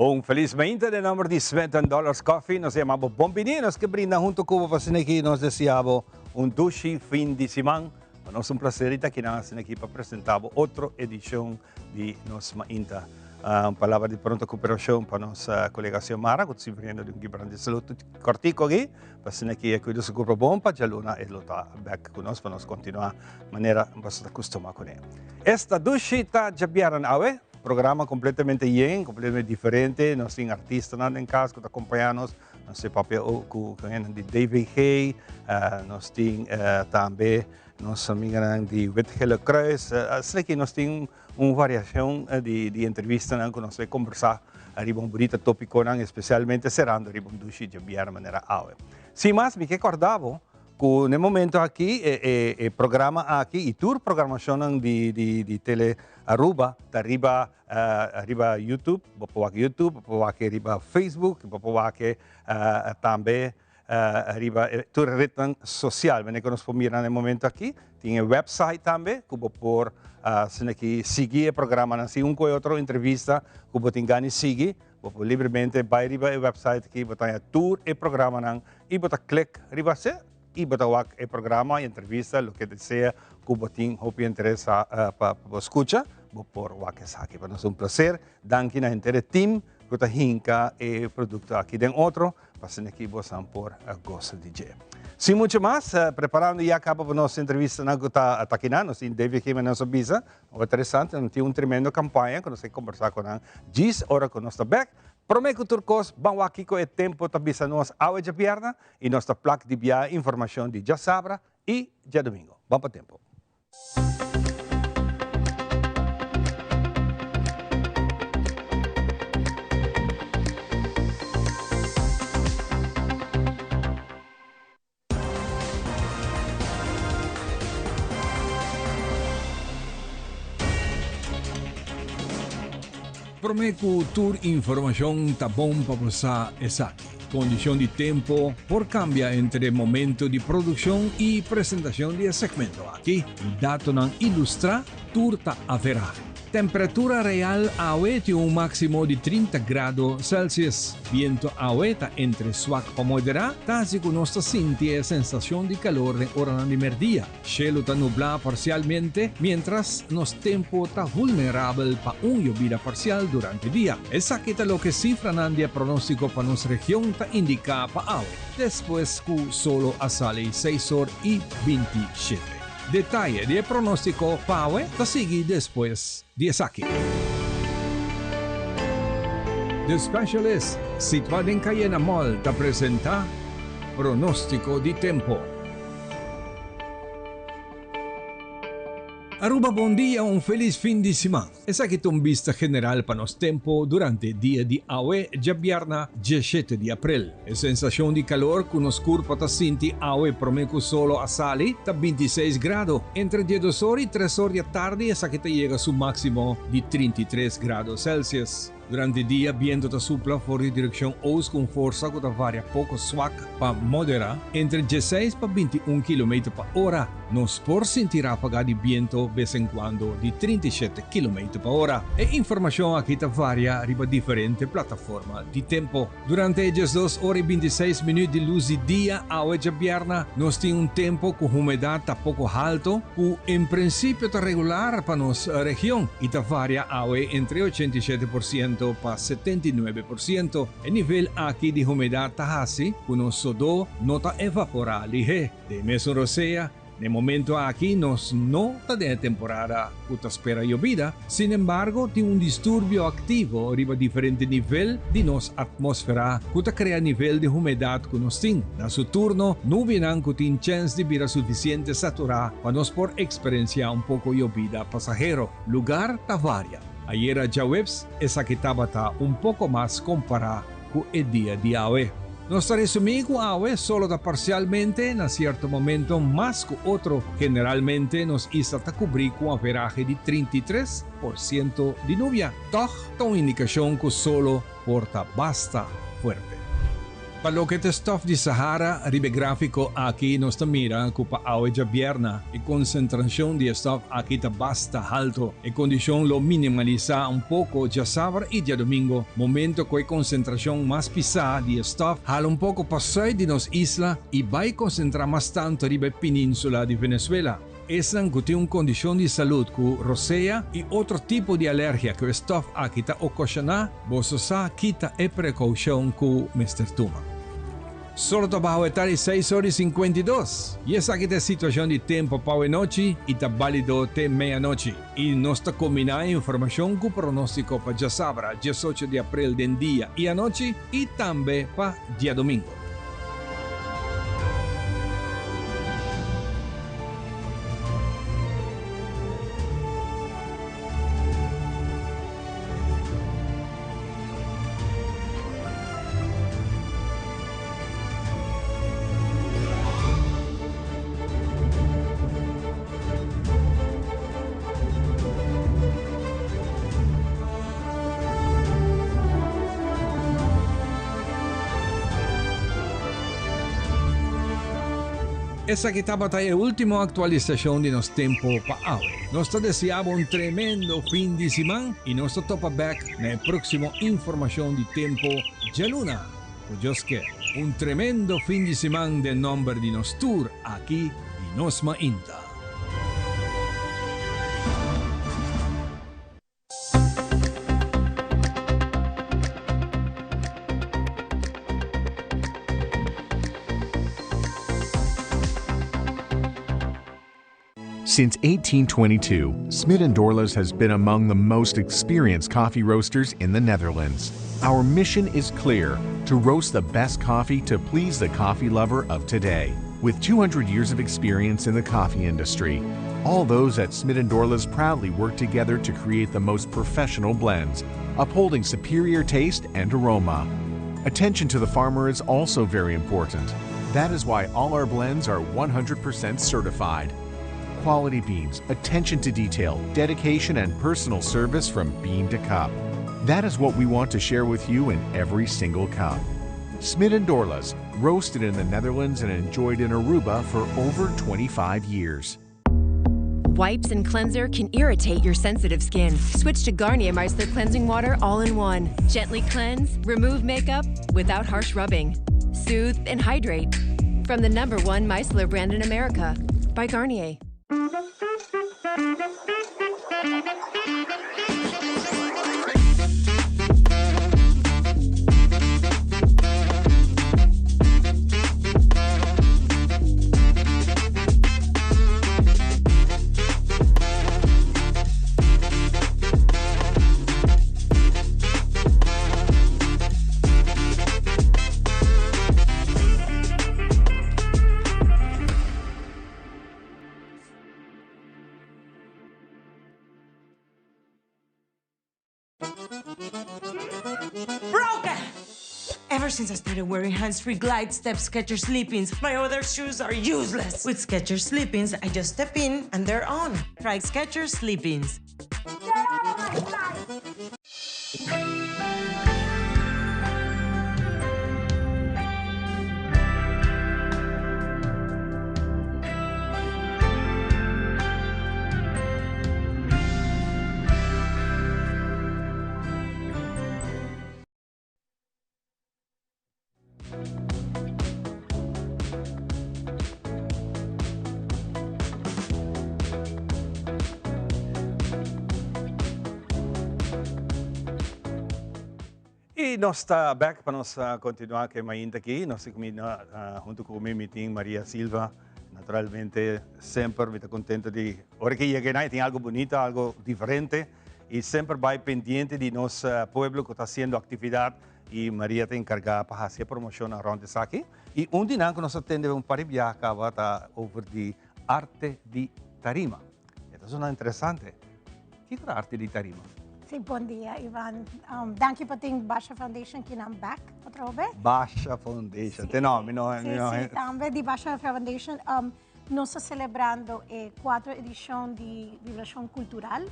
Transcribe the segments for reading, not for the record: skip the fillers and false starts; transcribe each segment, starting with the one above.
Un felis mainta den nomber di Smith and Dollars Coffee nos yama bo bon bini nos ke brinda hunto ku bo pa asina aki nos desea bo un dushi fin di siman pa nos un placer di ta aki nan asina aki pa presenta bo otro edicion di nos mainta un palabra di pronto recuperacion pa nos colega Xiomara ku ta sufriendo di un quebranto di salud cortico aki pa asina aki e cuida su curpa bon pa djaluna e lo ta bek ku nos pa nos continua manera boso ta custuma cune. Esta dushi ta djabièrnè awe. Programa completamente yen, completamente diferente. Nos tin artistanan den cas cu ta acompaña nos. Nos tin papia cu hendenan di DVG. Nos tin tambe nos amiganan di Wit Gele Kruis. Asina ki nos tin un variacion di entrevistanan cu nos ta conversa riba un bunita topiconan, especialmente cerando riba un dushi djabièrnè manera awe. Sin mas, mi ke corda bo Cu n'e momento aki e programa aki y tur programacionnan di di Tele Aruba ta riba riba YouTube, bo por wak YouTube, bo por wak riba Facebook, bo por wak tambe riba tur e rednan social. Manera cu nos por mira n'e momento aki tin e website tambe cu bo por asina aki sigui e programanan. Si un cu e otro entrevista cu bo tin gana di sigui Bo por libremente bai riba e website aki, bo ta haña tur e programanan i bo ta klik riba se i bo ta wak e programa, e entrevista, loke te sea ku bo tin hopi interes pa bo skucha, bo por wak esaki. Pa nos ta un plaser. Danki na henter e team ku ta hinka e produkto aki den otro pa asina aki bosan por gosa di dje. Sin mucho mas, preparando ya kaba pa nos entrevistanan ku ta akinan, nos tin David Jimenez a bisa Hopi interesante, nan tin un tremendo campaña cu nos ke combersa cu nan djis ora cu nos ta bek. Prome cu tur cos, ban wak kico e tempo ta bisa nos awe djabierna y nos ta plak di bia informacion di djasabra y djadomingo. Ban pa tempo. Prome cu tur informacion ta bon pa bo sa esaki. Condicion di tempo por cambia entre momento di produccion y presentacion di e segmento aki. Datonan ilustra tur ta averahe. Temperatura real awe tin un maximo di 30 grado Celsius. Biento awe ta entre swak pa moderá, ta hasi ku nos ta sinti e sensashon di kalor den oranan di merdia. Shelu ta nublá parsialmente, miéntras nos tempu ta vulnerabel pa un yobida parsial durante dia. Esaki ta loke sifranan di e pronóstiko pa nos region ta indiká pa awe, despues ku solo a sali seis or i 27. Detaye di e pronóstiko pa awe ta sigui despues di esaki. The Specialist, situá den Cayena Mall, ta presentá Pronóstiko di Tempo. Aruba bon dia, un felis fin di siman. Esaki ta un bista general pa nos tempo durante dia di awe djabièrna 17 di aprel. E sensashon di kalor ku nos kurpa ta sinti awe promé ku solo a sali ta 26 grado. Entre diesdos or i tres or di atardi esaki ta yega su máksimo di 33 grado Celsius. Durante dia biento ta supla for di direkshon oost ku un forsa ku ta varia poko swak pa moderá entre dieseis pa 21 kilometer pa ora. Nos por sinti ráfaga di biento bes en kuando di 37 kilometer pa ora. E informashon aki ta varia riba diferente plataforma di tempo. Durante e 12 ora i 26 minuut di lus di dia awe djabièrna, nos tin un tempo ku humedat ta poko halto, ku en prinsipio ta regular pa nos region i ta varia awe entre 87% pa 79%. E nivel aki di humedat ta hasi ku nos sodó no ta evaporá lihé. Den mesun rosea, n'e momento aki nos no ta den e temporada ku ta spera yobida, sinembargo tin un disturbio aktivo riba diferente nivel di nos atmósfera ku ta krea nivel di humedat ku nos tin. Na su turno, nubianan ku tin chèns di bira sufisiente saturá pa nos por eksperensiá un poko yobida pasahero. Lugar ta varia. Ayera djaweps esaki tabata un poko mas kompará ku e dia di awe. Nos ta resumí ku awe solo ta parsialmente, na sierto momento mas ku otro. Generalmente nos isla ta kubrí ku un averahe di 33% di nubia. Tòg ta un indikashon ku solo por ta basta fuerte. Pa loke ta e stof di Sahara, riba e gráfiko aki nos ta mira ku pa awe djabièrna e konsentrashon di e stof aki ta basta halto. E kondishon lo minimalisá un poko djasabra i djadumingo, momento ku e konsentrashon mas pisá di e stof hala un poko pa sùit di nos isla i bai konsentrá mas tantu riba e península di Venezuela. Esnan ku tin un kondishon di salud ku rosea i otro tipo di alergia ku e stof aki ta okashoná, boso sa ki ta e prekoushon ku mester tuma. Solo ta baho e ta di seis ora i 52. I esaki ta e situashon di tempu pa awe nochi i ta bálido te meianochi. I nos ta kombiná e informashon ku pronóstiko pa djasabra, 18 di aprel den dia i anochi i tambe pa diadomingo. Esaki tabata e ultimo actualisacion di nos tempo pa awe. Nos ta desea bo un tremendo fin di siman y nos ta topa bek na e proximo informacion di tempo djaluna. Cu Dios ke. Un tremendo fin di siman den nomber di nos tur aki di Nos Mainta. Since 1822, Smit & Dorlas has been among the most experienced coffee roasters in the Netherlands. Our mission is clear: to roast the best coffee to please the coffee lover of today. With 200 years of experience in the coffee industry, all those at Smit & Dorlas proudly work together to create the most professional blends, upholding superior taste and aroma. Attention to the farmer is also very important. That is why all our blends are 100% certified. Quality beans, attention to detail, dedication, and personal service from bean to cup. That is what we want to share with you in every single cup. Smit & Dorlas, roasted in the Netherlands and enjoyed in Aruba for over 25 years. Wipes and cleanser can irritate your sensitive skin. Switch to Garnier Micellar Cleansing Water All-in-One. Gently cleanse, remove makeup without harsh rubbing. Soothe and hydrate. From the number one micellar brand in America, by Garnier. Broken! Ever since I started wearing hands-free Glide Step Skechers Slip-ins, my other shoes are useless. With Skechers Slip-ins, I just step in and they're on. Try Skechers Slip-ins. Get out of my sight! Y nos ta back pa nos continua cu e mainta aki. Nos ta cuminda hunto cu mi, mi tin Maria Silva. Naturalmente semper mi ta contento di ora cu yega einan tin algo bunita, algo diferente. Y semper bay pendiente di nos pueblo cu ta haciendo actividad. Y Maria ta encarga pa haci e promocionnan rond esaki. Y un di nan cu nos a tende un par di biaha caba ta over di arte di tarima. E ta sona interesante. Kico ta arte di tarima? Sí, bon dia Ivan. Danki pa tin Basha Foundation kinan back atrobe. Basha Foundation. Te no, mi no. Sí, sí, tambe di Basha Foundation. Nos ta celebrando e cuatro edicion di Vibracion Cultural,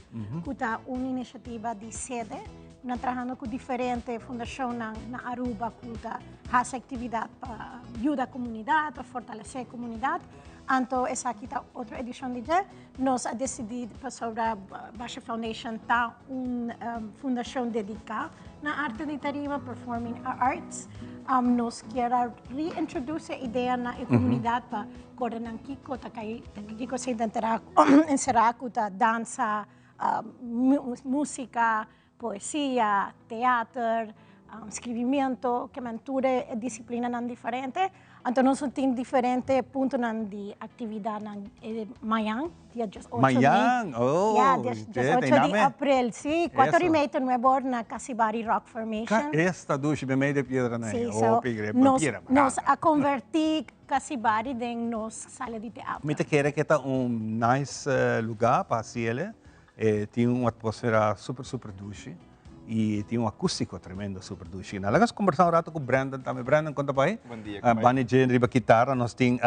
cu ta un iniciativa di sede. Nan trahando ku diferente fundashonnan na Aruba ku ta hasi aktividat pa yuda komunidat, pa fortalesé komunidat. Anto esaki ta otro edishon di dje. Nos a desidí pasobra Basha Foundation ta un fundashon dediká na arte di tarima, performing arts. Nos kier a reintroduce e idea na e komunidat pa kòrda nan kiko ta kai, kiko se enserá ku ta dansa, Músika, poesia, teater, skribimiento, ke men tur e disiplinanan diferente. Anto nos lo tin diferente puntonan di aktividatnan mañan, dia diesocho di. Mañan? Oh! Ya, diesocho di aprel, si. Kuater i mei te nuebe or na Casibari Rock Formation. Esta dushi, meimei di e piedranan ei. Si, so nos a konvertí Casibari den nos sala di teatro. Mi ta kere ke ta un nice lugar pa hasi ele. E tin un atmosfera super super dushi y tin un acústico tremendo super dushi. Laga nos conversa un rato cu Brandon tambe. Brandon, con ta bay? Bon dia, con bay? Bani dje riba kitara nos tin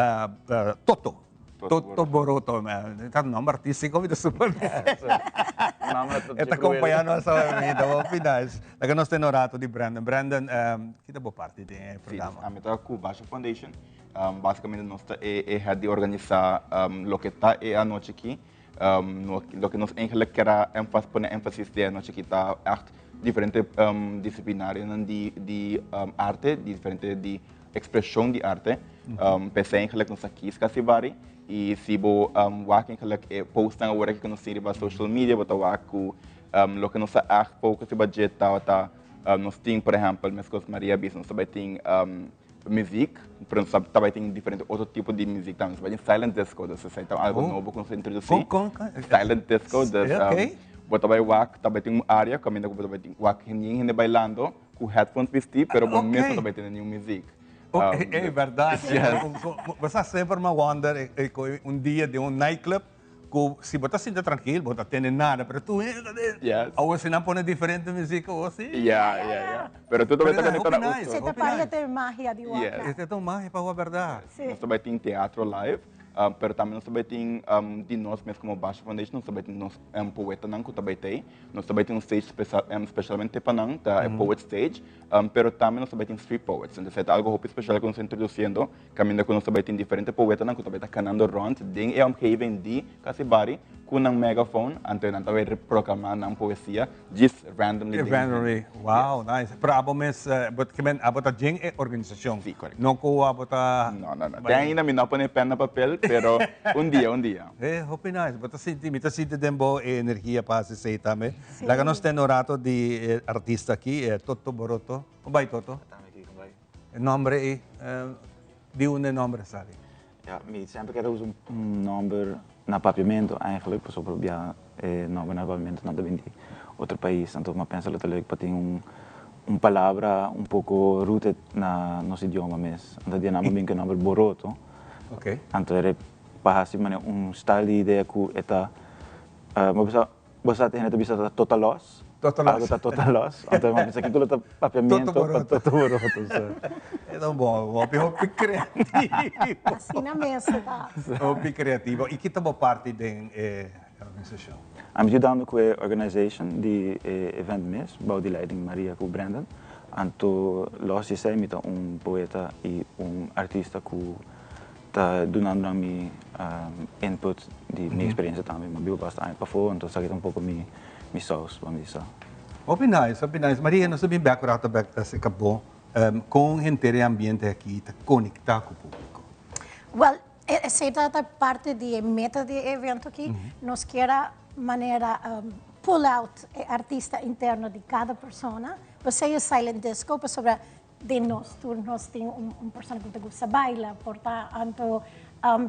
Toto. Toto Boroto. Ta nomber artístico mi ta supone. E ta acompaña nos awe mi ta hopi nice. Laga nos tene un rato di Brandon. Brandon, ki ta bo parti den e programa? Si, ami ta cu Basha Foundation. Basicamente nos ta e head di organisa loke ta e anochi aki. Loke nos eigenlijk kier a pone enfasis den e anochi aki ta echt diferente disciplinarionan di arte, diferente di expresion di arte. P'esei eigenlijk nos a kies Casibari y si bo wak eigenlijk e postnan awor aki cu nos tin riba social media bo ta wak cu loke nos a echt focus riba dje tabata nos tin por ehempel mescos Maria a bisa nos ta bay tin muziek, pero nos ta bay tin diferente otro tipo di muziek tambe. Nos ta bay tin silent disco, dus esei ta algo nobo cu nos a introduci. Con, con, con? Silent disco, dus bo ta bay wak, ta bay tin un area caminda cu bo ta bay tin wak hende hende bailando cu headphones bisti, pero bo mes no ta bay tende niun muziek. E berdad. Bo sa semper mi a wonder un dia den un nightclub Ku si bo ta sinta trankil bo ta tende nada pero tur hende ta den. Yes. Awor si nan pone diferente muziek awor si. Ya, ya, ya. Pero tur ta bai ta conecta na otro. Si ta parti ta e magia di wak. Yes. Ta un magia pa wak berdad. Si. Nos ta bai tin teatro live, pero tambe nos ta bai tin di nos mes como Basha Foundation nos ta bai tin nos poetanan ku ta bai tei. Nos ta bai tin un stage specialmente pa nan, ta e poet stage, pero tambe nos ta bai tin street poets. Entonces ta algo hopi special ku nos ta introduciendo. Kaminda ku nos ta bai tin diferente poetanan ku ta bai ta kanando rònt den e omgeving di Casibari ku nan megafoon, anto nan ta bai proklamá nan poesia djis randomly den. Randomly, wow, nice. Pero abo mes, bo ta kimen abo ta djen e organisashon? Si, korekto. No ku abo ta. No, no, no. Te ainda mi no a pone pèn na papel, pero un dia, un dia. E, hopi nice. Bo ta sinti, mi ta sinti den bo e energia pa hasi esei tambe. Laga nos tende un rato di e artista aki, Toto Boroto. Kon bai, Toto? E nomber ei, di unda e nomber a sali? Ja, mi semper kier a usa un nomber na papiamento eigenlijk, pasobra bia e nomber na papiamento nan ta bin di otro pais, anto mi a pensa lo ta leuk pa tin un un palabra un poko rooted na nos idioma mes. Anto di nan mi a bin ku e nomber boroto. Anto era pa hasi manera un style di idea ku e ta, mi a pensa Bo sa hende ta bisa ta total loss. Total loss. Algo ta total loss. Anto mi bisa kiko lo ta papiamento pa toto boroto. So. E ta un bon, hopi hopi creativo. Asina mes e ta. Hopi creativo. Y ki ta bo parti den e organisacion? Ami yudando cu e organization di e event mes, bou di leiding Maria cu Brandon. Anto los di esey mi ta un poeta y un artista cu Ta dunando nan mi input di mi experiencia tambe. Mi a biba basta aña pafó, anto esaki ta un poco mi mi saus, ban bisa. Hopi nice, hopi nice. Maria, nos ta bin bek un rato bek acerca bo. Con henter e ambiente aki ta conecta cu publico? Well, esey ta ta parte di e meta di e evento aki. Nos kier a manera pull out e artista interno di cada persona. P'esey e silent disco, pasobra Den nos tur nos tin un persona ku ta gusta baila, por ta anto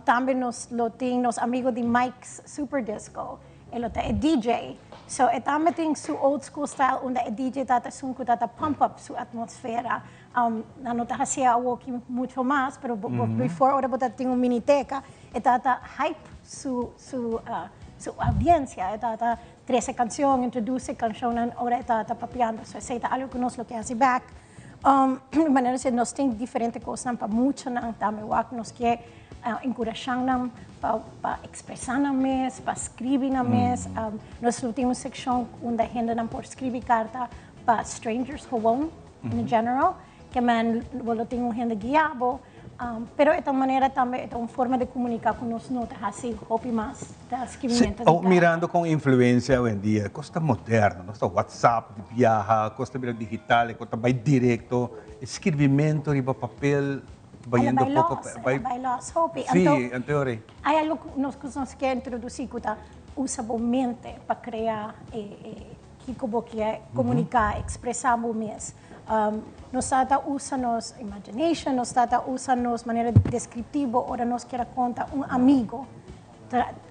tambe nos lo tin nos amigo di Mike's Super Disco, e lo ta e DJ. So e tambe tin su old school style unda e DJ ta ta esun ku ta ta pump up su atmosfera. Nan no ta hasié awoki mucho mas, pero before ora bo ta tin un miniteca e ta ta hype su su su audiencia, e ta ta trese cancion, introduce cancionnan ora e ta ta papiando. So esei ta algo ku nos lo ke hasi bek. Manera si nos tin diferente kosnan pa muchanan tambe wak nos ke enkurashá nan pa pa ekspresá nan mes, pa skribi nan mes. Nos lo tin un sekshon unda hendenan por skribi karta. Pa strangers gewoon, in general, ke men bo tin un hende guia bo, pero e manera tambe, e un forma di komuniká ku nos no ta hasi hopi mas, ta skirbimentu. Si, oh, mirando ku influensia hoi en dia, kos ta moderno, nos ta WhatsApp, di biaha, kos ta bira digital, kos ta bai direkto, skirbimentu riba papel, bayendo poko. Bai, bai los, hopi. Si, en teoria. Ai algu ku nos ke introdusí, ku ta usa bo mente pa krea kiko bo ke komuniká, ekspresá bo mes. Nos ta usa nos imagination, nos ta usa nos manera deskriptivo, ora nos ke konta un amigu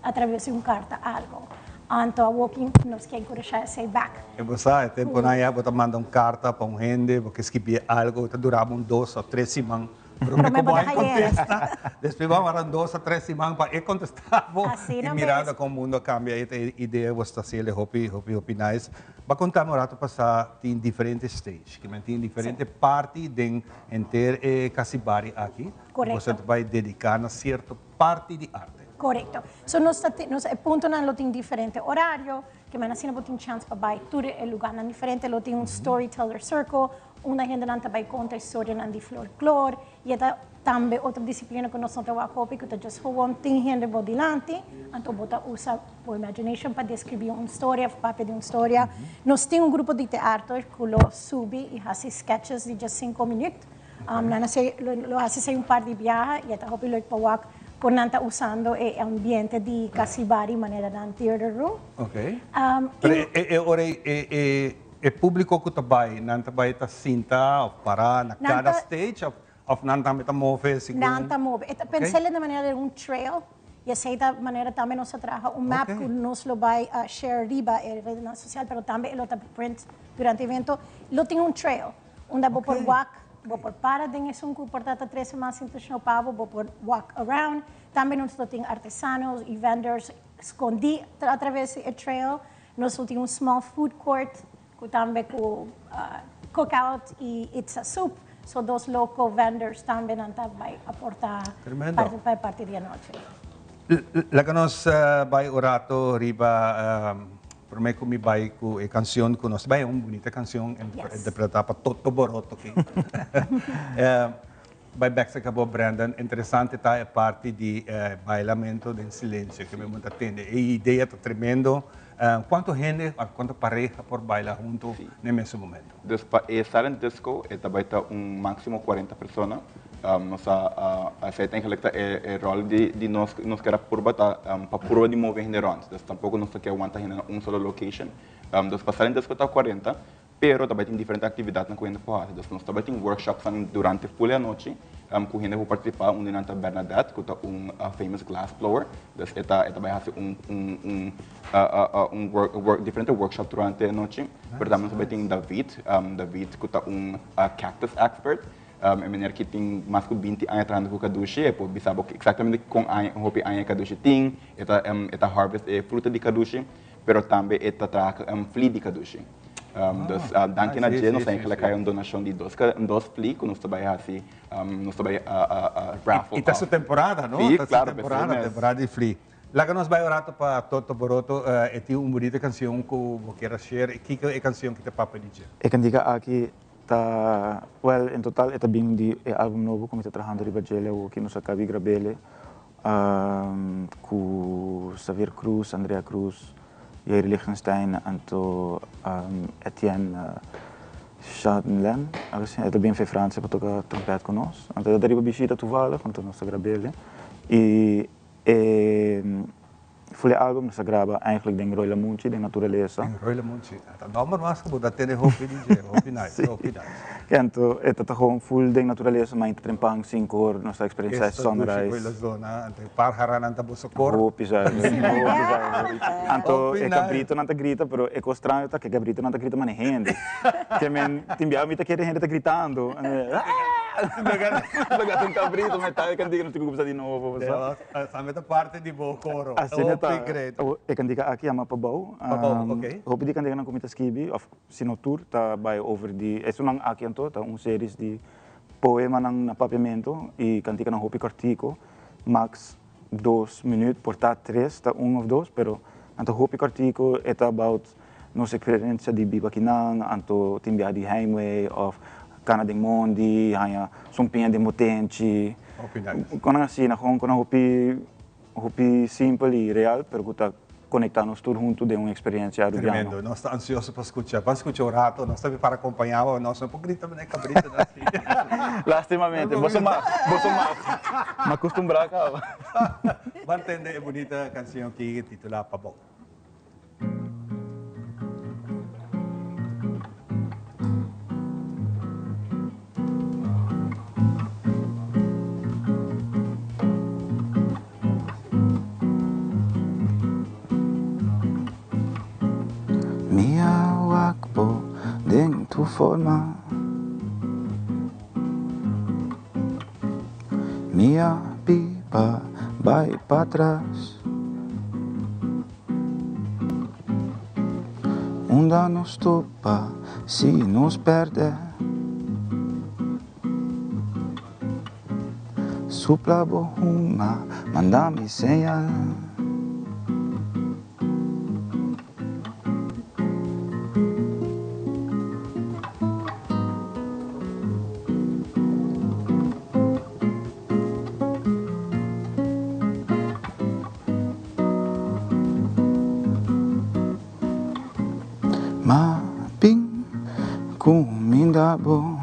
atraves di un karta algu. Anto, awor nos ke enkurashá esei back. I bo sa, tempu nan ya, bo ta manda un karta pa un hende, bo ke skirbi algu, ta dura 1, 2 òf 3 siman. Pero Pero me me bo bota kontestá. Despues bo a 2 òf 3 siman pa e kontestá. Asina I mirando kon mundu a kambia, e idea bo ta hasiendo hopi, hopi, hopi nice. Bo a konta un ratu pasá tin diferente stage, ke men tin diferente parti den henter e Casibari aki. Korekto. Bo ta bai dediká na sierto parti di arte. Korekto. So nos e puntonan lo tin diferente orario, ke men asina bo tin chance pa bai tur e lugánan diferente, lo tin un storyteller circle, unda hendenan ta bai konta historianan di folklore, i ta tambe otro disiplina ku nos no ta wak hopi, ku ta just gewoon tin hende bo dilanti, anto bo ta usa bo imagination pa deskribí un historia, papia di un historia. Nos tin un grupo di teatro ku lo subi i hasi sketches di just 5 minüt. Nan lo hasi un par di biaha i ta hopi leuk pa wak kon nan ta usando e ambiente di Casibari manera nan theater room. Pero e ora e públiko ku ta bai, nan ta bai ta sinta òf para na kada stage òf nan tambe ta move segun? Nan ta move. Pens'é di manera di un trail. I esei ta manera tambe nos a traha un map ku nos lo bai share riba e ret sosial, pero tambe lo ta print durante e evento. Lo tin un trail, unda bo por walk, bo por para den esun ku por ta 3 mas intenshon pa bo, bo por walk around. Tambe nos lo tin artesano i vendors skondí atraves di e trail. Nos lo tin un small food court, ku tambe ku cookout i it's a soup. So dos local vendors tambe nan ta bai aportá Tremendo. parti, parti di anochi. Laga nos bai un ratu riba promé ku mi bai ku e kanshon ku nos bai, un bunita kanshon interpretá pa Toto Boroto aki. Bai bèk serka bo, Brandon. Interesante ta e parti di bailamentu den silensio ku mi ta tende. E idea ta tremendo. Kuantu hende, kuantu pareha por baila huntu na e mesun momento? Dus pa e silent disco, e ta bai ta un máksimo 40 persona. Nos a eigenlijk ta e ròl di nos, nos ke purba ta pa purba di move hende rònt. Dus tampoko nos ke wanta hende na un solo location. Dus pa silent disco ta 40, pero tambe tin diferente aktividatnan ku hende por hasi. Dus nos tambe tin workshops durante full anochi ku hende por partisipá, unda nan ta Bernadette, ku ta un famous glass blower. Dus e ta bai hasi un diferente workshop durante anochi. Pero tambe nos tambe tin David, ku ta un cactus expert. E meneer ku tin mas ku 20 aña trahando ku kadushi, e por bisa eksaktamente kon aña, hopi aña kadushi tin, e ta harvest e fruta di kadushi, pero tambe e ta traha fli di kadushi. Dus danki na dje, nos eigenlijk un donashon di dos fli ku nos ta bai hasi, nos ta bai raffle. I ta su temporada, no? Si, Ta su klaro, temporada, mes. Temporada di fli. Laga nos bai un ratu pa Toto Boroto, e tin un bunita kanshon ku bo ke share. Kiko e kanshon ku ta papia di dje? E kantika aki ta, well, en total e bin di e album nobo ku mi ta trahando riba dje ku nos a kaba di grab'é ku Xavier Cruz, Andrea Cruz, Jair Lichtenstein, anto Etienne Chatelain, asina, e ta bin for Fransia pa toka trompèt ku nos. Anto e ta riba bishita toevallig, anto nos a grab'é. I e full album nos a graba eigenlijk den Rooi Lamunchi, den naturalesa. Den Rooi Lamunchi. Ta nòmber mas ku bo ta tene hopi DJ, hopi nice, hopi nice. Anto, e ta gewoon full den naturalesa, ma trempan 5 or, nos a eksperensiá Esta dushi sunrise. Koi zona, anto páharanan ta boso kor. Hopi sabe, hopi sabe. Anto, Hopi e nice. kabritonan ta grita, pero e kos straño ta ku e kabritonan ta grita mane hende. Ke men, tin biaha mi ta kere hende ta gritando. Laga un kabrito, me ta e kantika no tin ku di nobo, sa. Sabe ta parti di bo koro. Asina ta. Hopi great. E kantika aki yama Pabou. Pabou, ok. Hopi di kantikanan ku mi ta skibi, òf sino tur, ta bai over di, esunnan aki anto, ta un series di poemanan na papiamento i kantikanan hopi kòrtiku, max 2 minüt, por ta 3, ta 1 òf 2, pero nan ta hopi kòrtiku, e ta about nos eksperensia di biba akinan, anto tin biaha di heimwee òf kana den mondi, haña sumpiña den botenchi. Konan asina, kon konan hopi hopi simpel i real, pero ku ta konektá nos tur huntu den un eksperensia arubiano. Tremendo, nos ta ansioso pa skucha. Ban skucha un rato, nos ta para kompañá bo, nos no por grita manera kabrito nan si. Lastimamente, boso mag, boso mag. Mi a kustumbrá kaba. Ban tende e bunita kansion aki titulá Pa Bo. Mi a wak bo den tu forma Mi a biba bai patras Unda nos topa si nos perde Supla bo huma manda mi señal. Ma bin cuminda bo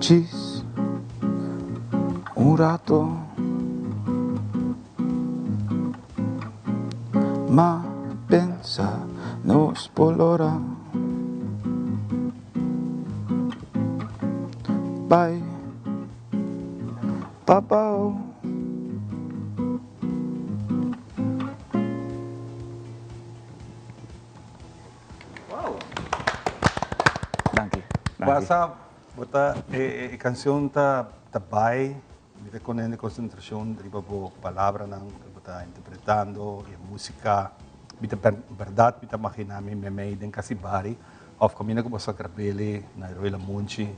Djis un rato Ma pensa nos por lora Bai Papa oh. Danki. Basa bo ta e cancion ta ta bai mi ta pone concentracion riba bo palabranan cu bo ta interpretando y e musica mi ta berdad mi ta magina mi memey den Casibari of caminda cu bo sa grabele na Rooi Lamunchi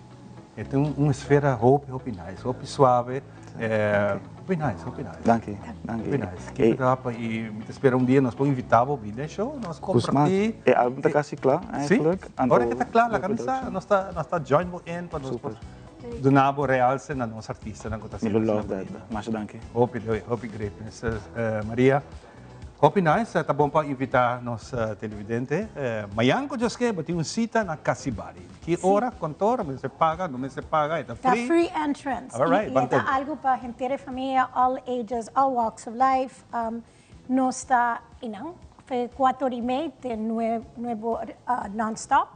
e tin un esfera hopi hopi nice hopi suave Hopi nice, hopi nice. Danki, danki. Hopi nice. Keep it up y mi ta spera un dia nos por invita bo bin den show, nos comparti. E album ta casi cla eigenlijk. Si, ora ke ta cla laga mi sa, nos ta nos ta join bo in pa nos por duna bo realse na nos artistanan cu ta Mi lo love that. Masha danki. Hopi hopi great Mister Maria. Hopi nice, ta bon pa invita nos televidente. Mayan cu Djoske bo tin un cita na Casibari. Ki ora, cuanto ora, mester paga, no mester paga, e ta Ta free? free entrance. Alright, Y ban e ta tende. algo pa henter e famia, all ages, all walks of life. Nos ta einan, fe cuater y mei te nuebe or non stop.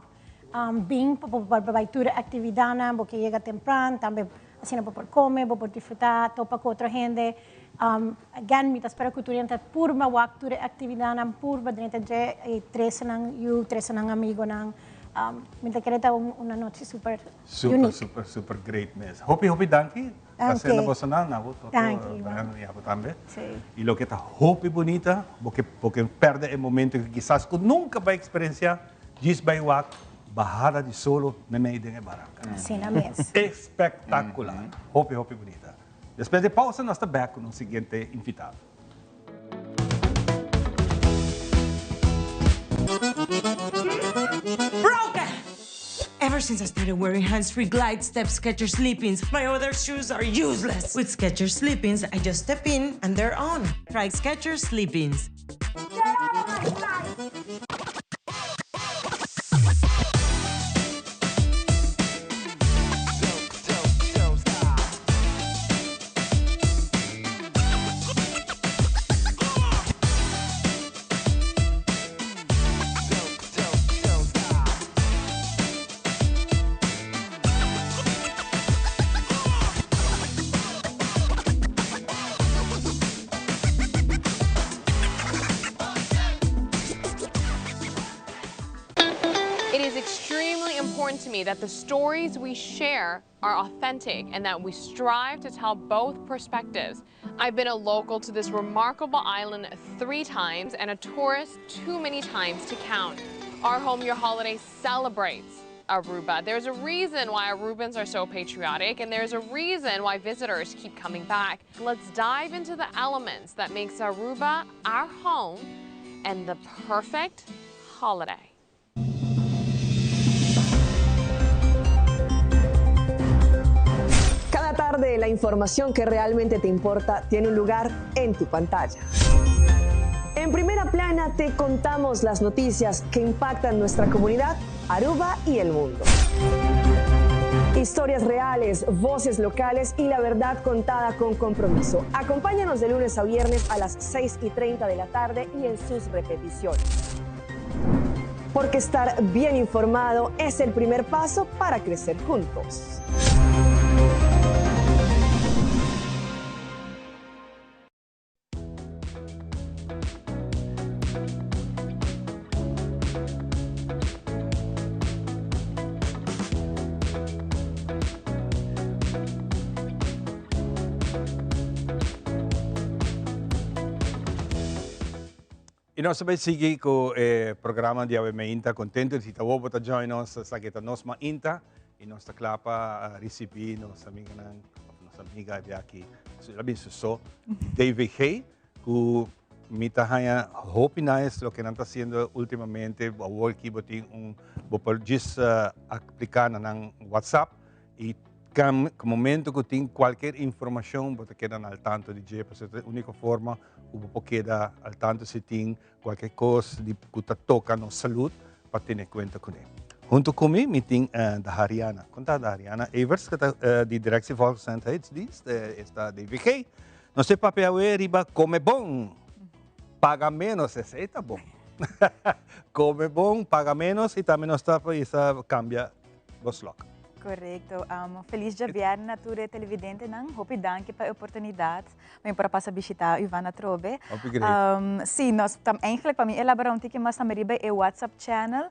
Bin pa bo por bai tur e actividadnan, bo ke yega tempran, tambe asina bo por come, bo por disfruta, topa cu otro hende. Again, mi ta spera cu tur hende ta purba wak tur e actividadnan, purba drenta dje y trece nan yu, trece nan amigonan. Mi ta kere ta un anochi super Super, unique. super, super great mes. Hopi, hopi danki. Danki. Pasendo boso nan, na bo, Toto, Danki, Ivan. Brandon y abo tambe. Sí. Y loke ta hopi bunita, bo ke, bo ke perde e momento cu kisas cu nunca bay experiencia, Djis bai wak bahada di solo memey den e baranka. Asina mes. Espectacular. Hopi hopi bunita. Despues di pausa nos ta bek cu nos siguiente invitado. Broken! Ever since I started wearing hands-free glide step Skechers slip-ins, my other shoes are useless. With Skechers slip-ins, I just step in and they're on. Try Skechers slip-ins. It is extremely important to me that the stories we share are authentic and that we strive to tell both perspectives. I've been a local to this remarkable island three times and a tourist too many times to count. Our Home Your Holiday celebrates. Aruba. There's a reason why Arubans are so patriotic, and there's a reason why visitors keep coming back. Let's dive into the elements that makes Aruba our home and the perfect holiday. Cada tarde la información que realmente te importa tiene un lugar en tu pantalla. En primera plana te contamos las noticias que impactan nuestra comunidad, Aruba y el mundo. Historias reales, voces locales y la verdad contada con compromiso. Acompáñanos de lunes a viernes a las 6:30 de la tarde y en sus repeticiones. Porque estar bien informado es el primer paso para crecer juntos. Y nos ta bay sigui cu e programa di awe mainta. Contento di ta bo ta join nos, esaki ta Nos Mainta y nos ta cla pa ricibi nos amiganan of nos amiga di aki, la bin su so, DVG, cu mi ta haña hopi nice loke nan ta haciendo ultimamente. Awor aki bo tin un, bo por djis aplica na nan WhatsApp y momento cu tin cualkier informacion bo ta keda al tanto di dje, pasobra ta e unico forma cu bo por keda al tanto si tin cualkier cos di cu ta toca nos salud pa tene cuenta cune. Hunto cu mi, mi tin Dahariana. Con ta Dahariana Evers, cu ta di Directie Volksgezondheidsdienst, esta DVG. Nos te papia awe riba come bon, paga menos, esey ta bon. Come bon, paga menos y tambe nos ta bisa cambia bo slok. Correcto. Feliz djabièrnè na tur e televidentenan. Hopi danki pa e oportunidad. Mi por a pasa bishita Ivana atrobe. Hopi great. Si, nos ta eigenlijk pa mi elabora un tiki mas tambe riba e WhatsApp channel.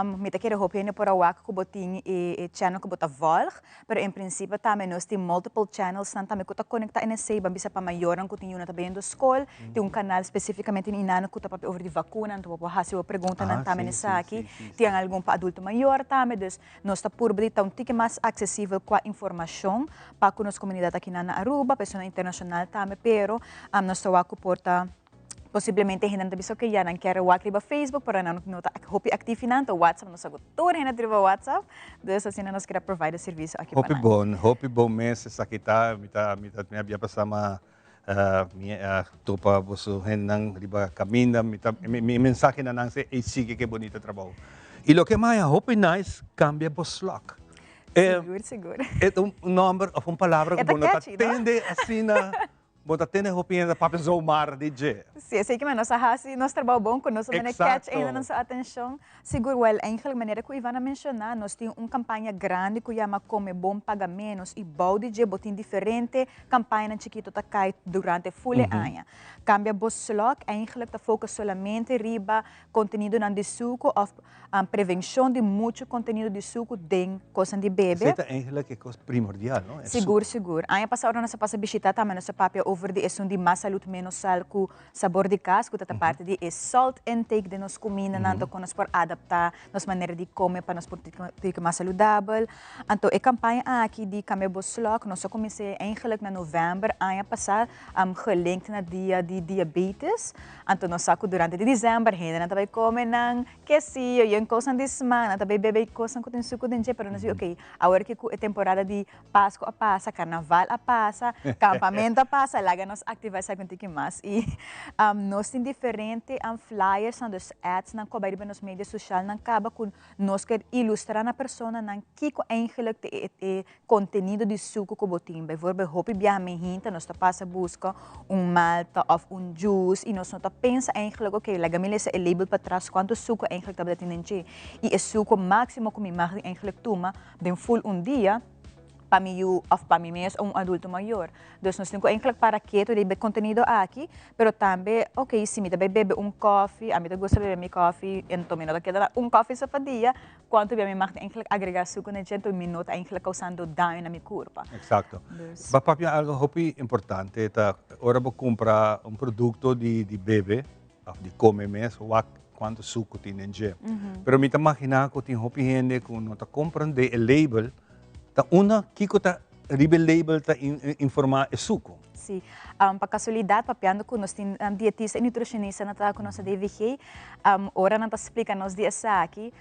Mi ta kere hopi hende por a wak ku bo tin e channel ku bo ta volg, pero en principio tambe nos tin multiple channelsnan tambe ku ta konekta en esei. Ban bisa pa mayornan ku tin yunan ta bayendo skol, tin un kanal spesifikamente di inano ku ta papia over di vakuna, anto bo por hasi bo preguntanan tambe en esaki. Tin algun pa adulto mayor tambe, dus Nos ta purba di ta un tiki mas aksesibel kua informashon pa ku nos komunidat akinan na Aruba, personanan internashonal tambe, pero nos ta wak ku por ta posiblemente hendenan ta bisa oke ya nan kier wak riba Facebook pero nan no ta hopi aktif nan ta WhatsApp, nos sa ku tur hende ta riba WhatsApp, dus asina nos kier a provide e servisio aki pa Hopi nan. bon, hopi bon mes esaki ta, mi ta mi ta mi a bia pasa ma mi a topa boso hendenan riba kaminda, mi ta mi mensahe na nan sey ey sigui ke bonito trabou. Y loke maya hopi nice kambia bo slok. Sigur, sigur. E ta un nomber of un palabra ku E ta bo no ta catchy, no? tende asina, bo ta tende hopi hende ta papia zomaar di dje. Si, esey kimen nos a hasi nos trabou bon ku nos a mane catch hendenan su atencion. Sigur, wel eigenlijk manera ku Ivan a menciona, nos tin un campaña grandi ku yama Come Bon Paga Menos y bou di dje bo tin diferente Campañanan chikito ta cay durante full e aña. Cambia bo slok eigenlijk ta focus solamente riba contenidonan di sucu of prevencion di mucho contenido di sucu den cosnan di bebe. Esey ta eigenlijk e cos primordial, no? E sucu. Sigur, sigur. Aña pasa ora nos a pasa bishita tambe nos a papia over di esun di mas salud menos sal cu sabor di cas cu ta ta parti di e salt intake den nos cumindanan, ta con nos por adapta nos manera di come pa nos por tin mas saludabel. Anto e campaña aki di Cambia Bo Slok nos a cuminsa eigenlijk na november aña pasa gelinkt na dia di diabetes. Anto nos sa cu durante di december hendenan ta bay come nan quesillo y en cosnan di sma, nan ta bay bebe cosnan cu tin sucu den dje, pero nos di ok, awor ki cu e temporada di Pascu a pasa, Carnaval a pasa, campamento a pasa, laga nos activa esaki un tiki mas. Y nos tin diferente flyersnan, dus adsnan cu a bay riba nos media socialnan caba cu nos kier ilustra na personanan kico eigenlijk ta e contenido di sucu cu bo tin. Bijvoorbeeld hopi biaha mi hinta nos ta pasa busca un malta of un juice y nos no ta pensa eigenlijk ok laga mi lesa e label patras cuanto sucu eigenlijk tabata tin den dje. Y e sucu maximo cu mi mag di eigenlijk tuma den full un dia pa mi yu of pa mi mes o un adulto mayor. Dus nos tin cu enkele para keto riba e contenido aki, pero tambe ok si mi ta bay bebe un koffie, ami ta gusta bebe mi koffie enton mi no ta keda na un koffie so pa dia, cuanto bia mi mag ta enkele agrega sucu na dje enton mi no ta enkele causando daño na mi curpa. Exacto. Dus. Bo a papia algo hopi importante ta ora bo cumpra un producto di bebe of di come mes wak. kuantu suku tin den dje. Pero mi ta maginá ku tin hopi hende ku no ta komprendé e label, ta unda kiko ta riba e label ta informá e suku. Sí. Pa kasualidat, papiando ku nos tin dietista i nutricionista na traha ku nos na DVG, ora nan ta splika nos di esaki,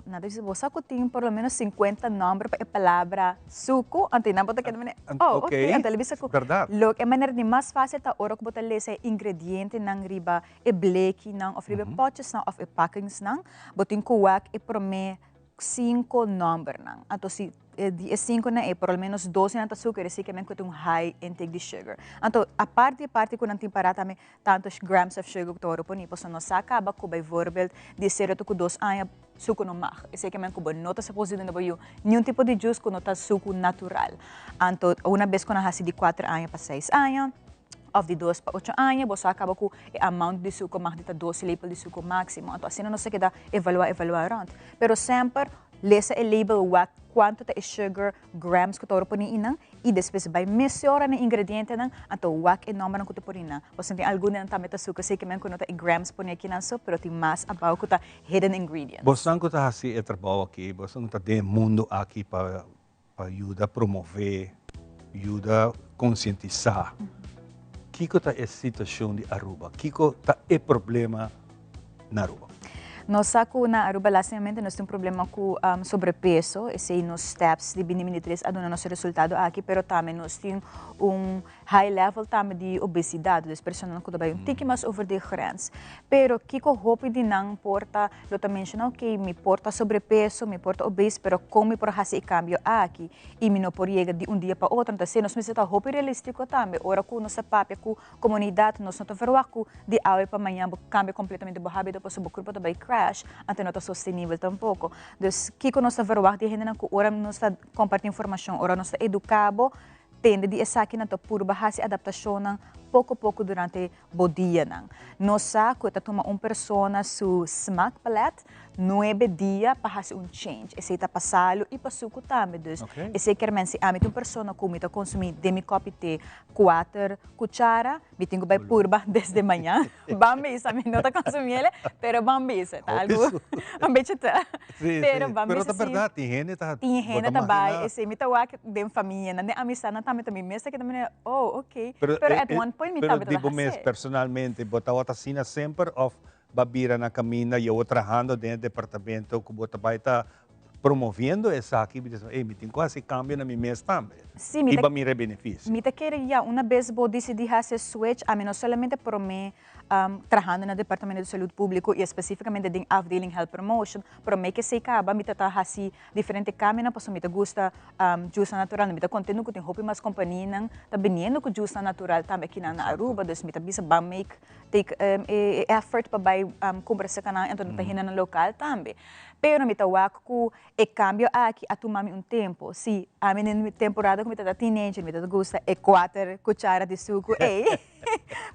nan ta bisa, bo sa ku tin por lo menos sinkuenta nòmber pa e palabra suku? Anto nan bo ta keda manera, oh, ok. Anto el a bisa ku loke e manera di mas fásil ta ora ku bo ta lesa e ingredientenan riba e blekinan òf riba e pòtjesnan òf e pakingsnan, bo tin ku wak e promé Cinco nombernan. Anto si di e cinconan ei por lo menos dos di nan ta suker esei ke men ku ta un high intake di sugar. Anto apart di e parti ku nan tin pará tambe tanto grams of sugar ku ta wòrdu poni pasobra nos sa kaba ku bijvoorbeeld di sero te ku dos aña suku no mag. Esei ke men ku bo no ta suppose di duna bo yu niun tipo di juice ku no ta suku natural. Anto una bes ku nan hasi di kuater aña pa seis aña. Of di dos pa ocho aña, bo sa kaba ku e amount di suko mag di ta dos lepel di suko máksimo. Anto asina nos ta keda evaluá, evaluá rònt. Pero semper lesa e label wak kuantu ta e sugar grams ku ta ora pone einan i despues bai mesora na e ingredientenan, anto wak e nòmbernan ku ta pone einan. Pasobra tin algun di nan tambe ta suko, esei ke men ku no ta e grams pone akinan so, pero tin mas abou ku ta hidden ingredients. Bosnan ku ta hasi e trabou aki, bosnan ku ta den e mundu aki pa Pa yuda promové, yuda konsientisá kiko ta e situashon di Aruba, kiko ta e problema na Aruba. Nos sa ku na Aruba lastimamente nos tin un problema ku sobrepeso, esei nos steps di bini bini tres a duna nos e resultado aki, pero tambe nos tin un high level tambe di obesidad, dus personanan ku ta bai un tiki mas over di e grens. Pero kiko hopi di nan por ta lo ta menshona, ok, mi por ta sobrepeso, mi por ta obes, pero kon mi por hasi e kambio aki? I mi no por yega di un dia pa otro. Entonces nos mester ta hopi realístiko tambe. Ora ku nos ta papia ku komunidat, nos no ta verwagt ku di awe pa mañan bo kambia kompletamente bo hábito pasobra bo kurpo ta bai crash, anto no ta sostenibel tampoko. Dus kiko nos ta verwagt di e hendenan ku ora nos ta kompartí informashon, ora nos ta eduká bo, Tende di esakinan ta purba hasi adaptashonnan poko poko durante bo dianan. Nos sa ku e ta tuma un persona su smaakpalet nuebe dia pa hasi un change. Esei ta pa salu i pa suku tambe. Dus esei kier men si ami ta un persona ku mi ta konsumí den mi kòpi te kuater kuchara, mi tin ku bai purba desde mañan. Ban bisa, mi no ta consumi ele, pero ban bisa. Ta algo un beetje te. Sí, pero sí. ban Pero bisa ta berdad, tin hende ta Tin hende ta bai, esei mi ta wak den familianan, den amisadnan tambe ta mi mes ta keda manera, oh, ok. Pero, Pero at one point mi pero tambe di tabata bo mes hasi. personalmente, bo tabata asina semper of bo a bira na caminda y awor trahando den e departamento cu bo ta bai ta promoviendo esaki, mi ta bisa, ey, mi tin cu haci cambio na mi mes tambe. Sí, mi Y ta pa mira e beneficio. Mi ta kere ya una bes bo dicidi haci e switch, ami no solamente prome trahando na Departamento di Salud Publico y especificamente den afdeling Health Promotion, prome ke esey caba mi ta ta haci diferente cambionan pasobra mi ta gusta juicenan natural, mi ta contento cu tin hopi mas companianan ta biniendo cu juicenan natural tambe akinan na Aruba, dus mi ta bisa ban make take e effort pa bay cumpra esakanan enton pa hendenan local tambe. Pero mi ta wak ku e kambio aki a tuma mi un tempu. Si, ami den mi temporada ku mi tabata teenager mi tabata gusta e kuater kuchara di suku ei.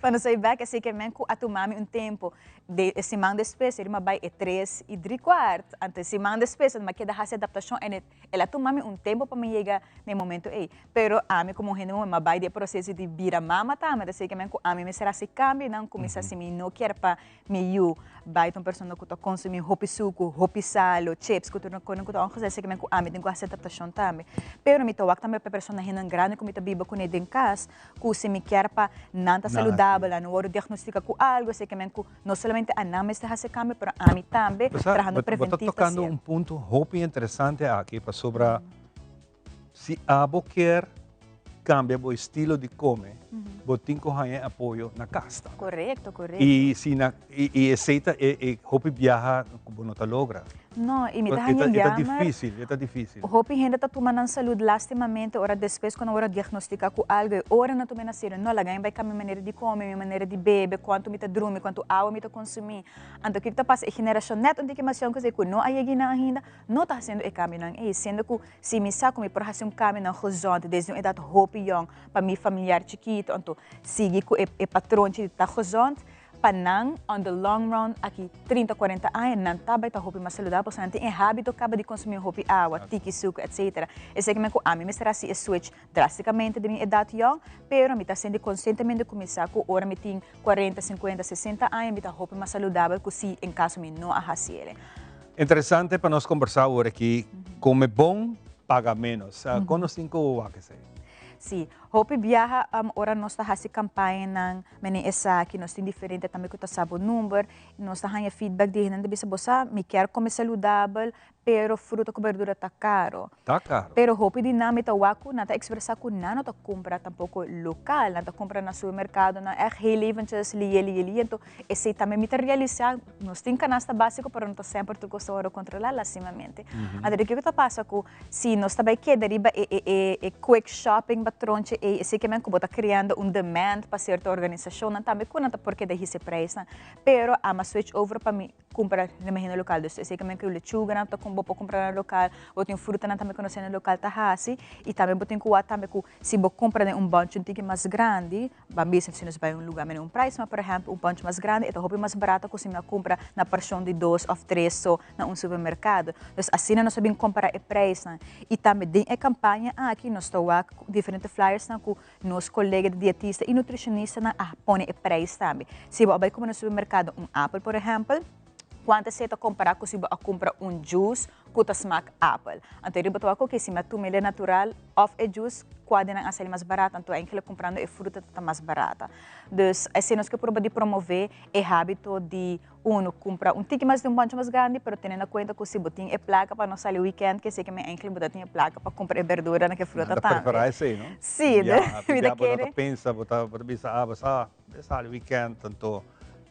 Pa no soy bek esei ke men ku a tuma mi un tempu. De e siman despues mi a bai e tres i dri kuart. Anto e siman despues mi a keda hasi adaptashon en el a tuma mi un tempu pa mi yega na e momento ei. Pero ami komo un hende muhé mi a bai di e proseso di bira mama tambe. Ta esei ke men ku ami mester hasi kambionan kuminsá si mi no kier pa Mi yu bai ta un persona ku ta konsumí hopi suku, hopi salo, chips, ku tur kos ku ta ongezet, esaki men ku ami tin ku hasi adaptashon tambe. Pero mi ta wak tambe pa e persona hendenan grandi ku mi ta biba kuné den kas, ku si mi kier pa nan ta saludabel, nan no wòrdu diagnostika ku algu, esaki men ku no solamente a nan mester hasi kambio, pero ami tambe trahando preventivo Bo ta tokando un punto hopi interesante aki, pasobra Si abo kier cambia bo estilo di come, bo tin cu haña e apoyo na cas tambe. Correcto, correcto. Y si na, y, y esey ta e, e hopi biaha cu bo no ta logra. No, y mi ta haña E ta jammer. dificil, e ta dificil. Hopi hende ta tuma nan salud lastimamente ora despues cu nan worde diagnostica cu algo y ora nan tuma na serio, no, laga mi bay cambia mi manera di come, mi manera di bebe, cuanto mi ta drumi, cuanto awa mi ta consumi. Anto kico ta pasa? E generacion net un tiki mas yong cu no a yega nan ainda, no ta haciendo e cambionan ey, siendo cu si mi sa cu mi por haci un cambionan gezond desde un edad hopi yong pa mi familiar chikito, anto sigui cu e patronchi di ta gezond. Pa nan, on the long run, aki 30, 40 aña, nan ta bay ta hopi mas saludabel, pasobra nan tin e habito caba di consumi hopi awa, tiki sucu, etc. Esaki men cu ami mester haci e switch drasticamente den mi edad yong, pero mi ta sinti conscientemente cu mi sa cu ora mi tin 40, 50, 60 aña mi ta hopi mas saludabel cu si en caso mi no a haci ele. Interesante pa nos combersa awor aki, come bon, paga menos. Con nos tin cu wak esey? Si, hopi biaha ora nos ta haci campañanan mene esaki, nos tin diferente tambe cu ta sa bo number, nos ta haña feedback di hende, nan ta bisa bo sa mi kier come saludabel, Pero fruta ku berdura ta karo. Ta karo. Pero hopi di nan mi ta wak ku nan ta ekspresá ku nan no ta kumpra tampoko lokal. Nan ta kumpra na supermerkadonan ègt heel eventjes lié lié lié. Enton esei tambe mi ta realisá nos tin kanasta básiko pero no ta semper tur kos ta wòrdu kontrolá lastimamente. Anto di kiko ta pasa ku si nos ta bai keda riba e e e e quick shopping patronchi ei esei ke men ku bo ta kreando un demand pa sierto organisashonnan tambe ku nan ta por keda hisa e preisnan. Pero ama switch over pa mi Cumpra na imagino local dus esey caminda cu lechuganan ta bo por cumpra na local bo tin frutanan tambe cu nos hende local ta haci y tambe bo tin cu wak tambe cu si bo cumpra den un bunch un tiki mas grandi ban bisa si nos bay un lugar mene un prijs maar por ehempel un bunch mas grandi e ta hopi mas barato cu si mi a cumpra na porcion di dos of tres so na un supermercado dus asina nos a bin compara e prijsnan y tambe den e campaña aki nos ta wak diferente flyersnan cu Nos kolega di dietista i nutrishonistanan a pone e preis tambe. Si bo a bai kumpra na supermerkado un apel por ehèmpel, kuantu esei ta kompará ku si bo a kumpra un juice ku ta smak apel? Anto riba ta wak oke, si mi a tuma el e natural òf e juice, kua di nan a sali mas barata? Anto enkele kumprando e fruta ta ta mas barata. Dus esei nos ke proba di promové e hábito di Uno cumpra un tiki mas di un boncho mas grandi, pero tene na cuenta cu si bo tin e placa pa no sali weekend, ke esey ke men enkele bo ta tin e placa pa cumpra e berdura na ke fruta Nan ta tambe. prefera esey, no? Si, Ya, mi ta ya bo no ta kere. pensa, bo ta bo ta bisa, ah, bo sa, bo sali weekend, anto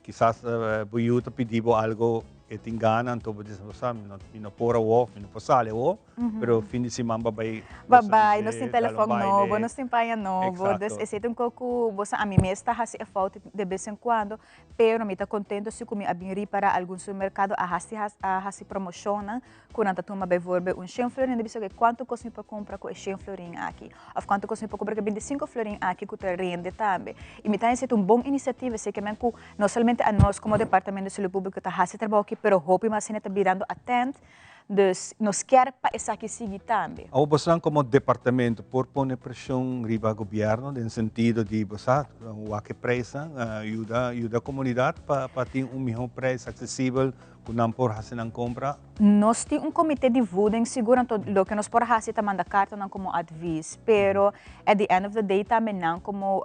kisas bo yu ta pidi bo algo, e tin gana, anto bo bisa, bo sa, mi no mi no por awo, mi no por sali awo, pero fin di siman bo a bay Ba gosa di bay, nos dje, tin dal un telefon nobo, baile. nos tin paña nobo, dus Exacto. esey ta un cos cu bo sa, ami mes ta haci e fout de bes en cuando, Pero mi ta contento si cu mi a bin ripara algun supermercado a haci a haci promocionnan cu nan ta tuma bijvoorbeeld un shen florin, nan ta bisa oke cuanto cos mi por cumpra cu e shen florin aki of cuanto cos mi por cumpra cu e binticinco florin aki cu ta rende tambe. Y mi ta haya ta un bon iniciativa esey kimen cu no solamente anos como Departamento di Salud Publico ta haci e trabao aki pero hopi mas hende ta birando atent. Dus nos kier pa esaki sigui tambe. Awor bosnan komo departamento por pone preshon riba gobierno den sentido di bo sa wak e prijsnan yuda yuda komunidat pa pa tin un miho prijs aksesibel ku nan por hasi nan kompra? Nos tin un komite di voeding sigur anto loke nos por hasi ta manda kartanan komo advis pero at the end of the day tambe nan komo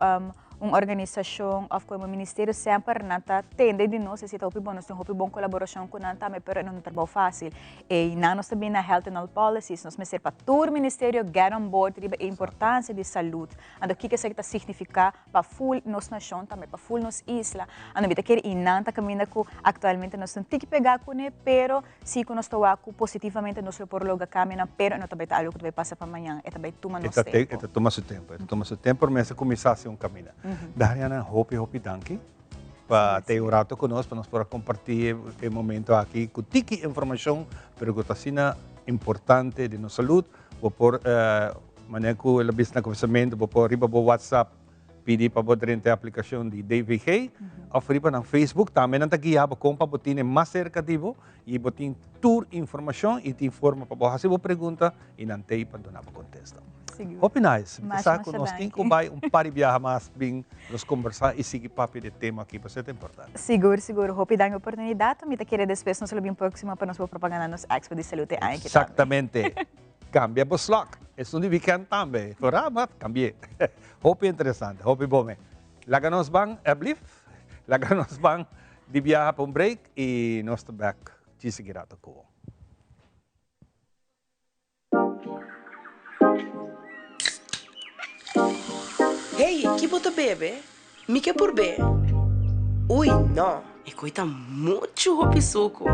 Un organisashon òf komo ministerio semper nan ta tende di nos, esei ta hopi bon, nos tin hopi bon kolaborashon ku nan tambe, pero e no ta un trabou fásil. Einan nos ta bini na Health and Health Policies, nos mester pa tur ministerio get on board riba e importansia di salud. Anto kiko esaki ta signifiká pa ful nos nashon tambe, pa ful nos isla. Anto mi ta kere einan ta kaminda ku aktualmente nos ta un tiki pegá kuné, pero Si ku nos ta wak ku positivamente nos lo por logra kambionan, pero e no ta bai ta algu ku ta bai pasa pa mañan, e ta bai tuma nos tempu. E ta tuma su tempu, e ta tuma su tempu, pero mester kuminsá hasi un kaminda. Dariana, hopi hopi danki pa ta e un rato ku nos, pa nos por a kompartí e momento aki ku tiki informashon, pero ku ta asina importante den nos salud. Bo por, manera ku el a bisa na kuminsamentu, bo por riba bo WhatsApp Pidi pa bo drenta e aplikashon di DVG òf riba nan Facebook. Tambe nan ta guia bo kon pa bo tine mas serka di bo i bo tin tur informashon i tin forma pa bo hasi bo pregunta i nan t'ei pa duna bo kontesta. Hopi nice. Mi ta sa ku nos tin ku bai un par di biaha mas bin nos kombersá i sigui papia di e tema aki pasobra e ta importante. Sigur, sigur. Hopi danki oportunidat. Mi ta kere despues nos lo bin próksimo pa nos por propaganda nos Expo di Salud e aña aki tambe. Eksaktamente. Cambia bo slok. Esun di weekend tambe. Vooral maar cambié. Hopi interesante, hopi bon me. Laga nos ban, alblief. Laga nos ban di biaha pa un break y nos ta back djis sigui rato cu bo. Hey, ki bo ta bebe? Mi ke purb'é. Ui no, e koi ta muchu hopi suku.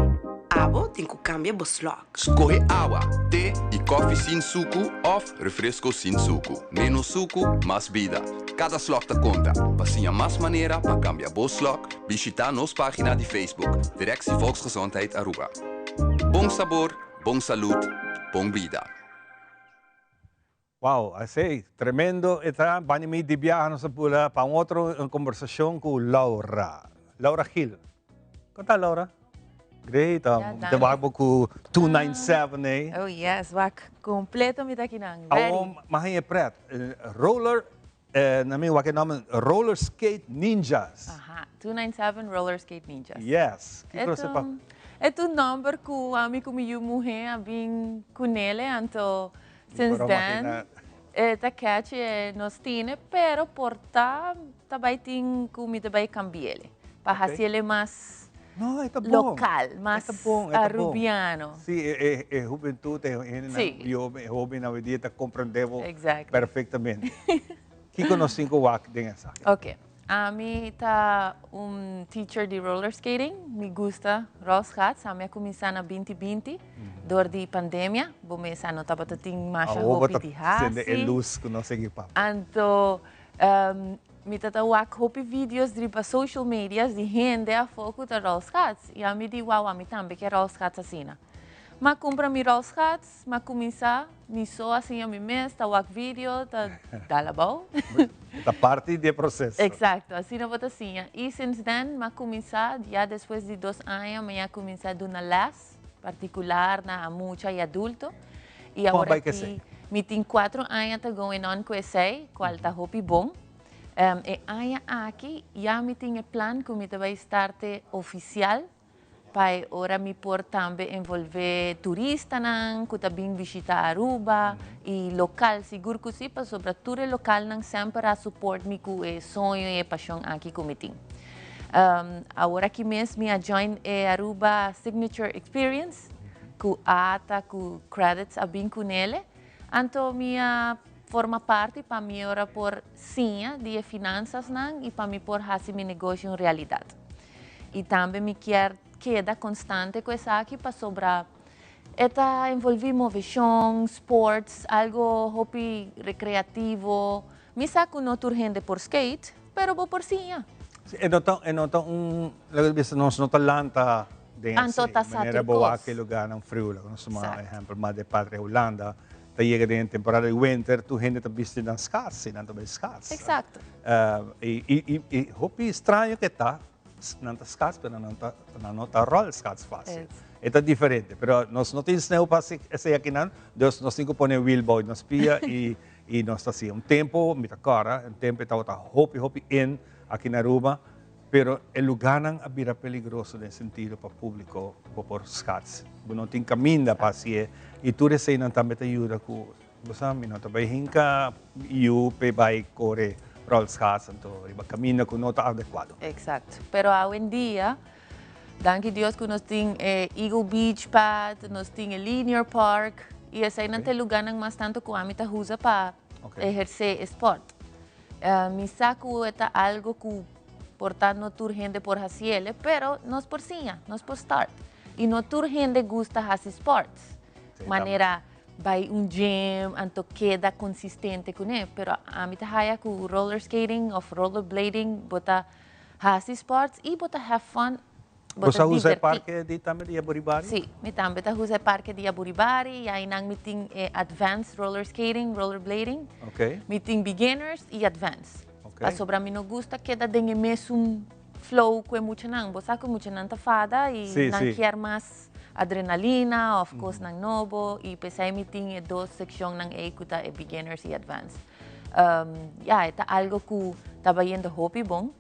Abo tin ku kambia bo slòk. Skohe awa, te i kòfi sin suku òf refresko sin suku. Ménos suku, mas bida. Kada slòk ta konta. Pa siña mas manera pa kambia bo slòk, bishitá nos página di Facebook, Directie Volksgezondheid Aruba. Bon sabor, bon salud, bon bida. Wow, asey, tremendo e ta. Bani mi di biaha nos a bula pa un otro conversacion cu Laura. Laura Gil. Kon ta, Laura? Great. Te wak bo ku 297, eh? Oh yes, wak kompleto mi ta kinan. Ready. Awor m'a haña pret. Roller, na mi wak e nòmber, Roller Skate Ninjas. Aha, 297 Roller Skate Ninjas. Yes. Kiko se pa? E ta un nòmber ku ami ku mi yu muhé a bin kunele, anto since then e ta catchy, e nos tine, pero por ta ta bai tin ku mi ta bai kambi'el pa hasiel mas lokal, mas arubiano. Sí, e hubentut, e hendenan e hóbennan hoy dia ta komprendé bo perfektamente. Kiko nos tin ku wak den esaki? Oke, ami ta un teacher di roller skating, mi gusta rolschaats, ami a kuminsá na 2020 dor di pandemia, bo mes a no tabata tin masha hopi di hasi. Awor bo ta sende e lus ku nos sigui papia. Anto mi ta ta wak hopi videos riba social medias di hende afó ku ta rolschaats i ami di waw ami tambe ke rolschaats asina. M'a kumpra mi rolschaats, m'a kuminsá mi so a siña mi mes ta wak video ta dal abou. Ta parti di e proseso. Exacto, asina bo ta siña. I since then m'a kuminsá ya despues di dos aña mi a kuminsá duna lès partikular na mucha i adulto. I Kon awor bai aki kesei? mi tin kuatro aña ta going on ku esei, kual ta hopi bon. E aña aki ya mi tin e plan ku mi ta bai starte ofisial pa e ora mi por tambe envolve turistanan ku ta bin bishita Aruba i lokal sigur ku si pasobra tur e lokalnan semper a support mi ku e soño i e pashon aki ku mi tin. Awor aki mes mi a join e Aruba Signature Experience ku ata ku credits a bin kunele anto mi a forma parti pa mi ora por siña di e finansasnan i pa mi por hasi mi negoshi un realidat. I tambe mi kier keda konstante ku esaki pasobra e ta envolví moveshon, sports, algo hopi rekreativo. Mi sa ku no tur hende por skate, pero bo por siña. Sí, e no ta, e no ta un, laga di bisa nos no ta lanta den Anto esei ta sa manera tur bo wak kos. e lugarnan friu, laga nos tuma Exacto. ehempel Madre Patria Hulanda, ta yega den e temporada di winter tur hende ta bisti nan schaats i nan ta bai schaats. Exacto. I, i, i, i hopi straño ke ta, nan ta schaats pero nan ta, nan no ta ròl schaats fácil. E ta diferente, pero nos no tin sneu pa hasi esei akinan, dus nos tin ku pone wiel bou di nos pia i i nos ta hasi. Un tempu, mi ta kòrda, un tempu e tabata hopi hopi in aki na Aruba, pero e lugánan a bira peligroso den sentido pa públiko bo por schaats. Bo no tin kaminda pa hasié i tur eseinan tambe ta yuda ku bo sa mi no ta bai hinka yu p'e bai kore ròlschaats anto riba kaminda ku no ta adekuado. Exacto. Pero awendia, danki Dios ku nos tin e Eagle Beach Path, nos tin e Linear Park i eseinan ta e lugánan mas tantu ku ami ta usa pa ehersé e spòrt. Mi sa ku e ta algo ku por ta no tur hende por hasiele, pero nos por siña, nos por start. I no tur hende gusta hasi sports, manera bai un gym anto keda konsistente kuné. Pero ami ta haya ku roller skating òf roller blading bo ta hasi sports i bo ta have fun, bo Bo ta sa usa e divertí. parke di tambe di Yaburibari? Sí, mi tambe ta usa e parke di Yaburibari i ainan mi tin e advanced roller skating, roller blading. Mi tin beginners i advanced. Pasobra mi no gusta keda den e mesun flow ku e muchanan. Bo sa ku e muchanan ta fada i nan kier mas adrenalina òf kosnan nobo i p'esei mi tin e dos sekshonnan ei ku ta e beginners i advanced. Ya, e ta algo ku ta bayendo hopi bon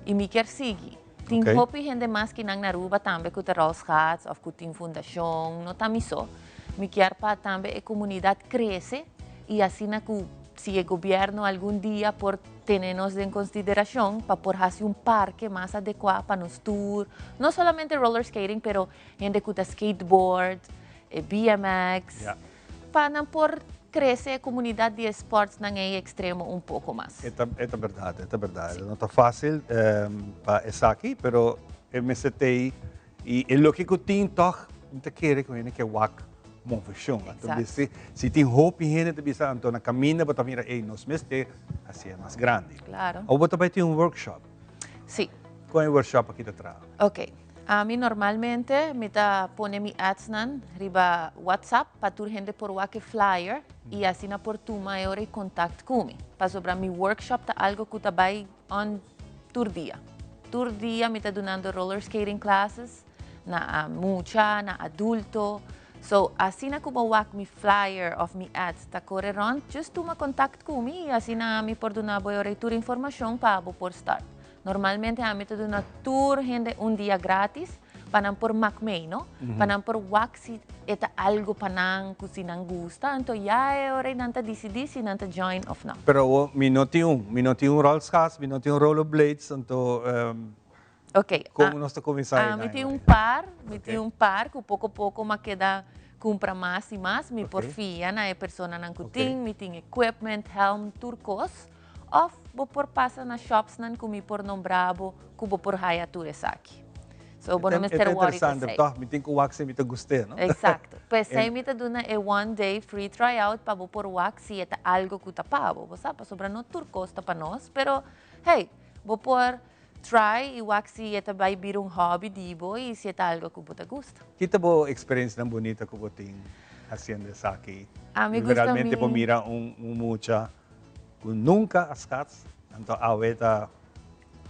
i mi kier sigui. Tin hopi hende mas ki nan na Aruba tambe ku ta rolschaats òf ku tin fundashon, no ta mi so. Mi kier pa tambe e komunidat krese i asina ku si e gobièrnu algun dia por tene nos den konsiderashon pa por hasi un parke mas adekuá pa nos tur, no solamente roller skating pero hende ku ta skateboard, e BMX, pa nan por krese e komunidat di e sportsnan ei ekstremo un poko mas. E ta e ta bèrdat, e ta bèrdat. E no ta fásil pa esaki, pero e mester t'ei i e loke ku tin tòg mi ta kere ku hende ke wak moveshon. Anto si si tin hopi hende ta bisa anto na kaminda bo ta mira ei nos mester hasié mas grandi. Awor bo ta bai tin un workshop. Sí. Kon e workshop aki ta traha? Oke. Ami normalmente mi ta pone mi adsnan riba WhatsApp pa tur hende por wak e flyer i asina por tuma e ora i kontakt ku mi. Pasobra mi workshop ta algo ku ta bai on tur dia. Tur dia mi ta dunando roller skating classes na mucha, na adulto. So, asina ku bo wak mi flyer of mi ads ta kore rond, just tuma kontakt ku mi i asina ami por duna bo e ora tur informashon pa bo por start. Normalmente ami ta duna tur hende un dia gratis pa nan por mak mei, no? Pa nan por wak si e ta algo pa nan ku si nan gusta, anto ya e ora ei nan ta disidí si nan ta join of no. Pero awor mi no tin un, mi no tin un rolschaats, mi no tin un rollerblades, anto Ok, kon nos ta kuminsá einan? Mi tin un par, mi tin un par ku poko poko m'a keda kumpra mas i mas, mi por fia na e personanan ku tin, mi tin equipment, helm, tur kos. Of bo por pasa na shopsnan ku mi por nombra bo ku bo por haya tur esaki. So bo no mester worry pa esei. Toch, mi tin ku wak si mi ta gust'é, no? Exacto. P'esei mi ta duna e one day free tryout pa bo por wak si e ta algo ku ta pa bo. Bo sa, pasobra no tur kos ta pa nos, pero hey, bo por try i wak si e ta bai bira un hobby di bo i si e ta algo ku bo ta gusta. Ki ta bo eksperensianan bunita ku bo tin hasiendo esaki? Ami gusta mi. Realmente bo mira un mucha Cu nunca a scats, anto awe ta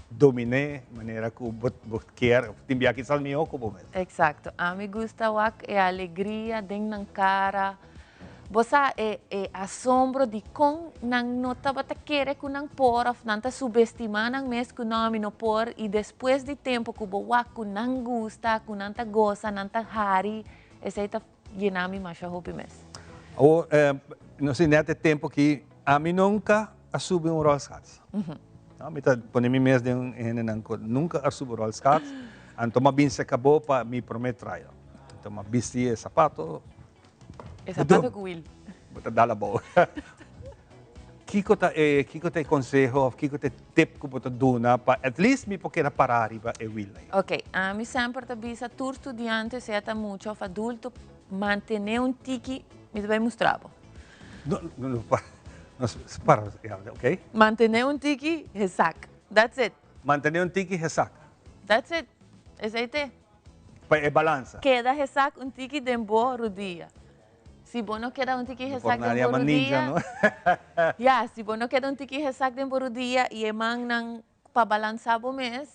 domine manera cu bo kier, tin bia kisas miho cu bo mes. Exacto. Ami gusta wak e alegria den nan cara. Bo sa e e asombro di con nan no tabata kere cu nan por of nan ta subestima nan mes cu no ami no por y despues di tempo cu bo wak cu nan gusta, cu nan ta gosa, nan ta hari, esey ta Yena mi masha hopi mes. Awor, no si net e tempo ki ami nunca a subi un rolschaats. No, mi ta pone mi mes den hendenan ku nunca a subi rolschaats. Anto m'a bin seca bo pa mi prome trial. Anto m'a bisti e sapato. E sapato ku wiel. Bo ta dal abou. Kiko ta e kiko ta e konseho òf kiko ta e tip ku bo ta duna pa at least mi por keda pará riba e wil ei? Ok, ami semper ta bisa tur studiante, sea ta mucha òf adulto, mantené un tiki, mi ta bai mustra bo. No, no, no, para, no, para, ya, ok. Mantené un tiki, hesak. That's it. Mantené un tiki, hesak. That's it. Esei t'e. Pa e balansa. Keda hesak un tiki den bo rudia. Si bo no keda un tiki hesak den bo rudia, ya, si bo no keda un tiki hesak den bo rudia i e mannan pa balansa bo mes,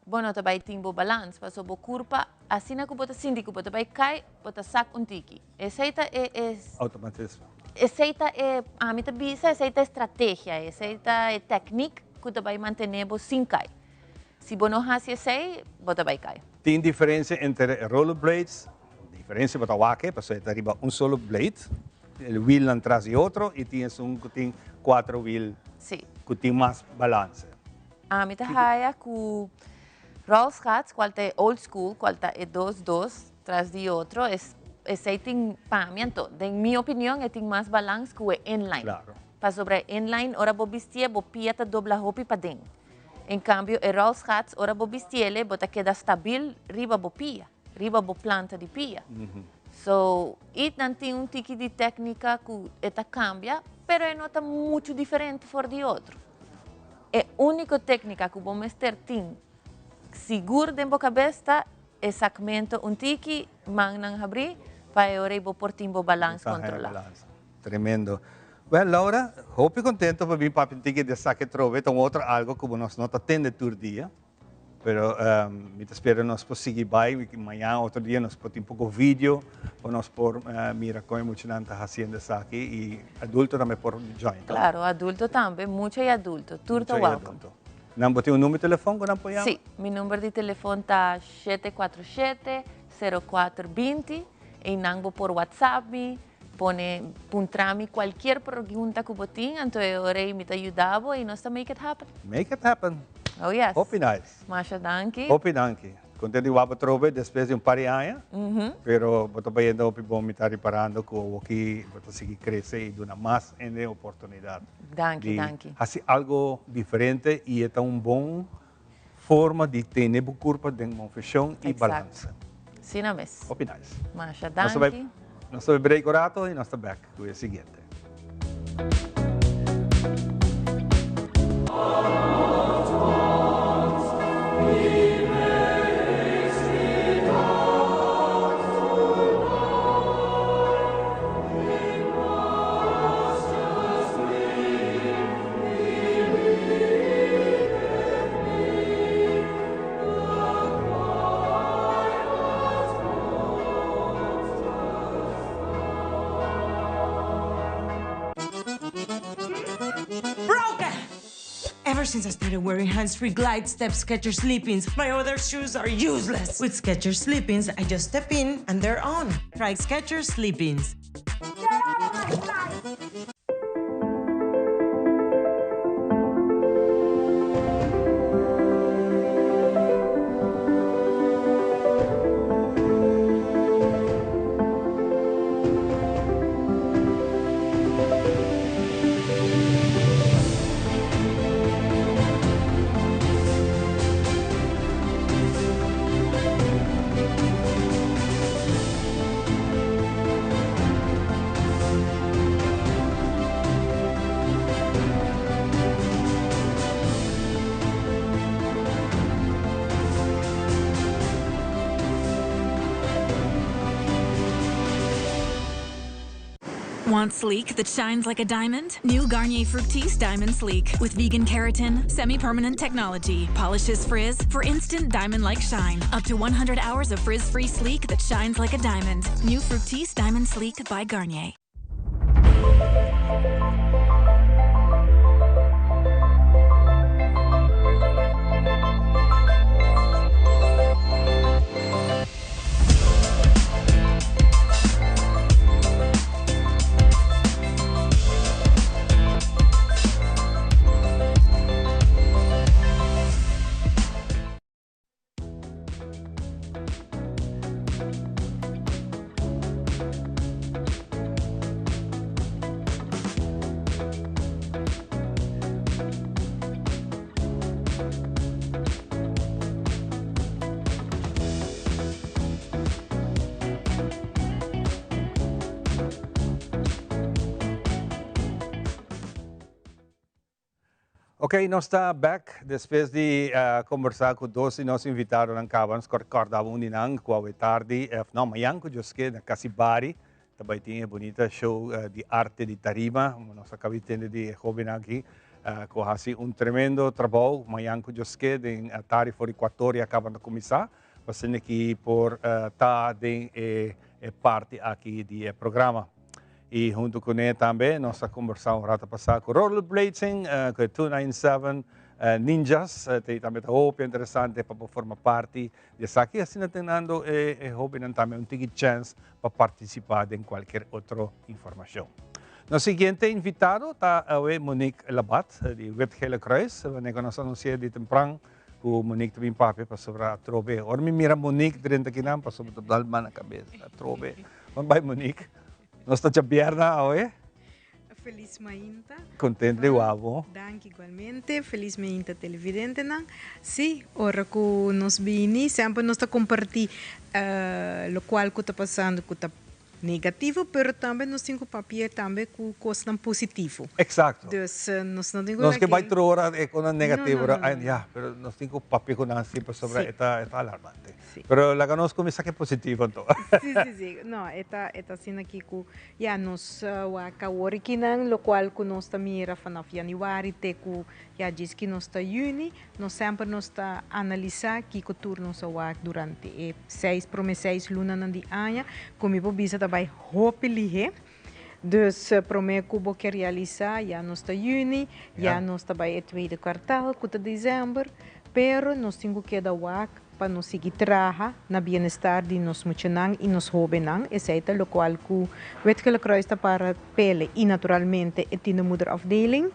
bo no ta bai tin bo balans, pasobra bo kurpa asina ku bo ta sinti ku bo ta bai kai, bo ta sak un tiki. Esei ta e, e. Outomatismo. Esei ta e, ami ta bisa, esei ta e strategia, esei ta e teknik ku ta bai mantené bo sin kai. Si bo no hasi esei, bo ta bai kai. Tin diferensia entre e rollerblades Diferencia bo ta wak e, pasobra e ta riba un solo blade, e wielnan tras di otro y tin esun cu tin cuatro wiel cu tin mas balance. Ami ta haya cu rolschaats, cual ta e old school, cual ta e dos dos tras di otro, esey tin, pa mi anto, den mi opinion e tin mas balance cu e inline. Pasobra e inline ora bo bistié bo pia ta dobla hopi paden. En cambio e rolschaats ora bo bistiele bo ta keda stabil riba bo pia. Riba bo planta di pia. So, i nan tin un tiki di tecnica cu e ta cambia, pero e no ta mucho diferente for di otro. E unico tecnica cu bo mester tin sigur den bo cabes ta e sacmento un tiki, mannan habri, pa e ora ei bo por tin bo balans controla. Tremendo. Well, Laura, hopi contento pa bin papia un tiki di esaki atrobe. Ta un otro algo cu bo nos no ta tende tur dia. Pero mi ta spera nos por sigui bai, mañan otro dia nos por tin poco video pa nos por mira con e muchanan ta haciendo esaki y adulto tambe por join. Claro, adulto tambe, mucha y adulto, tur ta welcome. Nan bo tin un number di telefon cu nan por yama? Si, mi number di telefon ta 747 04 20 y nan bo por whatsapp mi, pone puntra mi cualkier pregunta cu bo tin, anto e ora ey mi ta yuda bo y nos ta make it happen. Make it happen. Oh yes. Hopi nice. Masha danki. Hopi danki. Contento di wak bo trobe despues di un par di aña, pero bo ta bayendo hopi bon, mi ta riparando cu awoki bo ta sigui crece y duna mas hende oportunidad. Danki, danki. Haci algo diferente y e ta un bon forma di tene bo curpa den movecion y balansa. Exacto. Asina mes. Hopi nice. Masha danki. Nos ta bay break un rato y nos ta back cu e siguiente. Ever since I started wearing hands-free Glide Step Skechers Slip-ins, my other shoes are useless. With Skechers Slip-ins, I just step in and they're on. Try Skechers Slip-ins. Get out of my sight! Want sleek that shines like a diamond? New Garnier Fructis Diamond Sleek with vegan keratin, semi-permanent technology, polishes frizz for instant diamond-like shine. Up to 100 hours of frizz-free sleek that shines like a diamond. New Fructis Diamond Sleek by Garnier. Ok, nos ta back despues di combersa cu dos di nos invitadonan caba. Nos corda un di nan cu awe tardi, no, mañan cu Dios ke, na Casibari ta bay tin e bunita show di arte di tarima. Nos a caba di tende di e hobennan aki cu a haci un tremendo trabou. Mañan cu Dios ke den tardi for di cuator ya caba ta cuminsa. Pasobra aki por ta den e parti aki di e programa. Y hunto cune tambe nos a conversa un rato pasa cu Rollerblading, cu e 297 Ninjas. Te tambe ta hopi interesante pa por forma parti di esaki. Asina tenando e hobennan tambe un tiki chance pa participa den cualkier otro informacion. Nos siguiente invitado ta awe Monique Labat di Wit Gele Kruis. Wanneer nos anuncia di tempran Ku Monique ta bin papia pasobra atrobe. Ora mi mira Monique drenta kinan pasobra ta dal man na kabes. Atrobe. Ban bai Monique. Nos ta djabièrnè awe. Felis mainta. Kontent di wak bo. Danki igualmente. Felis mainta televidentenan. Sí, ora ku nos bini semper nos ta kompartí lokual ku ta pasando ku ta Negativo, pero tambe nos tin cu papia tambe cu cosnan positivo. Exacto. Dus nos no tin cu Nos ke bai tur ora e cosnan negativo, no, no, no, no. Ya, pero nos tin cu papia cu nan si pasobra e ta e ta alarmante. Si. Pero laga nos cuminsa cu e positivo anto. Si, si, si. No, e ta e ta asina aki cu ya nos wak awor akinan locual cu nos ta mira vanaf januari te cu ya djis ki nos ta juni. Nos semper nos ta analisá kiko tur nos a wak durante e seis promé seis lunanan di aña, ku mi por bisa ta bai hopi lihé. Dus promé ku bo ke realisá ya nos ta yüni, ya nos ta bai e tweede kwartaal ku ta desèmber, pero nos tin ku keda wak pa nos sigui traha na bienestar di nos muchanan i nos hóbennan. Esei ta lokual ku Wit Gele Kruis ta para pele i naturalmente e tienermoederafdeling.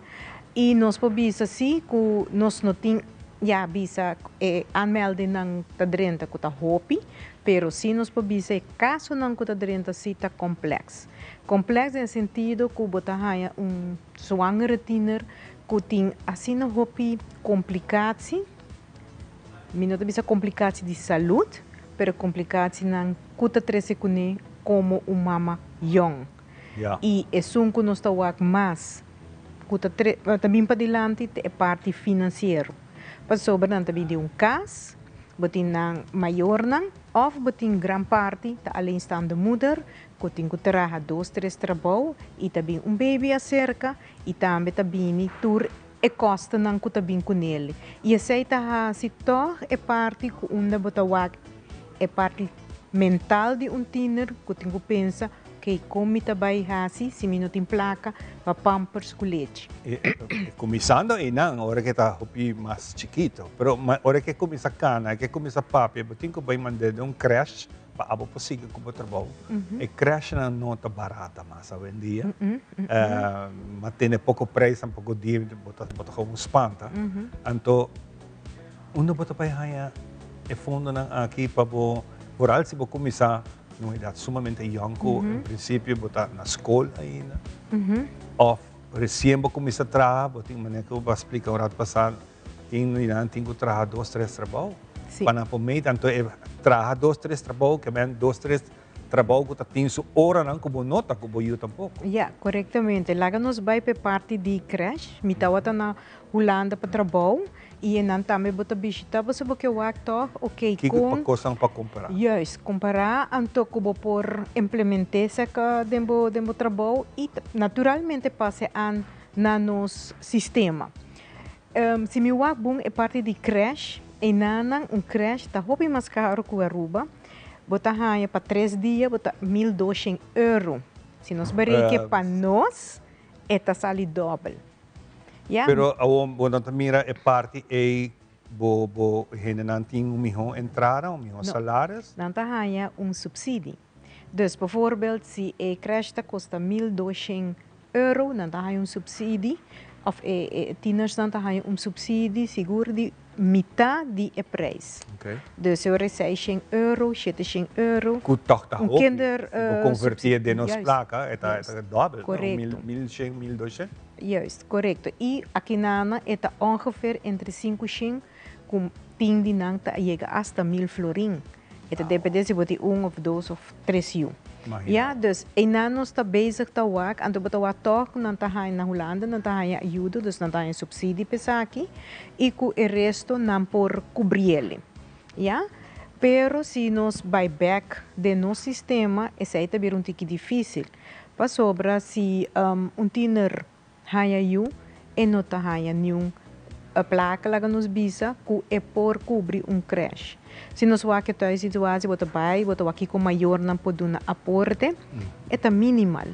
I nos por bisa si ku nos no tin, ya bisa e aanmeldingnan ta drenta ku ta hopi, pero si nos por bisa e kasonan ku ta drenta si ta kompleks. Kompleks den sentido ku bo ta haña un zwangere tiener ku tin asina hopi komplikatie, mi no ta bisa komplikatie di salud, pero komplikatienan ku ta trese kuné komo un mama yòn. I esun ku nos ta wak mas ku ta ta bin padilanti ta e parti finansiero. Pasobra nan ta bin di un kas, bo tin nan mayornan òf bo tin gran parti ta alleenstaande moeder ku tin ku traha dos tres trabou i ta bin un baby aserka i tambe ta bini tur e kostonan ku ta bin kunel. I esei ta hasi tòg e parti ku unda bo ta wak e parti mental di un tiner ku tin ku pensa. ok, kon mi ta bai hasi si mi no tin plaka pa pampers ku lechi? Kuminsando einan, ora ke ta hopi mas chikito, pero ora ke kuminsa kana, ke kuminsa papia, bo tin ku bai mand'é den un crèche pa abo por sigui ku bo trabou. E crèchenan no ta barata mas awendia. Ma tene poko prijs tampoco dia, bo ta bo ta gewoon spanta. Anto unda bo ta bai haña e fondonan aki pa bo, vooral si bo kuminsá na un edat sumamente yòn ku en prinsipio bo ta na skol ainda òf resien bo kuminsá traha, bo tin manera ku bo a splika un rato pasá, tin di nan tin ku traha dos tres trabou pa nan por mete. Anto e traha dos tres trabou ke men dos tres trabou ku ta tin su oranan ku bo no ta ku bo yu tampoko. Ya, korektamente. Laga nos bai pa e parti di krèsh. Mi tabata na Hulanda pa trabou i e nan tambe bo ta bishita pasobra bo ke wak tòg, oke, Kiko kon. Pa kosnan pa kompará. Juist, kompará anto ku bo por implement'é esaki den bo den bo trabou i naturalmente pasa e an na nos sistema. Si mi wak bon e parti di krèsh, enanan un krèsh ta hopi mas karu ku Aruba. Bo ta haña pa tres dia bo ta 1200 euro. Si nos bereken pa nos, e ta sali dòbel. Ya. Pero awor bo no ta mira e parti ei bo bo hendenan tin un mihó entrada, un mihó salaris? No, nan ta haña un supsidi. Dus bijvoorbeeld si e crèche ta kosta 1200 euro, nan ta haña un supsidi, òf e e tienersnan ta haña un supsidi sigur di mitá di e prijs. Dus e ora e seishent euro, sheteshent euro. Ku tòg ta hopi. Si bo konvertí den nos plaka e ta dòbel, no? 1100, 1200. Juist, korekto. I akinana e ta ongeveer entre sinkushent ku tin di nan ta yega asta 1000 florin. E ta depende si bo tin un of dos of tres yu. Ya, dus einan nos ta bezig ta wak, anto bo ta wak tòg ku nan ta haña na Hulanda, nan ta haña ayudo, dus nan ta haña supsidi pa esaki, i ku e resto nan por kubriel. Ya, pero si nos bai bèk den nos sistema, esei ta bira un tiki difísil, pasobra si un tiner Haña yu, e no ta haña niun plaka laga nos bisa ku e por kubri un krèsh. Si nos wak e thuissituatie, bo ta bai, bo ta wak kiko mayornan por duna aporte, e ta minimal.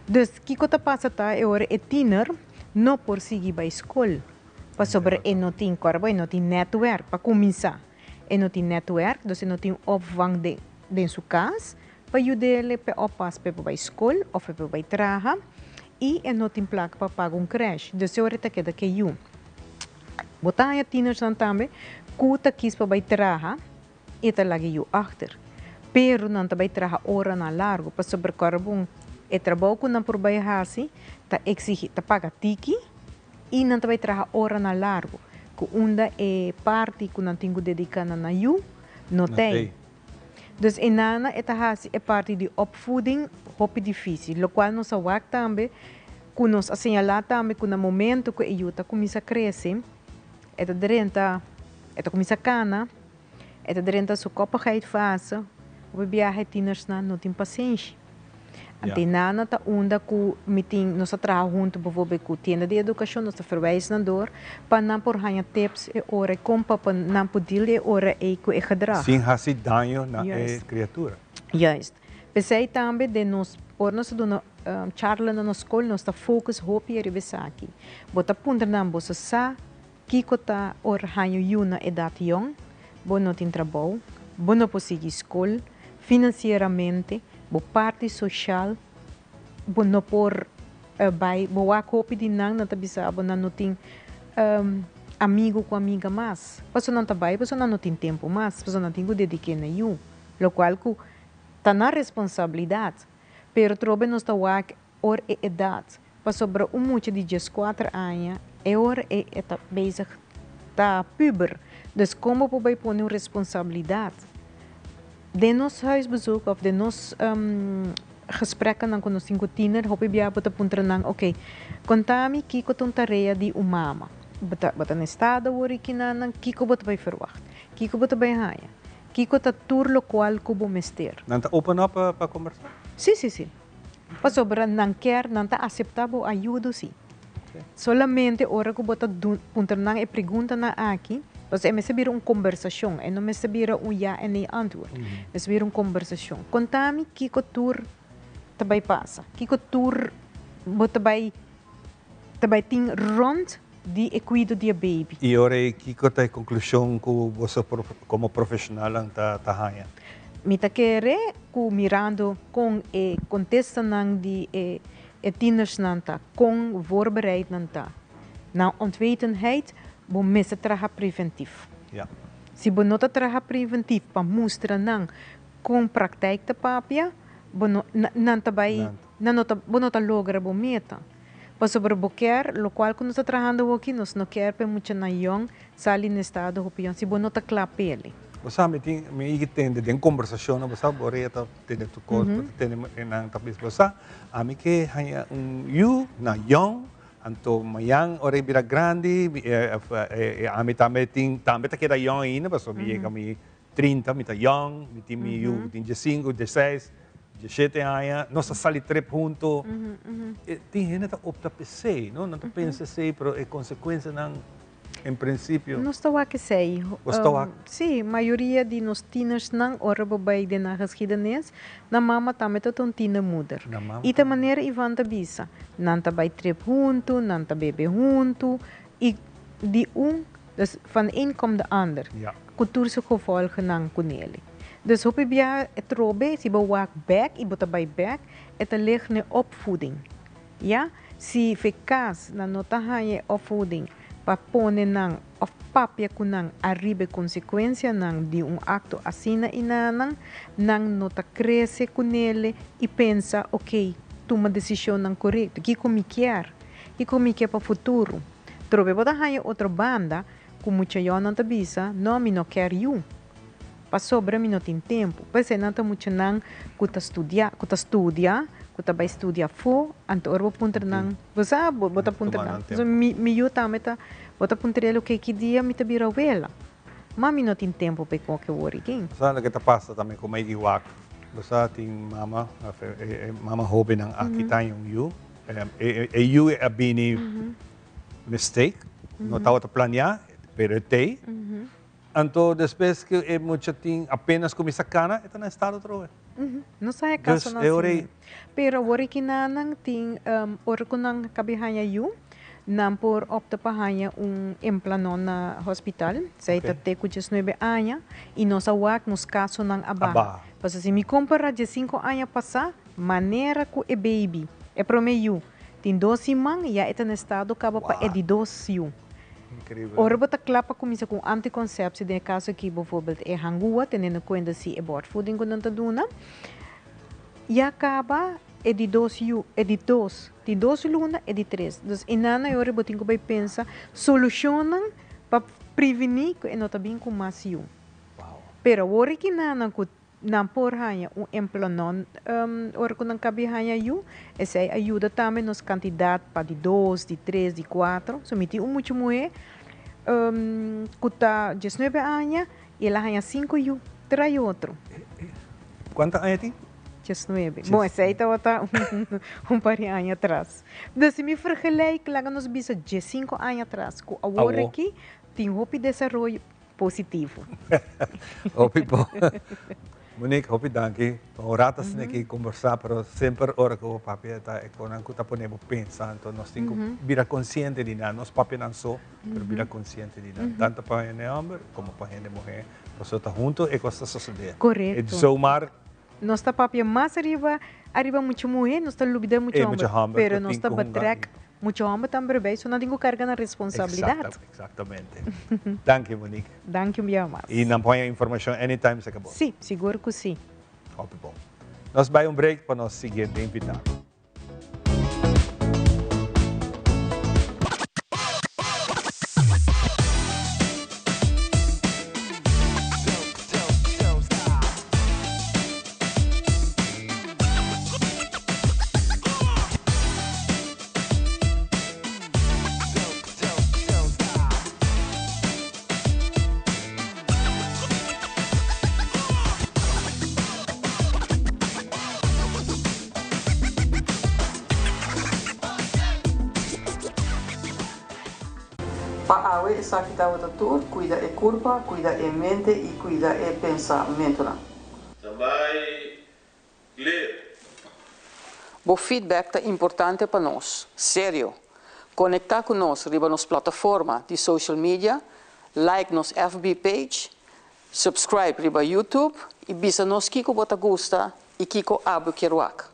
Dus kiko ta pasa ta e ora e tiner no por sigui bai skol pasobra e no tin kòrbo, e no tin nètwèrk pa kuminsá. E no tin nètwèrk, dus e no tin opvang den den su kas pa yud'é p'e oppas p'e por bai skol òf p'e por bai traha i e no tin plaka pa paga un krèsh. Dus e ora e ta keda ke yu. Bo ta haña tienersnan tambe ku ta kis pa bai traha i e ta laga e yu achter. Pero nan ta bai traha oranan largu pasobra kòrda bon e trabou ku nan por bai hasi ta eksigí ta paga tiki i nan ta bai traha oranan largu ku unda e parti ku nan tin ku dediká na nan yu no t'ei. Dus e nana e ta hasi e parti di opvoeding hopi difícil, locual nos a wak tambe cu nos a señala tambe cu na momento cu e yu ta cuminsa crece, e ta drenta, e ta cuminsa cana, e ta drenta su koppigheid fase, hopi biaha e tienersnan no tin pasenshi. Anto e nana ta unda ku mi tin, nos a traha huntu bijvoorbeeld ku tienda di edukashon, nos ta verwijs nan door pa nan por haña tips e ora kon pa pa nan por deal e ora ei ku e gedrag. Sin hasi daño na e kriatura. Juist. P'esei tambe den nos, ora nos ta duna charla na nos skol, nos ta focus hopi riba esaki. Bo ta puntra nan, boso sa kiko ta ora haña yu na edat yòn? Bo no tin trabou, bo no por sigui skol, finansieramente, bo parti soshal, bo no por bai, bo wak hopi di nan, nan ta bisa bo nan no tin amigu ku amiga mas. Pasobra nan ta bai pasobra nan no tin tempu mas, pasobra nan tin ku dedik'é na yu, lokual ku ta nan responsabilidat. Pero trobe nos ta wak ora e edat, pasobra un mucha di 14 aña e ora ei e ta bezig ta puber, dus kon bo por bai pone un responsabilidat? Den nos huisbezoek of den nos gesprekkennan ku nos tin ku tiener hopi bia bo ta puntra nan, ok, konta mi kiko ta un tarea di un mama? Bo ta bo ta na estado awor i kinanan, kiko bo ta bai ferwagt? Kiko bo ta bai haña? Kiko ta tur lokual ku bo mester? Nan ta open up pa kombersá? Sí, sí, sí. Pasobra nan kier, nan ta aseptá bo ayudo sí. Solamente ora ku bo ta puntra nan e preguntanan aki, pasobra e mester bira un kombersashon, e no mester bira un ja en nee antwoord. Mester bira un kombersashon. Konta mi kiko tur. ta bai pasa? Kiko tur bo ta bai ta bai tin rond di e kuido di e baby? I ora ei kiko ta e konklushon ku boso komo profeshonalnan ta ta haña? Mi ta kere ku mirando kon e kontestanan di e e tienersnan ta, kon voorbereid nan ta, nan onwetendheid, bo mester traha preventief. Ja. Si bo no ta traha preventief pa mustra nan kon praktijk ta papia, bo no, nan ta bai, nan no ta, bo no ta logra bo meta. Pasobra bo kier, lokual ku nos ta trahando awoki, nos no kier pa e muchanan yòn sali na estado hopi yòn si bo no ta kla p'e. Bo sa, mi tin, mi yigi tende den kombersashonnan, bo sa, bo rea ta tende tur kos, bo ta tende nan ta bisa, bo sa, ami ke haña un yu na yòn, anto mañan ora e bira grandi, ami tambe tin, tambe ta keda yòn ainda, pasobra mi yega mi 30, mi ta yòn, mi tin mi yu ku tin diesinku, dieseis, dieshete aña, nos ta sali trip hunto. Tin hende ta opta p'esei, no? Nan ta pensa esei, pero e konsekuensianan en prinsipio. Nos ta wak esei. Bos ta wak? Sí, mayoria di nos tienersnan ora bo bai den nan geschiedenis, nan mama tambe ta un tienermoeder. Nan mama I ta manera Ivan ta bisa, nan ta bai trip hunto, nan ta bebe hunto, i di un Dus van een komt de ander. Ja. Ku tur su gevolgennan ku nele. Dus hopi bia e trobe si bo wak bek i bo ta bai bek e ta lig n'e opvoeding. Ja, si fe kas nan no ta haña e opvoeding pa pone nan of papia ku nan ariba e konsekuensianan di un akto asina i nanan, nan no ta krese ku nele i pensa ok, tuma desishonnan korekto, kiko mi kier, kiko mi ke pa futuro. Trobe bo ta haña otro banda ku mucha yònnan ta bisa, No, mi no kèr yu. Pasobra mi no tin tempu. P'esei nan ta muchanan ku ta studia, ku ta studia, ku ta bai studia afó, anto ora bo puntra nan, bo sa, bo ta puntra nan. Pasobra mi, mi yu tambe ta, bo ta puntra el, oke, ki dia mi ta bira wela? Ma mi no tin tempu pa e koke wor aki. Bo sa loke ta pasa tambe ku Maggie wak? Bo sa tin mama, e mama hóbennan aki ta haña un yu. E yu a bini mistake, no tabata planeá, pero e t'ei. Anto despues ku e mucha tin apenas kuminsá kana, e ta na estado atrobe. No sa e kasonan asina. Pero awor e kinanan tin, ora ku nan kabi haña yu, nan por opta pa haña un implanon na hospital. Esei ta te ku diesnuebe aña i nos a wak nos kasonan a baha. Pasobra si mi kompará diesinku aña pasá, Manera ku e baby, e promé yu, tin dos siman, ya e ta na estado kaba pa e di dos yu. Increíbel. Ora bo ta kla pa kuminsá ku un antikonsepsie, den e kaso aki bijvoorbeeld e hangua, teniendo kuenta si e borstvoeding ku nan ta duna, ya kaba e di dos yu, e di dos, tin dos luna, e di tres. Dus e nana e ora bo tin ku bai pensa solushonnan pa prevení ku e no ta bin ku mas yu. Pero awor e kinanan ku Nan por haña un emplonon ora ku nan kabi haña yu. Esei a yuda tambe nos kantidat pa di dos, di tres, di kuater. So mi tin un mucha muhé ku ta diesnuebe aña i el a haña sinku yu tras otro. Kuantu aña tin? Diesnuebe. Bon, esei tabata un par di aña atras. Dus si mi vergelijk, laga nos bisa diesinku aña atras ku awor aki tin hopi desaroyo. positivo. Hopi bon. Monique, hopi danki. Pa un rato asina aki kombersá, pero semper ora ku bo papia ta e konan ku ta pone bo pensa. Anto nos tin ku bira konsiente di nan. Nos papianan so, pero bira konsiente di nan. Tanto pa hende hòmber komo pa hende muhé. Pasobra ta huntu e kos ta sosodé. Korekto. E zomaar. Nos ta papia mas ariba ariba mucha muhé, nos ta lubida mucha hòmber. Pero nos ta betrek mucha hòmber tambe erbij, so nan tin ku karga nan responsabilidat. Exactamente. Danki Monique. Danki un bia mas. I nan por haña informashon anytime si ka bo. Sí, sigur ku sí. Hopi bon. Nos bai un break pa nos siguiente invitado. Pa awe esaki tabata tur, cuida e curpa, cuida e mente y cuida e pensamentonan. Tambay clear. Bo feedback ta importante pa nos. Serio! Konektá ku nos riba nos plataforma di social media, like nos FB page, subscribe riba YouTube i bisa nos kiko bo ta gusta i kiko abo kier wak.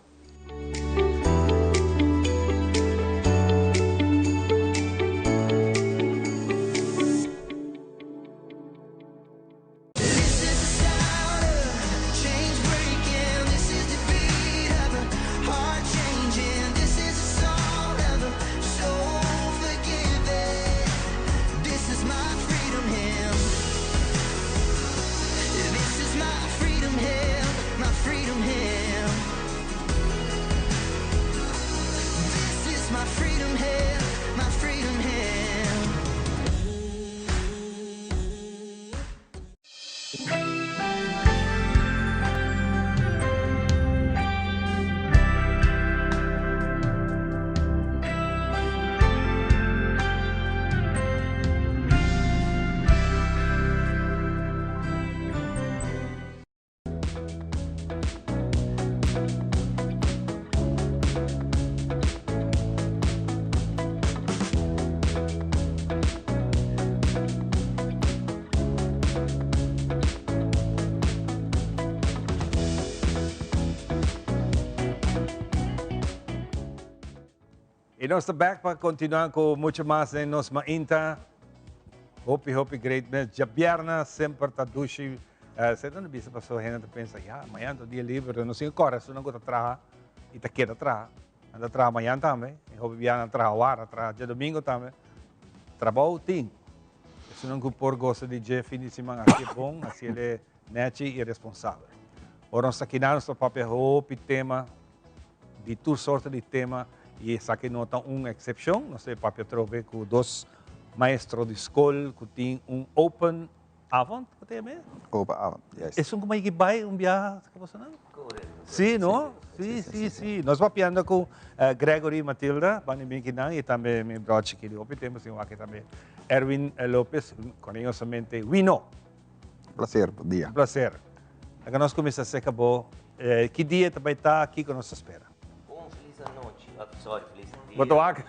Y nos ta back pa continua cu mucho mas den nos mainta. Hopi, hopi great mes. Djabierna semper ta dushi. Uh, se no bisa paso hende ta pensa, ya, mañana ta dia libre. No sin corre, su no ta traha y ta queda traha. Anda traha mañana tambe. Y hopi biana traha wara, traha djadomingo tambe. Trabou tin. Esun ku por gosa di dje fin di siman hasi e bon, hasi el e nechi i responsabel. Ora nos ta kina nos ta papia hopi tema, di tur sorto di tema i esaki no ta un eksepshon. Nos ta papia atrobe ku dos maestro di skol ku tin un open avond, ku ta yama e? Open avond, juist. Esun ku mayigi bai un biaha ku bosonan? Sí, no? Sí, sí, sí. Nos papiando ku Gregory Matilda, banda di Binkinan, i tambe mi brochi ki di hopi tempu sin wak tambe, Erwin Lopez, kariñosamente Wino. Placer, bon dia. Un placer. Laga nos kuminsá serka bo. Ki dia ta bai ta? Kiko nos ta spera? Un felis anochi. Sorry, felis dia. Bo ta wak?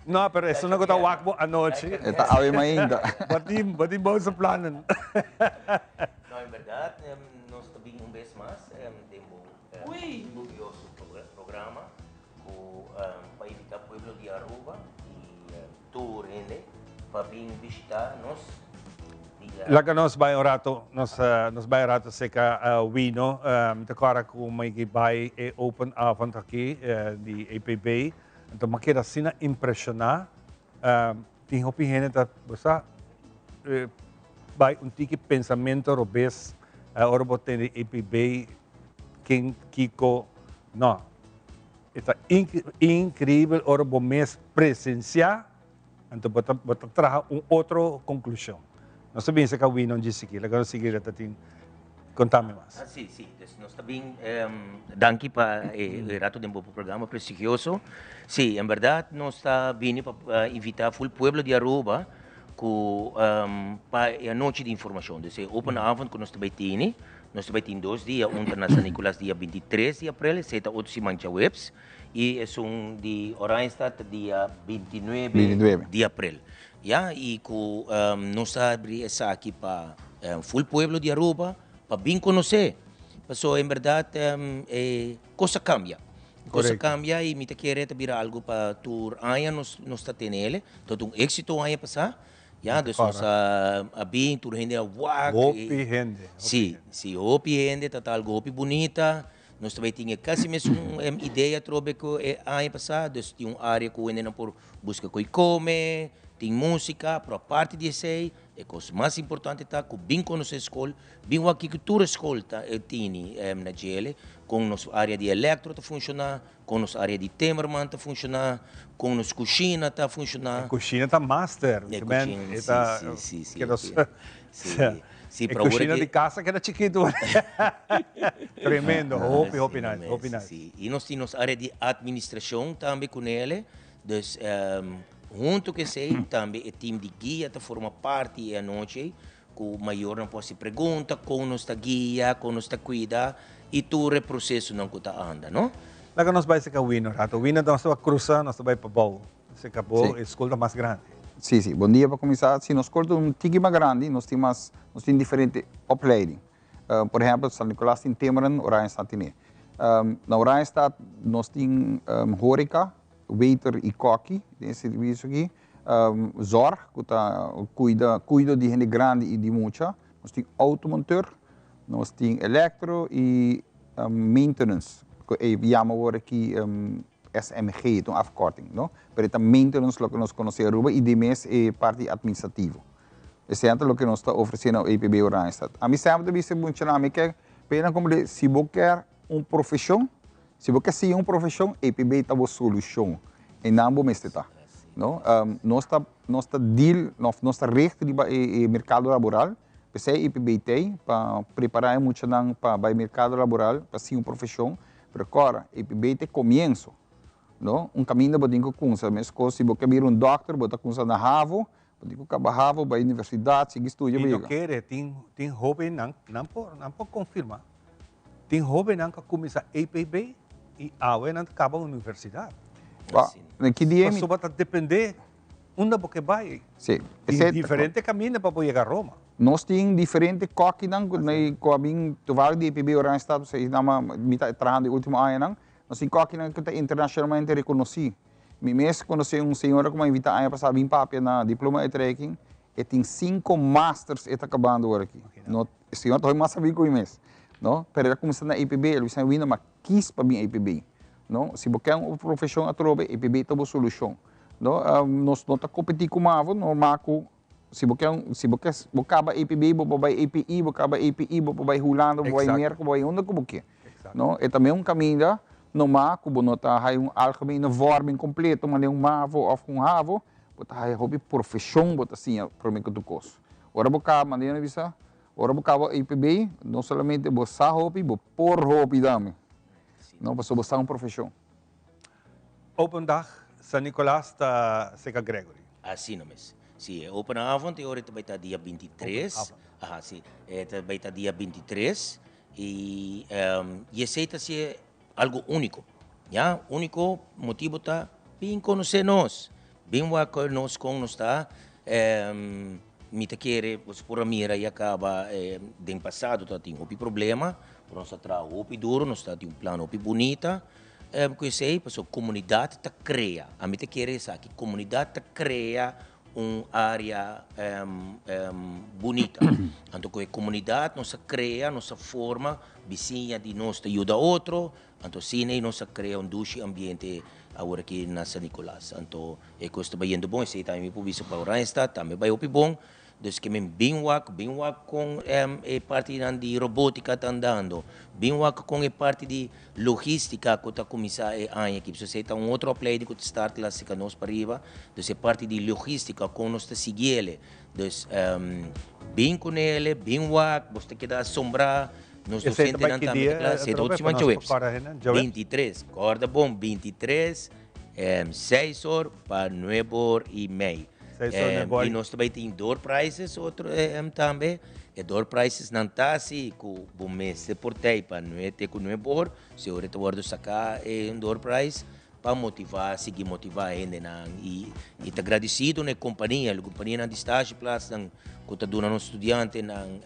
No, pero esun no ku ta wak bo anochi. E ta awe mainta. Bo tin, bo tin boso plannen. No, en berdad nos ta bin un bes mas den bo glorioso programa cu pa invita pueblo di Aruba y tur hende pa bin bishita nos. Laga nos bai un rato, nos nos bai un rato cerca Wino. Mi ta corda cu mi bai e open avond aki di EPB. Enton mi a keda asina impresiona. Tin hopi hende ta, bo sa, bai un tiki pensamento robes ora bo tende EPB, ken, kiko, no. E ta increibel ora bo mes presencia, anto bo ta, bo ta traha un otro conclusion. Nos ta binse ka win un djisiki, laga nos sigui ta tin, contame mas. Ah, si, si. Dus nos ta bin, danki pa e rato den bo programa prestigioso. Si, en berdad nos ta bini pa invita full pueblo di Aruba cu pa e anochi di informacion. Dus e open avond cu nos ta bay tini, nos ta bay tin dos dia, un ta na San Nicolas dia 23 di april, esey ta otro siman djaweps, y esun di Oranjestad ta dia 29 di april. Ya, y cu nos ta habri esaki pa full pueblo di Aruba pa bin conoce. Pasobra en berdad e cos a cambia. Cos a cambia y mi ta kere ta bira algo pa tur aña nos nos ta tene ele. Ta un exito aña pasa. Ya, dus nos a bin, tur hende a wak. Hopi hende. Si, si, hopi hende, ta ta algo hopi bunita. Nos ta bay tin e casi mesun idea atrobe cu e aña pasa. Dus tin un area cu hendenan por busca cu e come, tin musica, pero aparte di esey, e cos mas importante ta cu bin conoce scol, bin wak kico tur scol ta tini na djele, con nos area di electro ta funciona, con nos area di timmerman ta funciona, con nos cushina ta funciona. E cushina ta master. E cushina, si, si, si. Si, si. E cushina di casa keda chikito. Tremendo, hopi, hopi nice, hopi nice. Si, y nos tin nos area di administracion tambe cu nele. Dus hunto ku esei tambe e team di guia ta forma parti e anochi ei ku mayornan por hasi pregunta kon nos ta guia, kon nos ta kuida i tur e prosesonan ku ta anda, no? Laga nos bai serka Wino rato. Wino nos ta krusa, nos ta bai pabou. Serka bo e skol ta mas grandi. Sí, sí. Bon dia pa kuminsá. Si nos skol ta un tiki mas grandi, nos tin mas, nos tin diferente opleiding. Por ehèmpel, San Nicolas tin Timmeren, Oranjestad tin e. Na Oranjestad nos tin horeca, waiter i kòki den e servisio aki. Zorg, ku ta kuida, kuido di hende grandi i di mucha. Nos tin automonteur, nos tin elektro i maintenance, ku e yama awor aki SMG, ta un afkorting, no? Pero e ta maintenance loke nos konosé Aruba i dimes e parti administrativo. Esei ta loke nos ta ofresé na EPB Oranjestad. Ami semper ta bisa e muchanan, mi ke p'e nan komprendé, si bo kier un profeshon, si bo ke sigui un profeshon, EPB ta bo solushon. Einan bo mester ta, no? Nos ta nos ta deal òf nos ta richt riba e e merkado laboral, p'esei EPB t'ei pa prepará e muchanan pa bai merkado laboral, pa sigui un profeshon. Pero kòrda, EPB ta e komienso, no? Un kaminda bo tin ku kumsa, meskos si bo ke bira un dòkter bo ta kumsa na havo, Bo tin ku kaba havo, bai universidat, sigui studia bo yega. I no kere, tin tin hobennan, nan por nan por konfirmá, tin hobennan ku a kuminsá EPB i awe nan ta kaba universidat. Ba, na ki dia mi. Pasobra ta dependé unda bo ke bai. Sí. Tin diferente kaminda pa bo yega Roma. Nos tin diferente kòkinan ku ku a bin toevallig di EPB Oranjestad, pasobra esei mi ta trahando e último añanan. Nos tin kòkinan ku ta internashonalmente rekonosí. Mi mes conoce un señora cu mi a invita aña pasa bin papia na diploma uitreiking, e tin cinco masters e ta cabando ora aki. No, e señora ta hopi mas sabi cu mi mes, no? Pero el a cuminsa na EPB, el bisa mi Wino, ma kies pa bin EPB, no? Si bo kier un profesion atrobe, EPB ta bo solucion, no? Nos no ta competi cu mavo, no, ma cu si bo kier un, si bo kier, bo caba EPB, bo por bay EPI, bo caba EPI, bo por bay Hulanda, bo por bay Merca, bo por bay unda cu bo kier. No, e ta mes un caminda noma cu bo no ta haya un algemene vorming completo manera un mavo of un havo, bo ta haya hopi profesion bo ta siña prome cu tur cos. Ora bo caba, manera mi bisa, ora bo caba EPB, no solamente bo sa hopi, bo por hopi tambe. No, pasobra bo sa un profesion. Open dag San Nicolas ta seca Gregory. Asina mes. Si, e open avond e ora ta bay ta dia 23. Aha, si. E ta bay ta dia 23. Y y esey ta hacié algo unico. Ya, unico motibo ta bin conoce nos. Bin wak nos con nos ta. Mi ta kere boso por a mira ya caba den pasado ta tin hopi problema. Pero nos a traha hopi duro, nos ta tin un plan hopi bunita. Cu esey pasobra comunidad ta crea. Ami ta kere esaki, comunidad ta crea un area bunita. Anto cu e comunidad nos a crea, nos a forma, bisiña di nos ta yuda otro, anto asina y nos a crea un dushi ambiente awor aki na San Nicolas. Anto e cos ta bayendo bon, esey tambe mi por bisa pa Oranjestad tambe bay hopi bon. Dus ke men bin wak, bin wak kon e partinan di robotica ta andando, bin wak kon e parti di logistica ku ta kuminsá e aña aki. Pasobra esei ta un otro opleiding ku ta start la seka nos pariba. Dus e parti di logistica kon nos ta sigui ele. Dus bin ku nele, bin wak, bos ta keda asombrá. Nos Esei ta bai dosentenan ki tambe dia, ta kla. Esei ta Robert, otro pa siman nos djaweps. por kòrda hende? Djaweps? 23, kòrda bon, 23, seis or pa nuebe or i mei. I nos ta bai tin door prizes otro tambe. E door prizes nan ta si ku bo mester por tei pa nue te ku nue bor. Si ora ta wordo saka e door prize pa motiva, sigui motiva hendenan. I i ta gradisido na e kompania, e kompanianan di stageplaatsnan ku ta duna nos studiantenan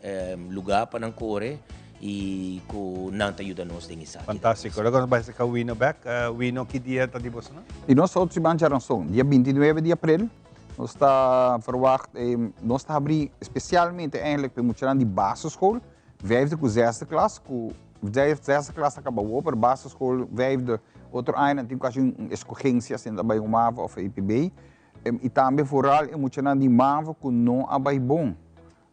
luga pa nan kore i ku nan ta yuda nos den esaki. Fantástiko. Loke nos bai saka Wino bek. Wino, ki dia ta di boso nan? Di nos otro siman djaranson, dia 29 di aprel, nos ta verwacht, nos ta habri spesialmente eigenlijk pa e muchanan di basisschool, vijfde ku zesde klas, ku zesde klas a kaba awor, pero basisschool, vijfde, otro aña nan tin ku hasi un eskogensia si nan ta bai un mavo òf EPB. I tambe vooral e muchanan di mavo ku no a bai bon.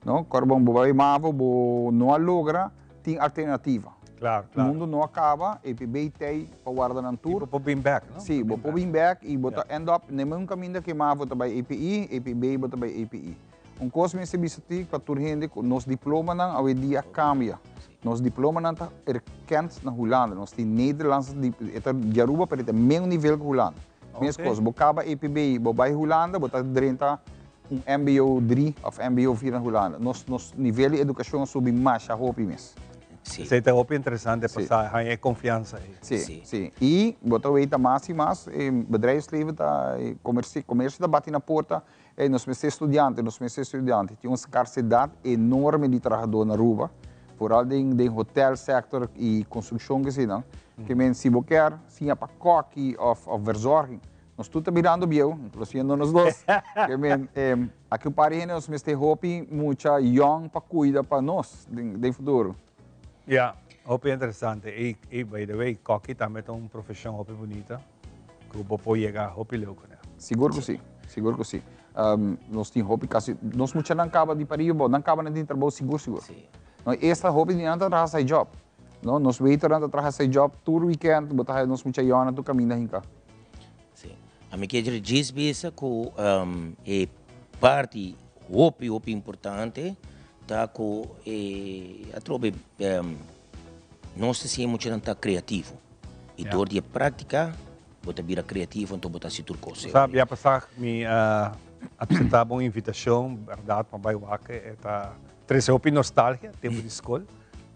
No, Corbon, bo bai mavo, bo no a logra, tin alternativa. Claro, claro. Mundo no a caba, EPB tey pa warda nan tur. Y bo por bin back, no? Sí, bo por bin back y bo ta end up, na e mismo caminda cu e mavo ta bai EPI, EPB bo ta bai EPI. Un cos mi mester bisa ti pa tur hende cu nos diplomanan awendia a cambia. Nos diplomanan ta erkend na Hulanda. Nos tin Nederlandse, e ta di Aruba pero e ta mesmo nivel cu Hulanda. Mes cos, bo caba EPB, bo bai Hulanda, bo ta drenta un mbo 3 of mbo 4 na Hulanda. Nos nos nivel di educacion a subi masha hopi mes. Esei ta hopi interesante pa sa haña e konfiansa ei. Sí, sí. I bo ta weta mas i mas e bedrijfsleven ta, e komersio ta bati na porta, ey nos mester studiante, nos mester studiante. Tin un skarsedat enorme di trahadó na Aruba, vooral den den hotelsector i konstrukshon kesinan. Ke men si bo kier siña pa kòki òf òf verzorging, Nos tur ta mirando bieu, inclusiendo nos dos. Ke men, aki un par di hende nos mester hopi mucha yong pa cuida pa nos den futuro. Ya, hopi interesante. Y by the way, koki tambe ta un profesion hopi bunita cu bo por yega hopi leu cune. Sigur cu si, sigur cu si. Nos tin hopi casi, nos muchanan caba di pariba, bo nan caba nan tin trabou sigur sigur. No, esta hopi di nan ta traha side job. No, nos waiternan ta traha side job tur weekend, bo ta haya nos mucha yònan tur kaminda hinka. Sí. Ami ke djis bisa ku e parti hopi hopi importante ta ku e atrobe nos ta siña muchanan ta kreativo i dor di e práktika bo ta bira kreativo anto bo ta hasi tur kos. Bo sa bia pasá mi a akseptá bo un invitashon bèrdat pa bai wak e ta Trese hopi nostalgia, tempu di skol,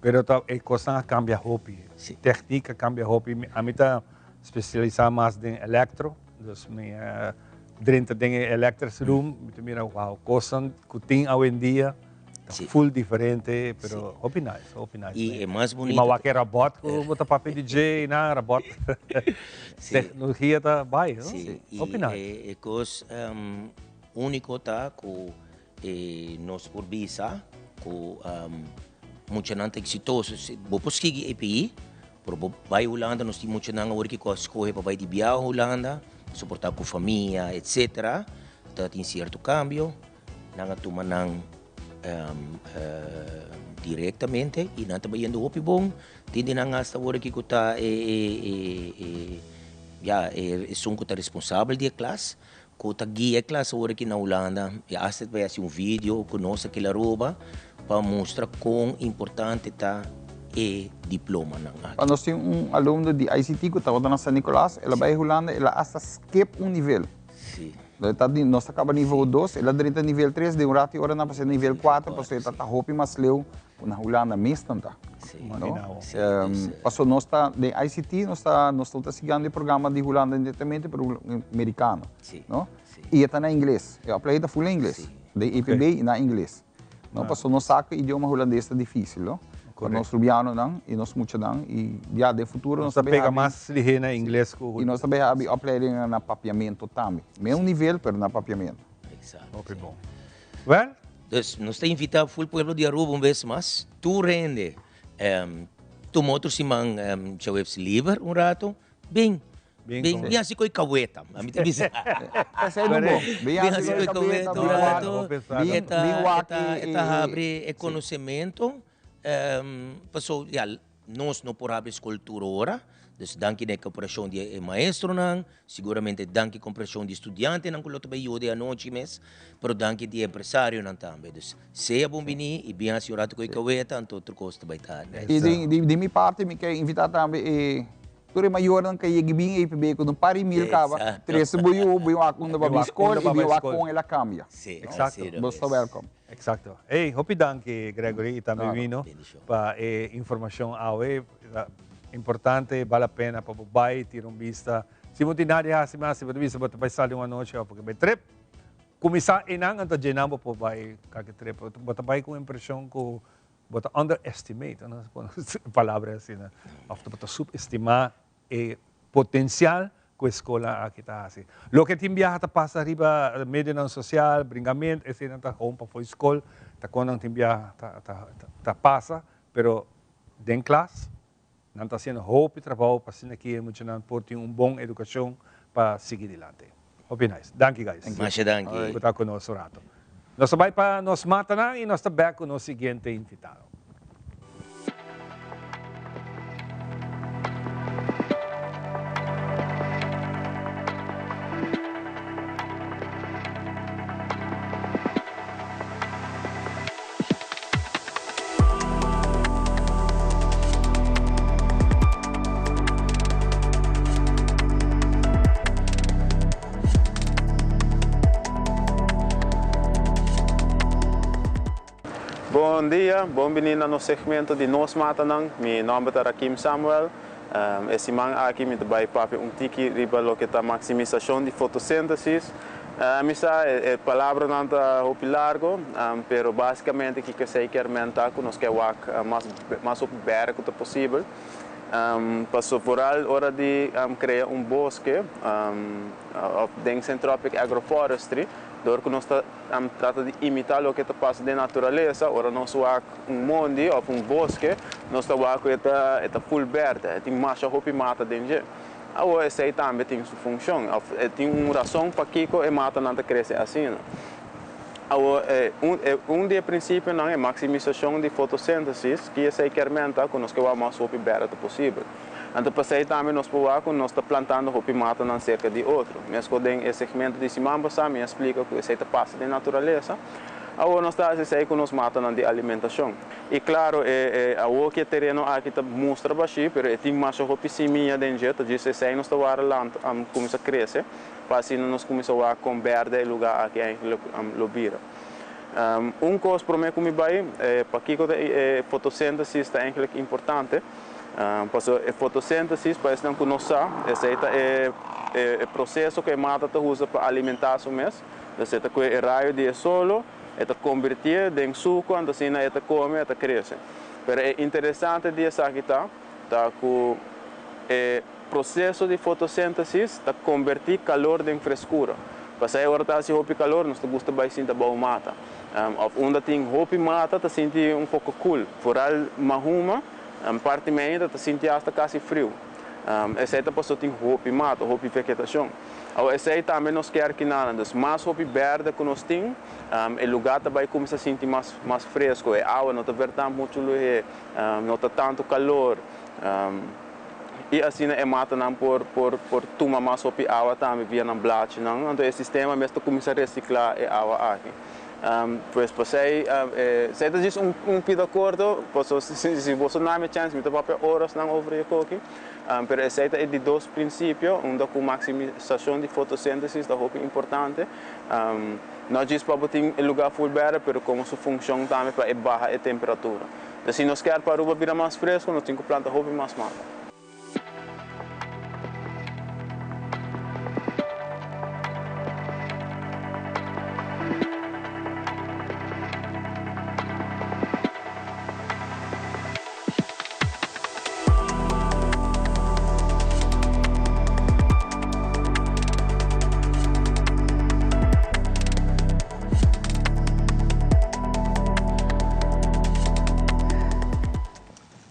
pero ta e kosnan a kambia hopi. Teknik a kambia hopi. Ami ta spesialisá mas den elektro, dus mi a drenta den e elektrisch room, mi ta mira wow, kosnan ku tin awendia ta ful diferente, pero hopi nice, hopi nice. I e mas bunito. I mi a wak e robot ku bo ta papia di dje, nan robot. Teknologia ta bai, no? Hopi nice. I e kos úniko ta ku E nos por bisa ku muchanan ta eksitoso. Bo por sigui EPI, pero bo bai Hulanda, nos tin muchanan awor ki ku a skohe pa bai di biaha Hulanda, soportá ku famia, etsetera. Ta tin sierto kambio, nan a tuma nan direktamente i nan ta bayendo hopi bon. Tin di nan asta awor ki ku ta e ya esun ku ta responsabel di e klas. Ku ta guia e klas awor aki na Hulanda i asta bai hasi un video ku nos aki Aruba pa mustra kon importante ta e diplomanan aki. Pa nos tin un alumno di ICT ku tabata na San Nicolas, el a bai Hulanda, el a asta skip un nivel. Nos ta kaba nivel dos, el a drenta nivel tres, den un ratu i ora nan pasa nivel kuater pasobra e ta ta hopi mas leu ku na Hulanda mes nan ta. Paso nos ta den ICT nos ta nos no ta siguiendo e programa di Hulanda directamente pero mericano no y e ta na ingles e opleiding ta full na ingles den EPB na ingles no paso nos sa cu idioma hulandes ta dificil no pa nos rubianonan y nos muchanan y ya den futuro nos ta pega mas lihe na ingles cu y nos ta bay habi opleiding na papiamento tambe meun nivel pero na papiamento. Hopi bon. Well. Dus nos ta invita full pueblo di Aruba un bes mas, tur hende tuma otro siman djaweps liber un rato, bin, bin, bin hasi koe kaweta, ami ta bisa. Esei no bon, bin hasi koe kaweta un rato, e ta, e ta habri e konosemento, paso ya Nos no por habri skol tur ora, dus danki na e koperashon di e maestronan, siguramente danki koperashon di studiantenan ku lo ta bai yuda e anochi mes, pero danki di e empresarionan tambe. Dus sea bon bini i bin hasi un ratu ku e kaweta, anto otro kos ta bai ta nice. I di mi parti mi ke invitá tambe e tur e mayornan ke yega bin EPB ku no par i mil kaba, trese bo yu, bo wak unda bo a bin skol i bin wak kon el a kambia. Bo sta wèlkòm. Exacto. Ey, hopi danki Gregory y tambe Wino pa e informacion awe. Ta importante, bal la pena pa bo bay tira un bista. Si bo tin nada di haci mas, si bo ta bisa bo ta bay sali un anochi of bo ke bay trip, cuminsa eynan anto djenan bo por bay kake trip. Bo ta bay cu impresion cu bo ta underestimate, no e palabra asina, of bo ta subestima e potencial cu e scolnan aki ta haci. Loke tin biaha ta pasa riba medionan social, bringamento, eseinan ta gewoon pa fo'i scol, ta con nan tin biaha ta pasa, pero den klas nan ta haciendo hopi trabao pa asina ki e muchanan por tin un bon educacion pa sigui dilanti. Hopi nice. Danki guys. Masha danki. Cu ta cu nos un rato. Nos ta bay pa nos matanan y nos ta bek cu nos siguiente invitado. Bon dia, bon bini na nos segmento di Nos Matanan. Mi nòmber ta Rakim Samuel. E siman aki mi ta bai papia un tiki riba loke ta maksimisashon di fotosíntesis. Mi sa e palabranan ta hopi largo, pero básikamente kiko esei kier men ta ku nos ke wak mas mas hopi bèrdè ku ta posibel. Paso vooral ora di krea un boske òf den syntropic agroforestry, dor ku nos ta trata di imitá loke ta pasa den naturalesa, ora nos wak un mondi òf un boske, nos ta wak ku e ta e ta ful bèrdè, e tin masha hopi mata den dje. Awor esei tambe tin su funshon òf e tin un rason pakiko e matanan ta krese asina. Awor e un e un di e prinsipionan e maksimisashon di fotosíntesis, ki esei kier menta ku nos ke wak mas hopi bèrdè ta posibel. Anto p'esei tambe nos por wak ku nos ta plantando hopi matanan serka di otro. Meskos den e segmento di siman pasá mi a splika ku esei ta pasa den naturalesa. Awor nos ta hasi esei ku nos matanan di alimentashon. I klaro e e awor ki e tereno aki ta mustra bashí, pero e tin masha hopi simia den dje, ta djis esei nos ta wara lant kuminsá krese, pa asina nos kuminsá wak kon bèrdè e lugá aki eigentlik lo bira. Un kos promé ku mi bai, pakiko ta e fotosíntesis ta eigentlik importante, Pasobra e fotosíntesis, pa esnan ku no sa, esei ta e e proseso ku e mata ta usa pa alimentá su mes. Dus e ta kue e rayo di e solo, e ta kombertié den suku, anto asina e ta kome, e ta krese. Pero e interesante di esaki ta, ta ku e proseso di fotosíntesis ta kombertí kalor den freskura. Pasei ora ta hasi hopi kalor, nos ta gusta bai sinta bou mata. Òf unda tin hopi mata ta sinti un poko kul. Foral mahuma, parti meinta ta sinti asta kasi friu. Esei ta pasobra tin hopi mata, hopi vegetashon. Awor esei tambe nos kier kinanan. Dus mas hopi bèrdè ku nos tin, e lugá ta bai kuminsá sinti mas mas fresku. E awa no ta vertá muchu luhé, no ta tantu kalor. I asina e matanan por por por tuma mas hopi awa tambe via nan blachinan. Anto e sistema mes ta kuminsá resiklá e awa aki. Pues pasei esei ta djis un un pida korto, paso si boso na mi chèns mi ta papia orasnan over e koki. Pero esei ta e di dos prinsipio unda ku maksimisashon di fotosíntesis ta hopi importante. No djis pa bo tin e lugá ful bèrdè pero komo su funshon tambe pa e baha e temperatura. Entonces si nos kier pa Aruba bira mas fresco nos tin cu planta hopi mas mata.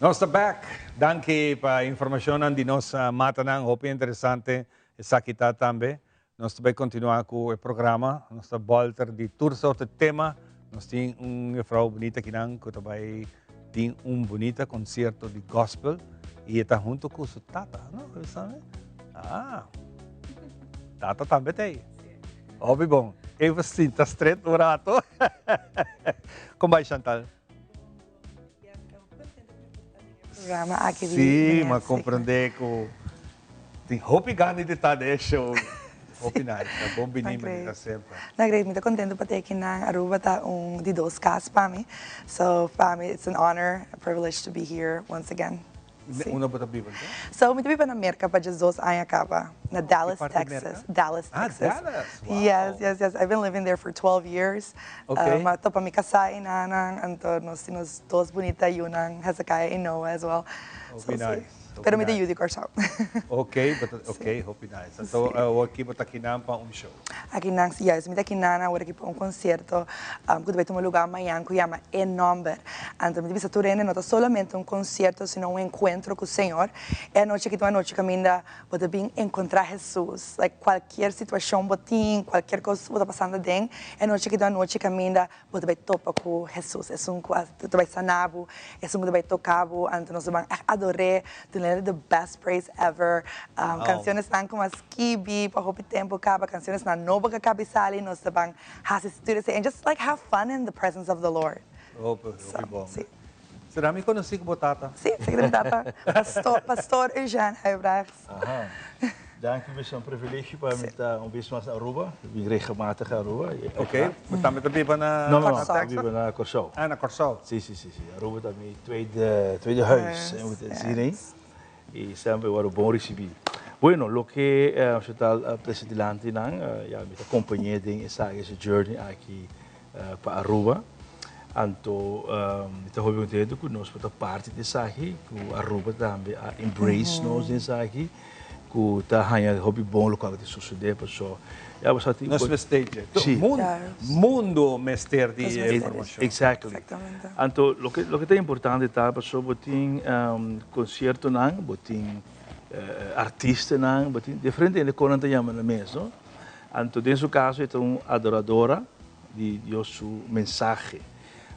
Nos ta back. Danki pa informacionnan di nos matanan. Hopi interesante esaki ta tambe. Nos ta bay continua cu e programa. Nos ta bolter di tur soorte tema. Nos tin un juffrouw bunita kinan cu ta bay tin un bunita concierto di gospel y e ta hunto cu su tata, no? Ah. Tata tambe ta ei. Hopi bon. Even sinta stret un rato. Kon bai Chantal? Programa aki di Sí, ma comprende ku tin hopi gana di ta den e show. Hopi nice. Ta bon bini manera semper. Na great, mi ta contento pa ta aki nan. Aruba ta un di dos cas pa mi. So pa mi it's an honor, a privilege to be here once again. Sí. Unda bo ta biba enton? So mi ta biba na Merca pa djesdos aña caba, na Dallas, Ki parti di Texas. Merca? Dallas, Ah, Texas. Dallas! Wow! Yes, yes, yes. I've been living there for 12 years. Okay. Mi a topa mi casá enanan, anto nos tin nos dos bunita yunan, Hezekiah y Noah as well. Hopi So, sí. nice, hopi Pero mi ta nice. yu di Kòrsou. Okay, bo ta, okay, hopi nice. Anto Sí. awor aki bo ta kinan pa un show. Akinan, sí, juist. Mi ta akinan awor aki pa un konsierto ku ta bai tuma lugá mañan ku yama E Nòmber. Anto mi ta bisa tur hende no ta solamente un konsierto sino un enkuentro ku Señor. E anochi aki ta un anochi kaminda bo ta bin enkontrá Hesus. Like kualkier situashon bo tin, kualkier kos bo ta pasando aden, e anochi aki ta un anochi kaminda Bo ta bai topa ku Hesus, esun ku ta bai sana bo, esun ku ta bai toka bo, anto nos ta ban ègt ador'é, dun'é the best praise ever. Kansionesnan ku mas skibi pa hopi tempu kaba, kansionesnan nobo ku a kabi sali, nos ta ban hasi tur esei and just like have fun in the presence of the Lord. Hopi, hopi bon. Sera mi konosí ku bo tata? Sí, esaki ta mi tata, Pastor, Pastor Eugène Huijbregts. Aha. Danki, mi un privilegio pa mi ta un bes mas na Aruba. Mi bin regelmatig Aruba. Ok, bo tambe ta biba na No, no, no, mi biba na Kòrsou. Ah, na Kòrsou. Si, si, si, si. Aruba ta mi tweede, tweede huis, mi ta si nei. I semper wòrdu bon risibí. Bueno, loke Chantal a trese dilanti nan, ya mi ta kompañ'é den esaki, e journey aki pa Aruba. Anto mi ta hopi contento cu nos por ta parti di esaki, cu Aruba tambe a embrace nos den esaki, cu ta haña hopi bon locual cu ta sucede, paso ya bo sa tin. Nos mester dje. Si. Mundo mester di e informacion. Exactly. Anto loke loke ta importante ta paso bo tin conciertonan, bo tin artistanan, bo tin diferente hende cu nan ta yama nan mes, no? Anto den su caso e ta un adoradora. Di Dios su mensahe.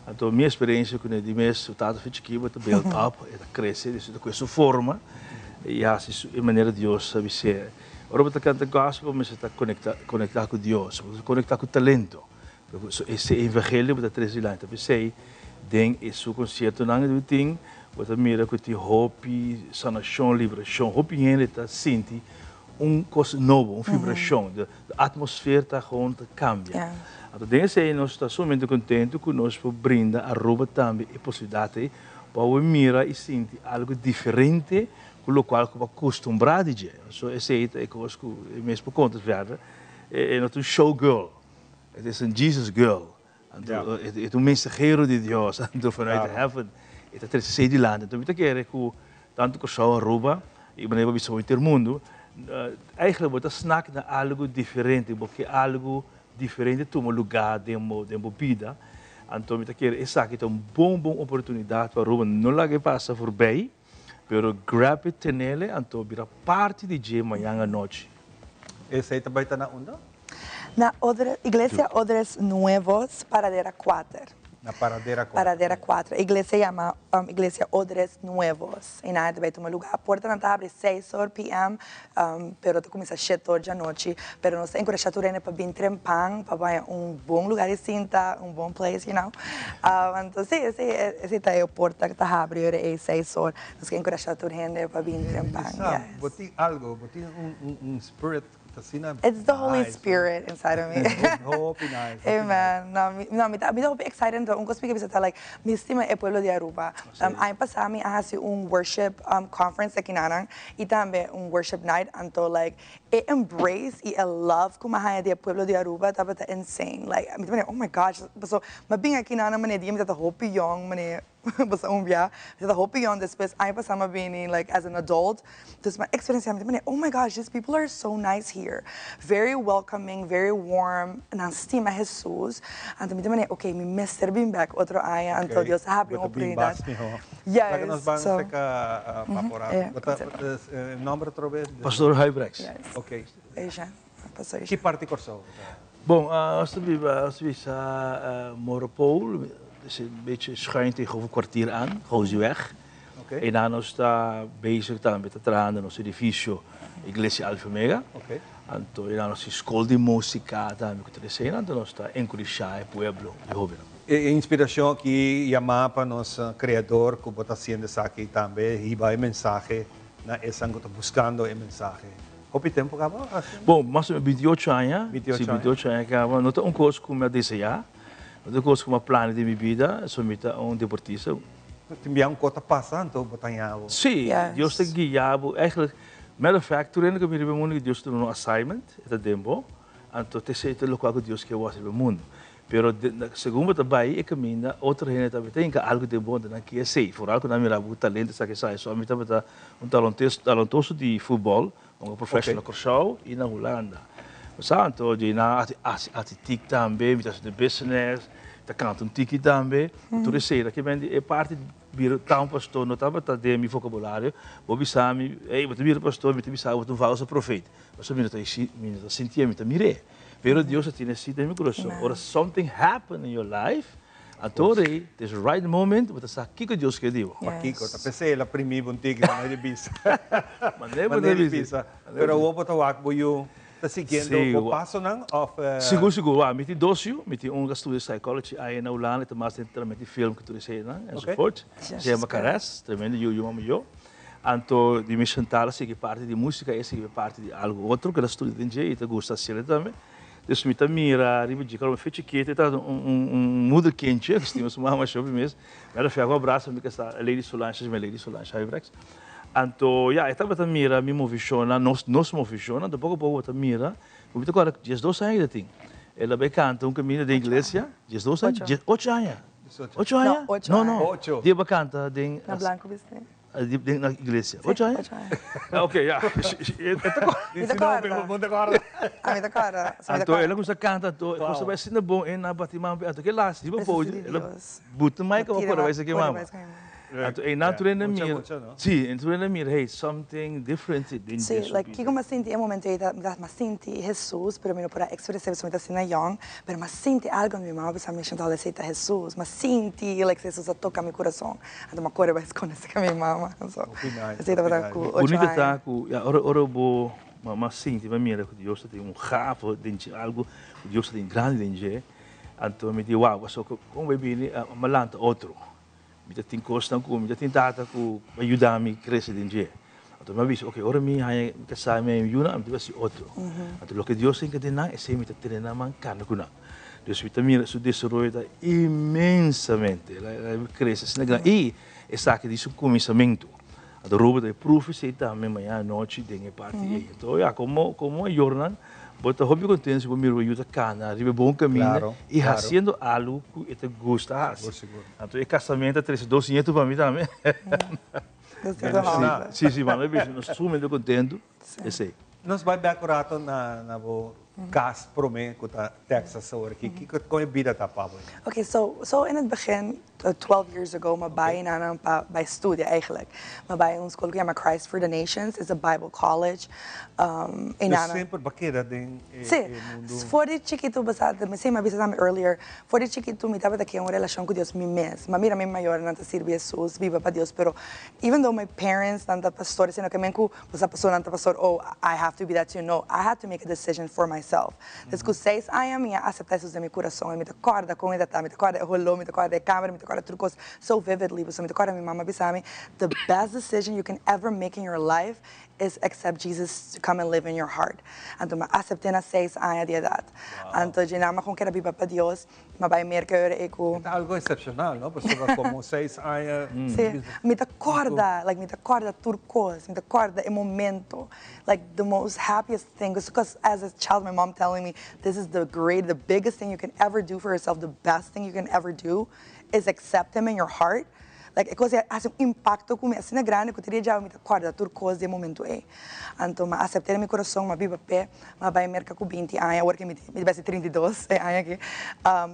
Anto mi experiencia cu ne di mes su tata fi chikí bo ta build up, e ta crece, di su ta coge su forma y haci su e manera Dios a bis'é. Ora bo ta canta gospel bo mester ta conecta conecta cu Dios, bo ta conecta cu talento. So ese evangelio bo ta trece dilanti. Ta p'esey den e su conciertonan cu tin bo ta mira cu tin hopi sanacion, liberacion, hopi hende ta sinti un cos nobo, un vibracion. De atmosfeer ta gewoon ta cambia. Anto den esey nos ta sumamente contento cu nos por brinda Aruba tambe e posibilidad ey pa bo mira y sinti algo diferente cu locual cu bo a custumbra di dje. So esey ta e cos cu e mes por conta verder. E no ta un show girl, het is een Jesus girl. Anto e ta un mensahero di Dios, anto vanuit heaven e ta trese esei dilanti. Anto mi ta kere ku tantu Kòrsou, Aruba i manera bo bisa henter mundu, eigentlik bo ta snak na algu diferente, bo ke algu diferente tuma lugá den bo den bo bida. Anto mi ta kere esaki ta un bon bon oportunidat pa Aruba no laga e pasa forbei, pero grab it tenele anto bira parti di dje mañan anochi. Esei ta bai ta na unda? Na Odres, Iglesia Odres Nuevos, Paradera Kuater. Na Paradera Kuater. Paradera Kuater. E iglesia yama Iglesia Odres Nuevos. I nan e ta bai tuma lugá. Portanan ta habri seis or PM, pero ta kuminsá shete or djanochi. Pero nos ta enkurashá tur hende pa bin trempan, pa baña un bon lugá di sinta, un bon place, you know. Anto si, si, esei ta e porta ku ta habri ora ei seis or. Nos ke enkurashá tur hende pa bin trempan, yes. Bo tin algo, bo tin un spirit Asina It's the Holy Spirit inside of me. Hopi nice. Amen. No, mi, no, mi ta, mi ta hopi excited anto un cos mi ke bisa ta like, mi stima e pueblo di Aruba. Um, aña pasa mi a haci un worship um, conference aki nanan y tambe un worship night anto like e embrace y e love cu mi a haya di e pueblo di Aruba tabata insane. Like mi ta mane oh my gosh, paso mi a bin aki nanan mane dia mi tata hopi young mane Basta un bia, mi ta hopi young despues aña pasa mi a bini like as an adult, dus mi a experiencia mi ta mira oh my gosh these people are so nice here, very welcoming, very warm, nan stima Jesus, anto mi ta mira ok mi mester bin bek otro aña, anto Dios a habri un oportunidad. Yes, so. Nomber otro bes? Pastor Huybrechts. Ok. Ki parti Kòrsou bo ta? Bon, nos ta biba, nos ta bisa Moropool, dus een beetje schuin tegenover Kwartier aan, Goziweg. Oké. Einan nos ta bezig tambe, ta trahando nos edifisio Iglesia Alfa Omega. Oké. Anto einan nos tin skol di músika tambe ku ta esei, anto nos ta enkurishá e pueblo di hóbennan. E inspirashon aki yamá pa nos Kreador ku bo ta hasiendo esaki tambe hiba e mensahe na esnan ku ta buskando e mensahe. Hopi tempu kaba hasi? Bon, mas o menos 28 aña. 28 Si, 28 aña kaba. No ta un kos ku mi a deseá, no ta un kos ku mi a plania den mi bida, so mi ta un deportista. Tin bia un kos ta pasa anto bo ta haña bo. Si, Dios ta guia bo. Eigenlijk, matter of fact, tur hende ku a bini riba e mundu Dios ta duna un assignment, e ta den bo, anto ta esei ta lokual ku Dios ke bo hasi riba e mundu. Pero segun bo ta bai e kaminda, otro hende tambe ta hinka algu den bo, anto nan ke esei. Foral ku nan mira bo ku talento esaki esaki. So ami tabata un talentoso di futbòl, un professional na Kòrsou i na Hulanda. Bo sa, anto dje nan a hasi tik tambe, mi ta hasi den business, mi ta kanta un tiki tambe. Tur esei ta kimen di e parti bira ta un pastor no tabata den mi vokabulario. Bo bisa mi, ey bo ta bira pastor, mi ta bisa bo ta un falso profeta. Pasobra mi no ta mi no ta sintié, mi ta mir'é. Pero Dios a tene así den mi corazon. Ora something happen in your life, anto rei, this right moment, bo ta sa kiko Dios ke di bo. Pakiko? Ta p'esei el a primi bo un tiki manera di bisa. Manera di bisa. Pero awor bo ta wak bo yu ta siguiendo bo pasonan of? Sigur, sigur. Wak, mi tin dos yu. Mi tin un ku a studia psychology aya na Hulanda, e ta mas den tramenti film ku tur eseinan, enzovoort. Se yama Kares, tremendo yu, yu mama yo. Anto di mi Chantal a sigui parti di musica, e a sigui parti di algo otro cu el a studia den dje y ta gusta haciel tambe. Dus mi ta mira riba dje, cuando mi fia chikito e tabata un un moederkindje, mi stima su mama shopi mes. Mi a refiha cu abrazo mi casa Lady Solange, mi Lady Solange Huybrechts. Anto ya, e tabata mira mi movicionnan, nos nos movicionnan, anto poco poco bo ta mira, cu mi ta corda diesdos aña e ta tin. El a bay canta un caminda den iglesia, diesdos aña, ocho aña, ocho aña? No, No, no, di a bay canta den. Na Blanco Bistec. Den na iglesia. Ocho aña? Ocho aña. Ok, ya. E ta corda. Mi ta corda. Bo ta corda. A mi ta corda. Anto el a cuminsa canta anto e cosa bai asina bon e na bati man anto ke las riba podio el a buta mic pa por bai saki mama. Anto einan tur hende mira. Si, en tur hende mira hey something different den Si, like kiko mi a sinti e momento ei ta mi a sinti Jesus pero mi no por a expresa pasobra mi ta asina young pero mi a sinti algo mi mama a bisa mi Chantal esei ta Jesus mi a sinti like Jesus a toca mi curason. Anto mi a kore bai skonde serka mi mama. So, esei tabata ku ocho Bunita aña. ta ku ya ora ora bo mama sinti pa mira ku Dios ta tin un gave den dje algu ku Dios ta tin grandi den dje anto mi di wow pasobra kon bai bini mi a lanta otro mi ta tin kosnan ku mi ta tin tata ku a yuda mi krese den dje anto mi a bisa ok ora mi haña mi kasá mi haña mi yunan mi ta bai hasi otro anto loke Dios tin ke den nan esei mi ta tene nan man kanda ku nan. Dus mi ta mira su desaroyo ta inmensamente. El a crece asina grandi. Y esaki di su cuminsamentu. Anto Robert a proef esey tambe mañana anochi den e parti ey. Anto ya, como como mayornan bo ta hopi contento si bo mira bo yu ta cana riba e bon caminda y haciendo algo cu e ta gusta haci. Anto e casamento a trece dos nieto pa mi tambe. Si, si, mano, nos ta sumamente contento. Esey. Nos bai bek un rato na na bo cas prome cu ta Texas awor aki. Kico con e bida ta pa bo ei? Ok, so, so in het begin, 12 years ago, mi a bai einan pa bai studia eigenlijk. Mi a bai un school cu yama Christ for the Nations, is a Bible college. Dus semper bo a keda den e mundu? Si, for di chikitu bo sa, mi a bisa tambe earlier, for di chikitu mi tabata ke un relacion cu Dios mi mes. Mi a mira mi mayornan ta sirbi Jesus, biba pa Dios, pero even though my parents nan ta pastores, sino ke men cu Bo sa pasobra nan ta pastor oh I have to be that too no I had to make a decision for myself des ku seis aña mi a asepta Jesus den mi kurason i mi ta kòrda kon e ta ta mi ta kòrda e holó mi ta kòrda e kamera mi ta kòrda tur kos so vividly pasobra mi ta kòrda mi mama bisa mi the best decision you can ever make in your life is accept Jesus to come and live in your heart anto mi a asept'é na seis aña di edat anto dje nan mi a kon keda biba pa Dios Mi a bai merka ora e ku. E ta algo excepcional, no? Pasobra komo seis aña. Sí, mi ta kòrda, like mi ta kòrda tur kos, mi ta kòrda e momento, like the most happiest thing, because as a child my mom telling me this is the great, the biggest thing you can ever do for yourself, the best thing you can ever do is accept him in your heart. Like e kos ei a hasi un impakto ku mi asina grandi ku te dia djawe mi ta kòrda tur kos di e momento ei. Anto mi a asept'é den mi kurason, mi a biba p'e. Mi a bai Merka ku binti aña, awor ke mi mi ta besi 32 e aña aki.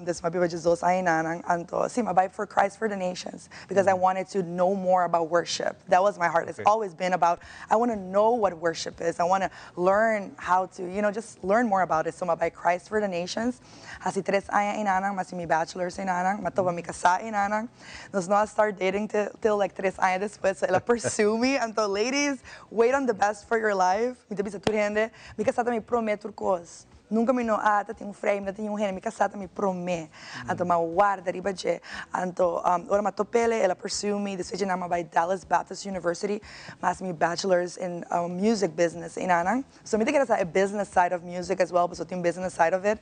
Dus mi a biba diesdos aña enanan. Anto si, mi a bai for Christ for the Nations because I wanted to know more about worship. That was my heart. It's always been about I wanna know what worship is. I wanna learn how to, you know, just learn more about it. So mi a bai Christ for the Nations. Hasi tres aña enanan, mi a hasi mi bachelors enanan, mi a topa mi kasá enanan. Nos no a start dating till like tres aña despues, so el a pursue mi. Anto ladies, wait on the best for your life. Mi ta bisa tur hende, mi kasá ta mi promé tur kos. Nunka mi no a ta tin un frei, mi no tin un hende, mi kasá ta mi promé. Anto mi a warda riba dje. Anto ora mi a top'el, el a pursue mi. Despues dje nan mi a bai Dallas Baptist University, mi a hasi mi bachelors in music business enanan. So mi ta kere sa e business side of music as well, pasobra tin un business side of it.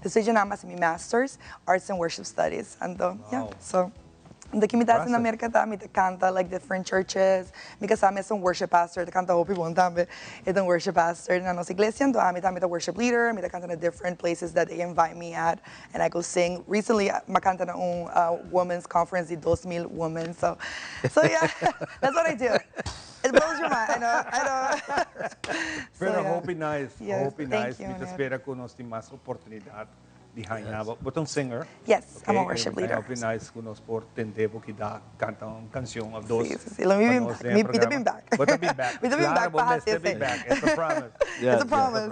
Despues dje nan mi a hasi mi masters, arts and worship studies. Anto, yeah, so anto ki mi ta hasi na Merca ta mi ta canta like different churches. Mi casa mi es un worship pastor, ta canta hopi bon tambe. E ta un worship pastor na nos iglesia, anto ami tambe ta worship leader, mi ta canta na different places that they invite me at and I go sing. Recently mi a canta na un women's conference di 2000 women, so so yeah, that's what I do. It blows your mind, I know, I know. Pero hopi nice, hopi nice. Mi ta spera cu nos tin mas oportunidad di haña bo. Bo ta un singer? Yes, I'm a worship leader. Hopi nice cu nos por tende bo kida canta un cancion of dos. Si, si, si. Lo mi bin back. Mi ta bin back. Bo ta bin back. Mi ta bin back pa haci esey. Bo mester bin back. It's a promise. It's a promise.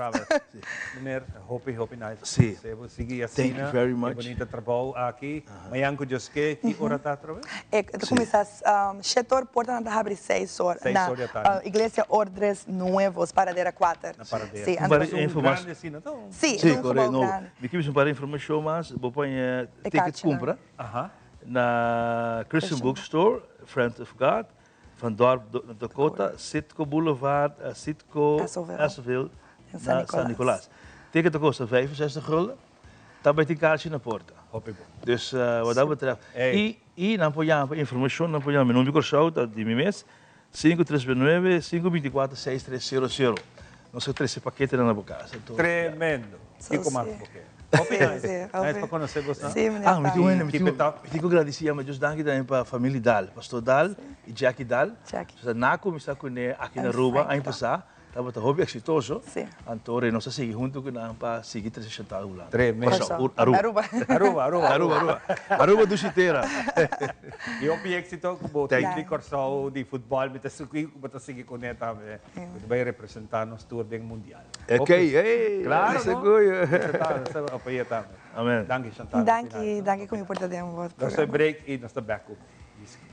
Meneer, hopi, hopi nice. Si. Bo sigui asina. Thank you very much. E bonita trabou aki. Mañan ku Dios ke, ki ora ta atrobe? E ta kuminsá shete or, portanan ta habri seis or na Iglesia Ordres Nuevos, Paradera kuater. Na Paradera. Si, Un par di informashon. Grandi asina ta? Si, e ta un gebou grandi. Mi ke bisa un par di informashon mas. Bo por haña ticket kumpra na Christian Bookstore, Friends of God. Van Dorp na Dakota, Citgo Boulevard, Citgo Essoville na San Nicolas. Ticket ta kosta 65 gulden, ta bai tin kaartje na porta. Dus wat dat betreft. I i nan por yama pa informashon, nan por yama mi number di Kòrsou ta di mi mes, 539 524 6300. Nos ta trese paketenan na bo kas. Tremendo! Kiko mas bo ke? Hopi nice. Nice pa conoce bos nan. Ah, mi tin un hende, mi tin ku gradisi ama Dios danki tambe pa familia Daal, Pastor Daal y Jackie Daal. Sa na cuminsa cune aki na Aruba aña pasa, tabata hopi exitoso. Anto nos a sigui hunto cu nan pa sigui trece Chantal Hulanda. Tremendo. Aruba. Aruba, Aruba. Aruba, Aruba. Aruba dushi tera. Y hopi exito cu bo team di Corsou di futbol, mi ta sigui cu bo ta sigui cune tambe. Bo ta bay representa nos tur den mundial. Ok, hey, Claro, ese no? goeie. Ese ta, ese apoya tambe. Amen. Danki, Chantal. Danki, danki ku mi por ta den bo Nos ta programa. break y nos ta back ku disco.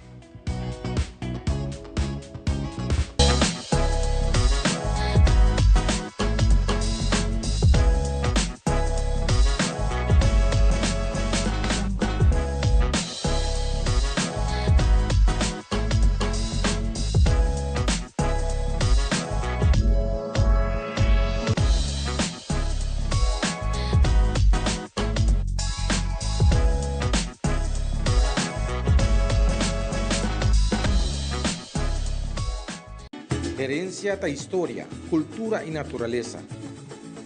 Herencia ta historia, cultura y naturalesa.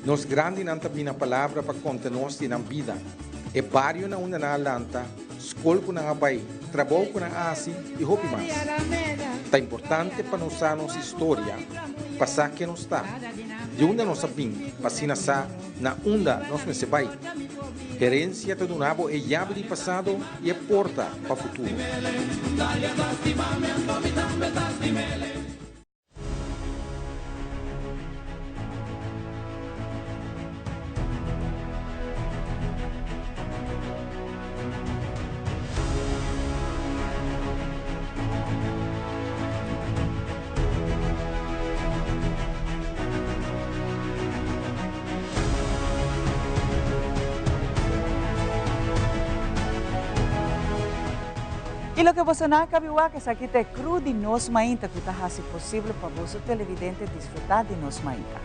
Nos grandinan ta bina palabra pa conta nos di nan bida, e bario na unda nan a lanta, skol ku nan a bai, trabou ku nan a hasi i hopi mas. Ta importante pa nos sa nos historia pa sa ken nos ta, di unda nos a bin pa asina sa na unda nos mester bai. Herensia ta duna bo e yabi di pasado i e porta pa futuro. Y loke boso nan a cabi wak esaki ta e crew di Nos Mainta cu ta haci posible pa boso televidente disfruta di Nos Mainta.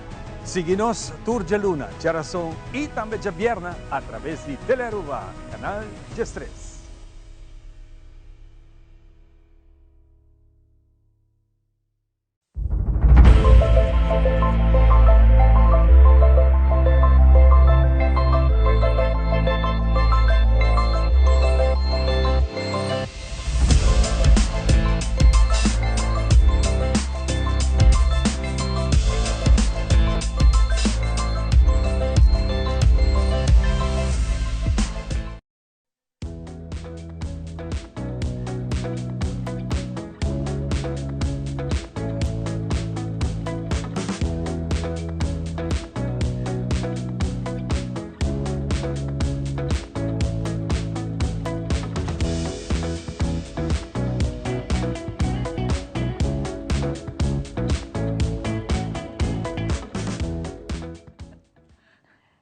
Sigui nos tur djaluna, djarason y tambe djabierna a traves di Telearuba, canal 13.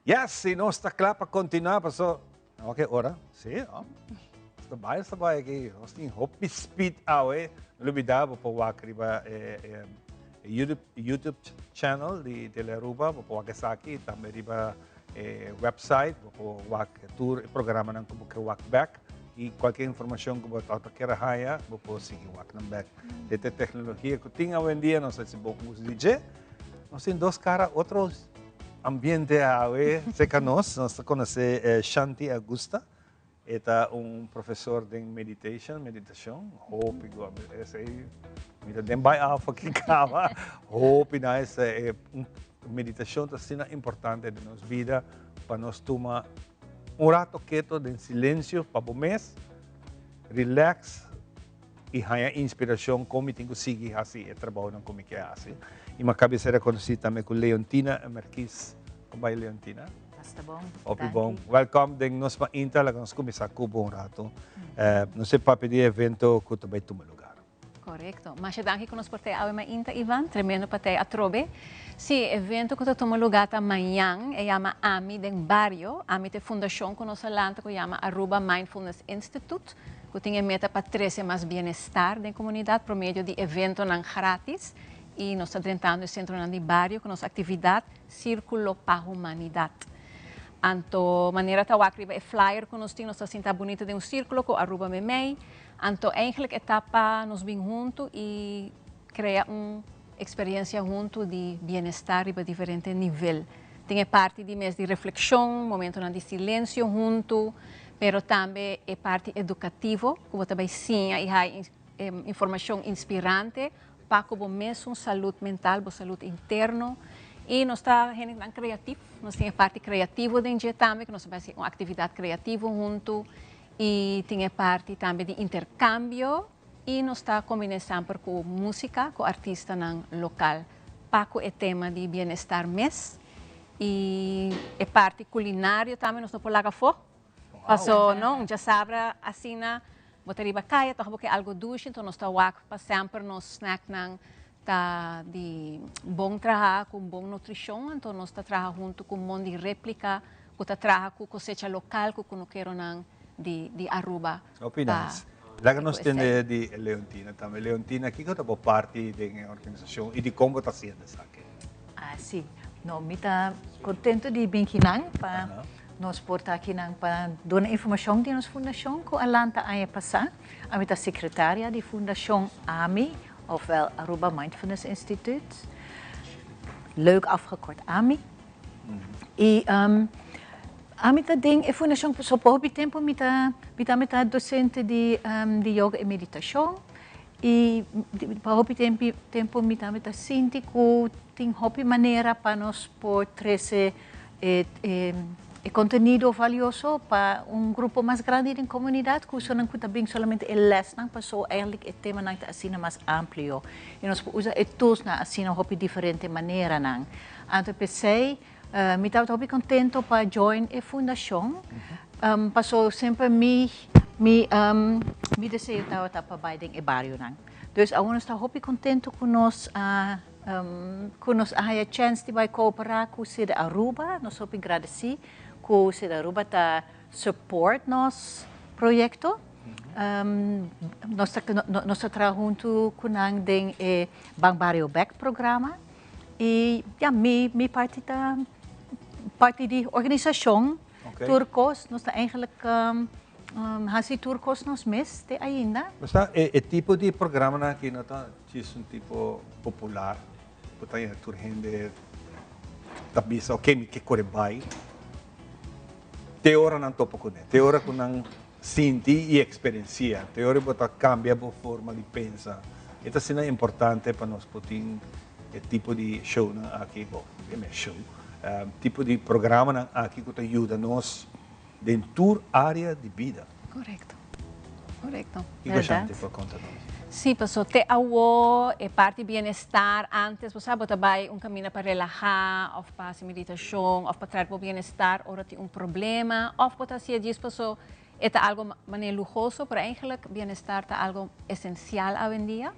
Yes, y nos ta cla pa continua, paso Ok, ora. Sí, no? Esta bai, esta bai aki. Nos tin hopi speed awe. No lubida, bo por wak riba eh, eh, YouTube, YouTube channel di Telearuba. Bo por wak esaki. Tambe riba eh, website. Bo por wak tur e programanan ku bo ke wak back. I kualke informashon ku bo ta kere haya, bo por sigui wak nan back. Dit e teknologia ku tin awendia, nos a hasi bon uso di dje. Nos tin dos kara otro Ambiente awe cerca nos, nos ta conoce Shanti Augusta. E ta un profesor den meditation, meditacion. Hopi go, esey mi ta den bai af aki caba. Hopi nice. E meditacion ta asina importante den nos bida pa nos tuma un rato keto den silencio pa bo mes, relax. i haña inspirashon kon mi tin ku sigui hasi e trabounan ku mi ke hasi. I mi a kabia ser rekonosí tambe ku Leontina Merkies. Kon bai Leontina? Basta bon. Hopi bon. Welkom den nos mainta. Laga nos kuminsá ku bo un ratu. Nos e papia di e evento ku ta bai tuma lugar. Korekto. Masha danki ku nos por tei awe mainta Ivan. Tremendo pa tei atrobe. Sí, e evento ku ta tuma lugar ta mañan. E yama Ami den Bario. Ami ta e fundashon ku nos a lanta ku yama Aruba Mindfulness Institute. ku tin e meta pa trese mas bienestar den komunidat por medio di eventonan gratis i nos ta drentando e sentronan di bario ku nos aktividat Sírkulo pa Humanidat. Anto manera ta wak riba e flyer ku nos tin nos ta sinta bunita den un sírkulo ku Aruba meimei. Anto eigenlijk e ta pa nos bin huntu i krea un eksperensia huntu di bienestar riba diferente nivel. Tin e parti di mes di reflekshon, momentonan di silensio huntu, pero tambe e parti edukativo ku bo ta bai siña i haña informashon inspirante pa ku bo mesun salud mental, bo salud interno. I nos ta hendenan kreatif, nos tin e parti kreativo den dje tambe, ku nos ta bai hasi un aktividat kreativo huntu i tin e parti tambe di interkambio. I nos ta kombiné semper ku músika, ku artistanan lokal pa ku e tema di bienestar mes. I e parti kulinario tambe nos no por laga afó. Paso no, un djasabra asina bo ta riba kaya tòg bo ke algu dushi, enton nos ta wak pa semper nos snacknan ta di bon traha ku bon nutrishon, enton nos ta traha huntu ku Mondi Replika ku ta traha ku kosecha lokal ku kunukeronan di di Aruba Hopi pa nice. Laga nos ku tende esei. di Leontina tambe. Leontina, kiko ta bo parti den e organisashon i dikon bo ta hasiendo esaki? Ah, si. No, mi ta contento di bin kinan pa nos por ta kinan pa duna informacion di nos fundacion cu a lanta aña pasa. Ami ta secretaria di fundacion ami, ofwel Aruba Mindfulness Instituut. Leuk afgekort ami. Y ami ta den e fundacion pasobra pa hopi tempo mi ta mi tambe ta docente di di yoga y meditacion y pa hopi tempo mi tambe ta sinti cu tin hopi manera pa nos por trece e e contenido valioso pa un grupo mas grandi den comunidad cu esunnan cu ta bin solamente e lesnan pasobra eigenlijk e temanan ta asina mas amplio y nos por usa e toolsnan asina hopi diferente maneranan. Anto p'esei mi tabata hopi contento pa join e fundacion, paso semper mi mi mi deseo tabata pa bai den e barionan. Dus awor nos ta hopi contento cu nos a cu nos a haya chance di bai coopera cu Cede Aruba, nos hopi gradeci cu Cede Aruba ta support nos proyecto. Nos ta nos ta traha hunto cu nan den e Ban Bario Bek programa. Y ya, mi, mi parti ta parti di organisacion. Okay. Tur cos, nos ta eigenlijk um, um, haci tur cos nos mes te ainda. Basta, e, e tipo di programanan aki no ta djis un tipo popular, ku ta tur hende ta bisa, ok, mi ke kore bai. Te ora nan topa kuné, te ora ku nan sinti i eksperensia, te ora bo ta kambia bo forma di pensa. E ta asina importante pa nos por tin e tipo di shownan aki, bo, e mes show, tipo di programanan aki ku ta yuda nos den tur área di bida. Korekto, korekto. Kiko Shanti por konta nos? Sí, paso te awo e parti bienestar, antes bo sa bo ta bai un kaminda pa relahá òf pa hasi meditashon òf pa traer bo bienestar ora tin un problema òf bo ta hasié djis paso e ta algo manera luhoso, pero eigenlijk bienestar ta algo esensial awendia.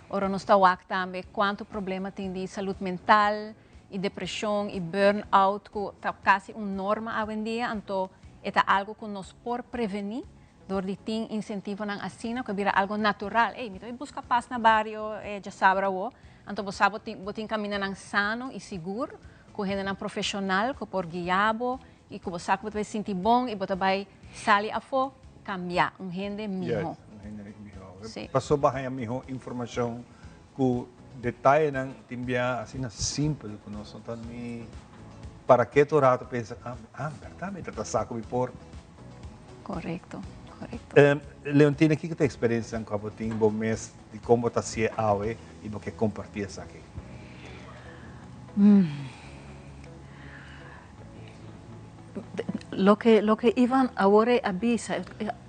Ora nos ta wak tambe kuantu problema tin di salud mental i depreshon i burn-out ku ta kasi un norma awendia, anto e ta algo ku nos por prevení Dor di tin insentivonan asina ku a bira algo natural. Ey, mi ta bai buska pas na bario e djasabra awo. Anto bo sa bo tin bo tin kamindanan sano i sigur ku hendenan profeshonal ku por guia bo i ku bo sa ku bo ta bai sinti bon i bo ta bai sali afó kambiá un hende mihó. Yes, un hende mihó. Sí. Pasobra bo haña mihó informashon ku detayenan tin bia asina simpel ku nos no ta ni para ke tur rato pensa, ah, ah, bèrdat mi ta ta sa ku mi por. Korekto, korekto. Leontina, kiko ta e eksperensianan ku abo tin bo mes di kon bo ta hasié awe i bo ke kompartí esaki? Loke, loke Ivan awor a bisa,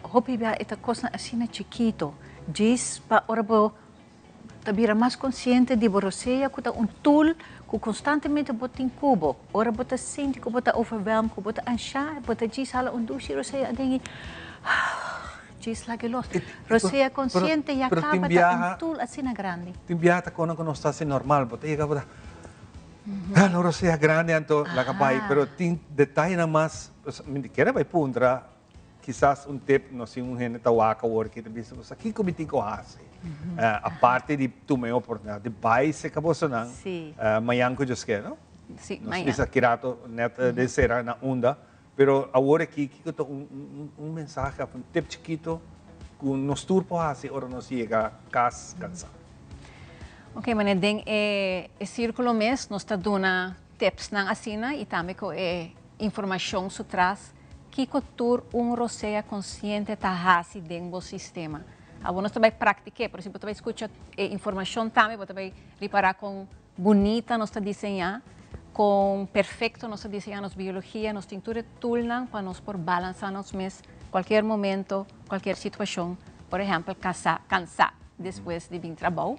hopi bia e ta kosnan asina chikito, djis pa ora bo Ta bira mas konsiente di bo rosea ku ta un tool ku konstantemente bo tin ku bo. Ora bo ta sinti ku bo ta overwhelmed, ku bo ta anshá, bo ta djis hala un dushi rosea aden i djis laga e los. Rosea konsiente ya kaba ta un tool asina grandi. Tin biaha ta kono ku nos ta hasi normal, bo ta yega bo ta hala un rosea grandi anto laga bai, pero tin detayenan mas, mi kere bai puntra. Kisas un tip, no si un hende ta wak awor aki ta bisa boso kiko mi tin ku hasi? Aparte di tuma e oportunidat di bai seka bosonan mañan ku Dios ke, no? Si, Nos mañan. bisa ki rato net den sera na unda, pero awor aki kiko ta un mensahe of un tip chikito ku nos tur por hasi ora nos yega kas kansa? Ok, mane den e sirkulo mes nos ta duna tipsnan asina i tambe ku e informashon su tras Kiko tur un rosea konsiente ta hasi den bo sistema? Awor nos ta bai praktik'é, pero si bo ta bai skucha e informashon tambe bo ta bai ripará kon bunita nos ta diseñá, kon perfekto nos ta diseñá nos biologia, nos tin tur e toolnan pa nos por balansá nos mes kualkier momento, kualkier situashon, por ehèmpel kasá, kansá despues di bin trabou.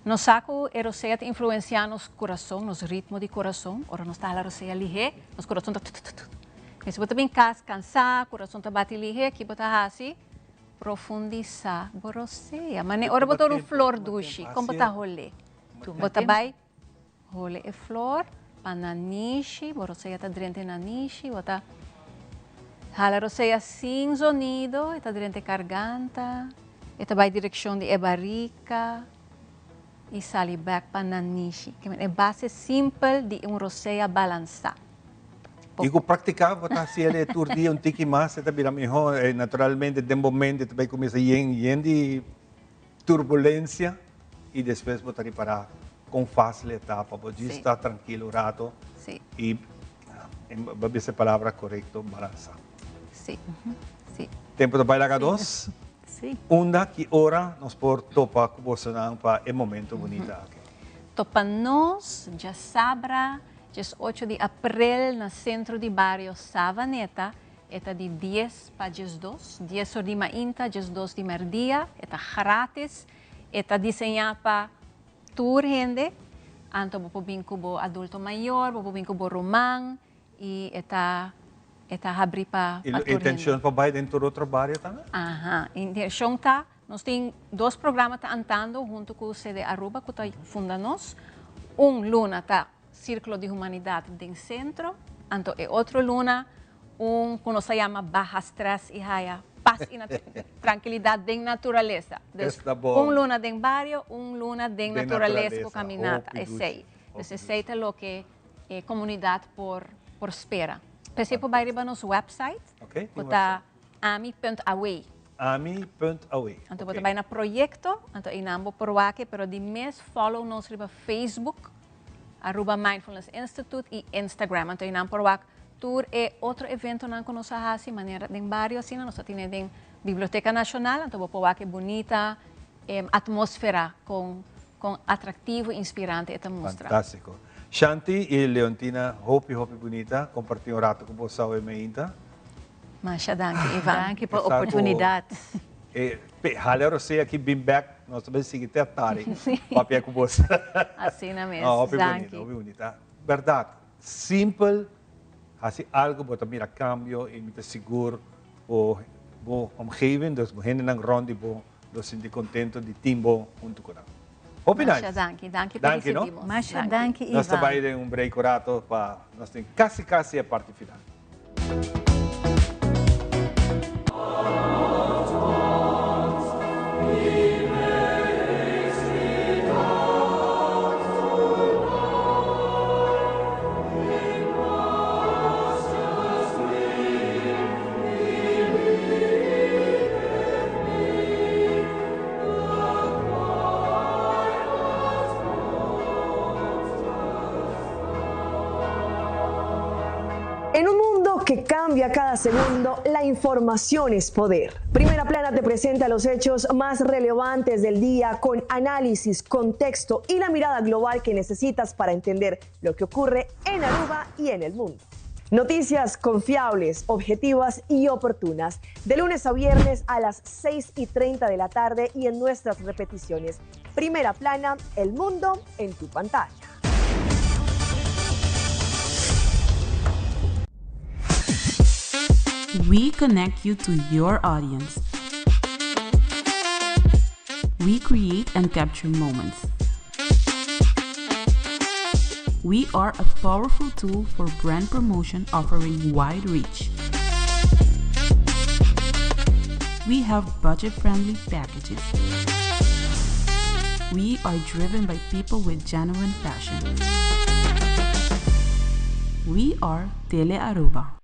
Nos sa ku e rosea ta influensiá nos kurason, nos ritmo di kurason, ora nos ta hala rosea lihé, nos kurason ta tutututu. Si bo ta bin kas kansá, kurason ta bati lihé, ki bo ta hasi? Profundisá bo rosea. Manera ora bo ta ora un flor dushi, kon bo ta hol'é? Bo ta bai hole e flor pa nanishi, bo rosea ta drenta e nanishi, bo ta hala rosea sin zonido, e ta drenta e karganta, e ta bai direkshon di e barika i sali bèk pa nanishi. E base simpel di un rosea balansá. I ku praktiká bo ta hasi el tur dia un tiki mas e ta bira mihó. Naturalmente den bo mente ta bai kuminsá yen yen di turbulensia i despues bo ta ripará kon fásil e ta pa bo djis ta trankil un rato i bo a bisa e palabra korekto, balansá. Tempu ta bai laga nos. Unda, ki ora nos por topa ku bosonan pa e momento bunita aki? Topa nos djasabra 18 di aprel na Sentro di Bario Savaneta, e ta di dies pa 12, 10 or di mainta, 12 di merdia, e ta gratis, e ta diseñá pa tur hende, anto bo por bin ku bo adulto mayor, bo por bin ku bo ruman, i e ta e ta habrí pa I pa lo tur hende. intenshon pa bai den tur otro bario tambe? Aha, intenshon ta, nos tin dos programa ta andando huntu ku CD Aruba ku ta funda nos, un luna ta Círculo di Humanidad den centro, anto e otro luna un cu nos ta yama baha stress y haya paz y trankilidad den naturalesa. Dus Esta bon. un luna den bario, un luna den Den naturalesa cu naturalesa, caminata, hopi dushi, esey. Dus hopi esey ta loke e comunidad por por spera. P'esey por bay riba nos website, Ok, tin cu ta ami punt away. Ami punt away, Anto bo ta ok. bay na proyecto, anto eynan bo por wak e, pero di mes follow nos riba Facebook, Aruba Mindfulness Institute y Instagram. Anto eynan por wak tur e otro eventonan cu nos a haci, manera den bario asina, nos a tene den Biblioteca Nacional, anto bo por wak e bunita atmosfera con con atractivo y inspirante e ta mustra. Fantastico. Shanti y Leontina hopi hopi bunita comparti un rato cu bo sawe meinta. Masha danki Ivan. Danki pa oportunidad. E hala rosé aki bin bek nos ta bay sigui te atari papia cu bos. Asina mes. No, hopi Danki. bunita, hopi bunita. Berdad, simpel haci algo bo ta mira cambio y mi ta sigur bo bo omgeving, dus bo hendenan rond di bo lo sinti contento di tin bo hunto cu nan. Hopi nice. Masha danki, danki pa Danki, no? ricibi nos. Masha danki Nos ta Ivan. bay den un break un rato pa nos tin casi casi e parti final. En un mundo que cambia cada segundo, la información es poder. Primera Plana te presenta los hechos más relevantes del día con análisis, contexto y la mirada global que necesitas para entender lo que ocurre en Aruba y en el mundo. Noticias confiables, objetivas y oportunas. De lunes a viernes a las 6 y 30 de la tarde y en nuestras repeticiones. Primera plana, el mundo en tu pantalla. We connect you to your audience. We create and capture moments. We are a powerful tool for brand promotion offering wide reach. We have budget-friendly packages. We are driven by people with genuine passion. We are Tele Aruba.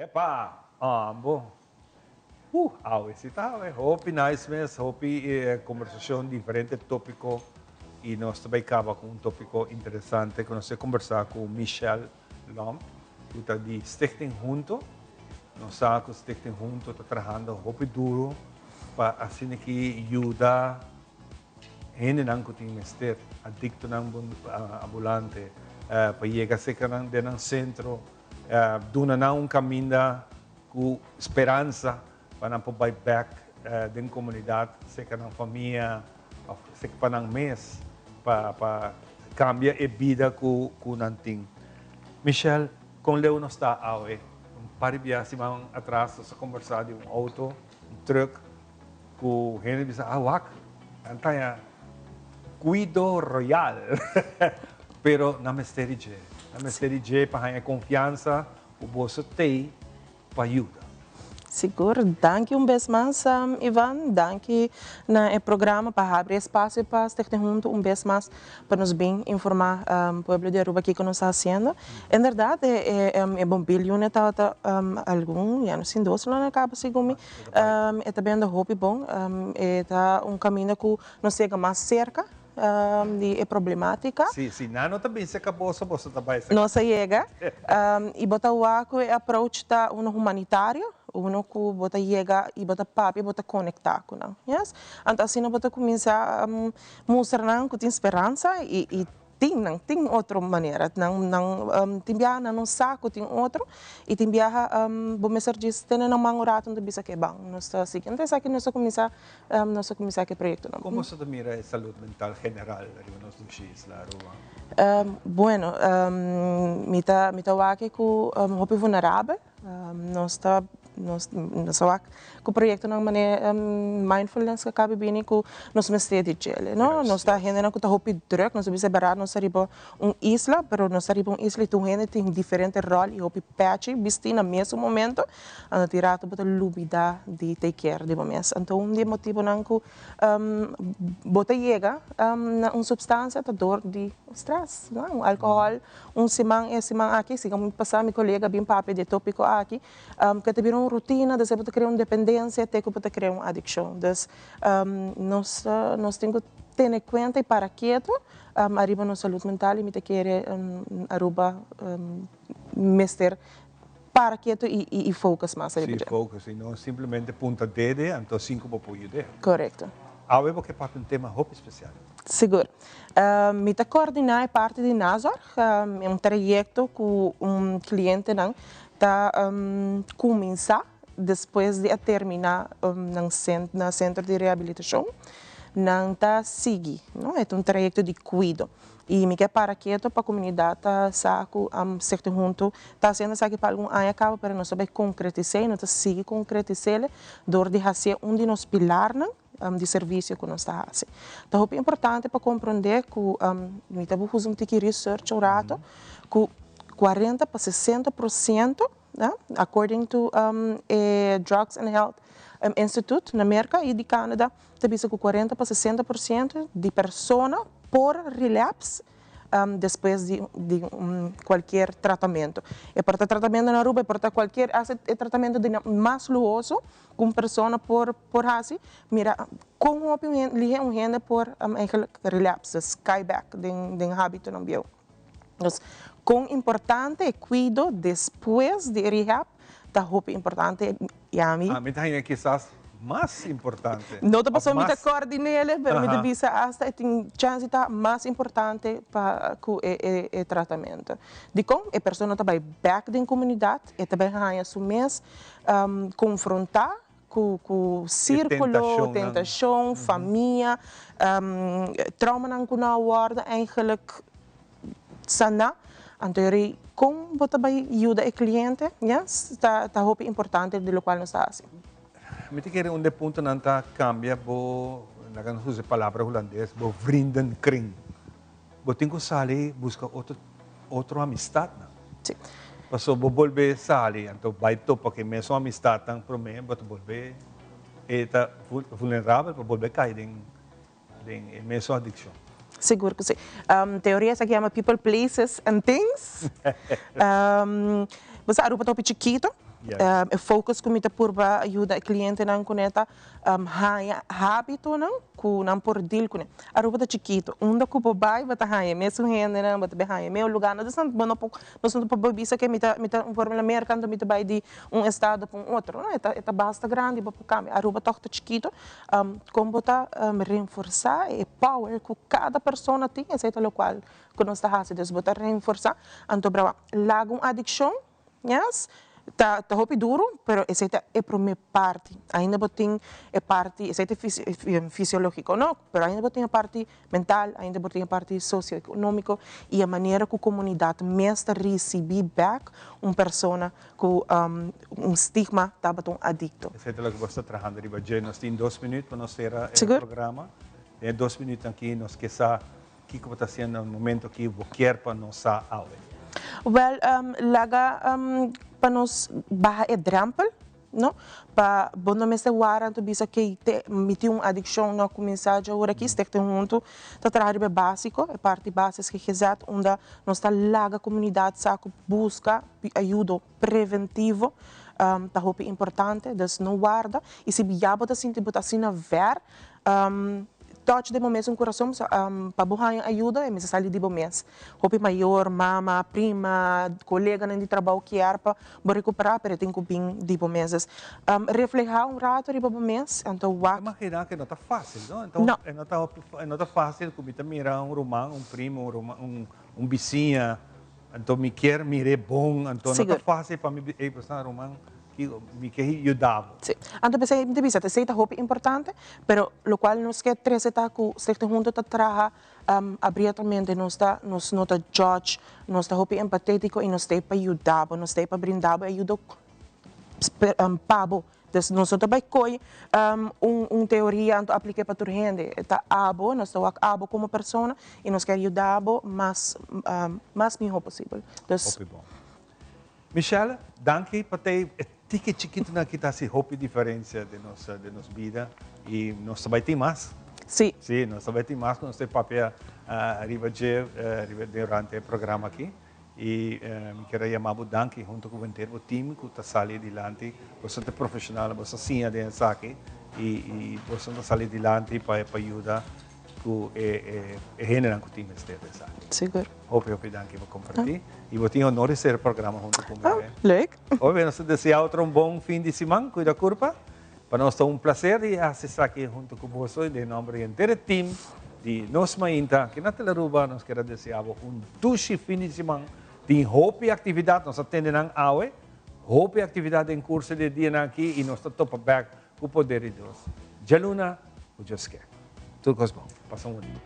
Epa! Ambo. Awe si ta awe. Hopi nice mes, hopi conversacion, diferente topico y nos ta bay caba cu un topico interesante cu nos a conversa cu Michelle Lomp cu ta di Stichting Hunto. Nos sa cu Stichting Hunto ta trahando hopi duro pa asina ki yuda hendenan cu tin mester, adictonan ambulante, pa yega cerca nan den nan centro, duna nan un caminda cu speransa pa nan por bay bek den comunidad, cerca nan famia of cerca pa nan mes pa cambia e bida cu nan tin. Michelle, con leu nos ta awe? Un par di bia siman atras nos a conversa di un auto, un truck, Cu hende bisa, ah wak, nan ta haña cuido royal. Pero nan mester di dje. Nan mester di dje pa haña confiansa cu boso t'ey pa yuda. Sigur. Danki un bes mas, Ivan. Danki na e programa pa habri espacio pa Stichting Hunto un bes mas pa nos bin informa pueblo di Aruba kico nos ta haciendo. Inderdaad, e bombil unit tabata algun, ya no sin dos luna caba segun mi. E ta bendo hopi bon. E ta un caminda cu nos yega mas cerca di e problematica. Si, si nan no ta bin cerca boso, boso ta bay cerca. Nos a yega. Y bo ta wak cu e approach ta uno humanitario, uno cu bo ta yega y bo ta papia, bo ta conecta cu nan. Yes. Anto asina bo ta cuminsa mustra nan cu tin speransa y Tin nan tin otro manera. Nan nan tin biaha nan no sa ku tin otro i tin biaha bo mester djis tene nan man un rato nan ta bisa ke ban nos ta sigui. Anto esaki nos a kuminsá nos a kuminsá ku e proyektonan. Kon boso ta mira e salud mental general riba nos dushi isla Aruba? Bueno mi ta mi ta wak ku hopi vulnerabel. Nos ta nos nos a wak ku proyektonan manera mindfulness ku a kabe bini ku nos mester di djele no. Nos ta hendenan ku ta hopi drùk, nos a bisa bèrdat nos ta riba un isla, pero nos ta riba un isla i tur hende tin diferente ròl i hopi pèchi bistí na mesun momento, anto tin rato bo ta lubidá di take care di bo mes. Anto un di e motibunan ku bo ta yega na un supstansia ta dor di strès, no, un alkohòl. Un siman e siman aki, sigan pasá mi kolega bin papia di e tópiko aki, ku ta bira un rutina, despues bo ta krea un dependensia te ku bo ta krea un adikshon. Dus nos nos tin ku tene kuenta i para ketu ariba nos salud mental i mi ta kere Aruba mester para ketu i focus mas ariba dje. Sí, focus i no simplemente punta dede anto sin ku bo por yud'é. Korekto. Awe bo ke papia un tema hopi spesial. Sigur. Mi ta koordiná e parti di nazorg, e un trayekto ku un klientenan ta kuminsá despues di a terminá nan na sentro di rehabilitashon. Nan ta sigui, no? E ta un trayekto di kuido. I mi ke para keto pa komunidat ta sa ku Stichting Hunto ta hasiendo esaki pa algun aña kaba, pero nos ta bai konkretis'é i nos ta sigui konkretis'é dor di hasié un di nos pilarnan. di servisio ku nos ta hasi. Ta hopi importante pa komprondé ku mi ta usa un tiki research un rato ku 40 pa 60 por siento, according to e Drugs and Health Institute na Merka i di Canada ta bisa ku 40 pa 60 por siento di persona por relapse despues di di cualkier tratamento. E por ta tratamento na Aruba, e por ta cualkier hasta e tratamento di mas luhoso cu un persona por por haci, mira con hopi un hende lihe un hende por eigenlijk relapse, dus cay back den den habitonan bieu. Dus con importante e cuido despues di e rehab ta hopi importante y ami. Ami ta haña kisas mas importante. No ta pasobra mi ta coordinele, pero mi ta bisa hasta e tin chance di ta mas importante pa cu e tratamento. Dicon? E persona ta bay bek den comunidad, e ta bay haña su mes confronta cu cu circulo, tentacion, famia, traumanan cu no a wordo eigenlijk sana. Anto yori con bo ta bay yuda e cliente, yes, ta ta hopi importante di locual nos ta haci. Mi ta kere un de puntonan ta cambia bo, laga nos usa e palabra hulandes, bo vriendenkring. Bo tin cu sali busca otro otro amistadnan. Si. Paso bo bolbe sali, anto bay topa cu e mesun amistadnan prome bo ta bolbe e ta vulnerabel pa bolbe cay den den e mesun adiccion. Sigur cu si. Teoria esaki yama people, places and things. Bo sa Aruba ta hopi chikito. E focus cu mi ta purba yuda e clientenan cune ta haña hábitonan ku nan por deal kuné. Aruba ta chikitu, unda ku bo bai bo ta haña e mesun hendenan, bo ta bin haña e mesun lugánan, dus bo no por, nos no por bisa ke mi ta mi ta por na Merka anto mi ta bai di un estado pa un otro, no, e ta e ta basta grandi bo por kambia. Aruba tòg ta chikitu, kon bo ta reforsá e power ku kada persona tin, esei ta lokual ku nos ta hasi, dus bo ta reforsá, anto brava laga un adikshon. Yes, ta ta hopi duru, pero esei ta e prome parti. Ainda bo tin e parti, esei ta fisiologico no, pero ainda bo tin e parti mental, ainda bo tin e parti socioeconomico y e manera cu comunidad mes ta ricibi bek un persona cu un stigma tabata un adicto. Esei ta loke bo sta trahando riba dje. Nos tin dos minuut pa nos sera e programa. Den e dos minuutnan aki nos ke sa Kiko bo ta hasiendo na momento aki bo kier pa nos sa awe? Wel, laga pa nos baha e drempel, no? Pa bo no mester wara anto bisa key te mi tin un adikshon no a kuminsá dje ora aki, Stichting Huntu ta traha riba e básiko, e parti basis GGZ, unda nos ta laga komunidat sa ku buska ayudo preventivo ta hopi importante, dus no warda i si ya bo ta sinti bo ta asina ver, touch den bo mes un kurason pa bo haña ayuda e mester sali di bo mes. Hopi mayor, mama, prima, koleganan di trabou kier pa bo rekuperá pero e tin ku bin di bo mes. Dus reflehá un rato riba bo mes anto wak. Imaginá ku no ta fásil no? No. E no ta e no ta fásil ku mi ta mira un ruman, un primo, un ruman, un bisiña anto mi kier mir'é bon anto no ta fásil pa mi ey pasobra ruman Kiko mi ke yuda bo? Sí. Anto p'esei mi ta bisa, esei ta hopi importante, pero lokual nos ke trese ta ku Stichting Hunto ta traha abrietamente, nos ta, nos no ta judge, nos ta hopi empatétiko i nos ta ei pa yuda bo, nos ta ei pa brinda bo e ayudo pa bo. Dus nos no ta bai koi un un teoria anto aplik'é pa tur hende. Ta abo, nos ta wak abo komo persona i nos kier yuda bo mas mas mihó posibel. Dus. Hopi bon. Michelle, danki pa te e tiki chikitonan aki ta hasi hopi diferencia den nos den nos bida y nos ta bai tin mas. Sí. Sí, nos ta bai tin mas cu nos ta papia riba dje riba durante e programa aki y mi kier a yama bo danki hunto cu bo henter bo team cu ta sali dilanti. Boso ta profesional, boso a siña den esaki y y boso ta sali dilanti pa pa yuda cu e e hendenan cu tin mester di esaki. Sigur. Hopi hopi danki pa comparti y bo tin honor di ser programa hunto cu mi. Oh, leuk. Hopi nos ta desea otro un bon fin di siman, cuida curpa. Pa nos ta un placer di haci esaki hunto cu boso y den nomber di henter e team di Nos Mainta aki na Telaruba nos kier a desea bo un dushi fin di siman. Tin hopi actividad, nos a tende nan awe, hopi actividad den curso di e dianan aki y nos ta topa bek cu poder di Dios djaluna cu djaske. Tur cos bon. Pasa un bon dia.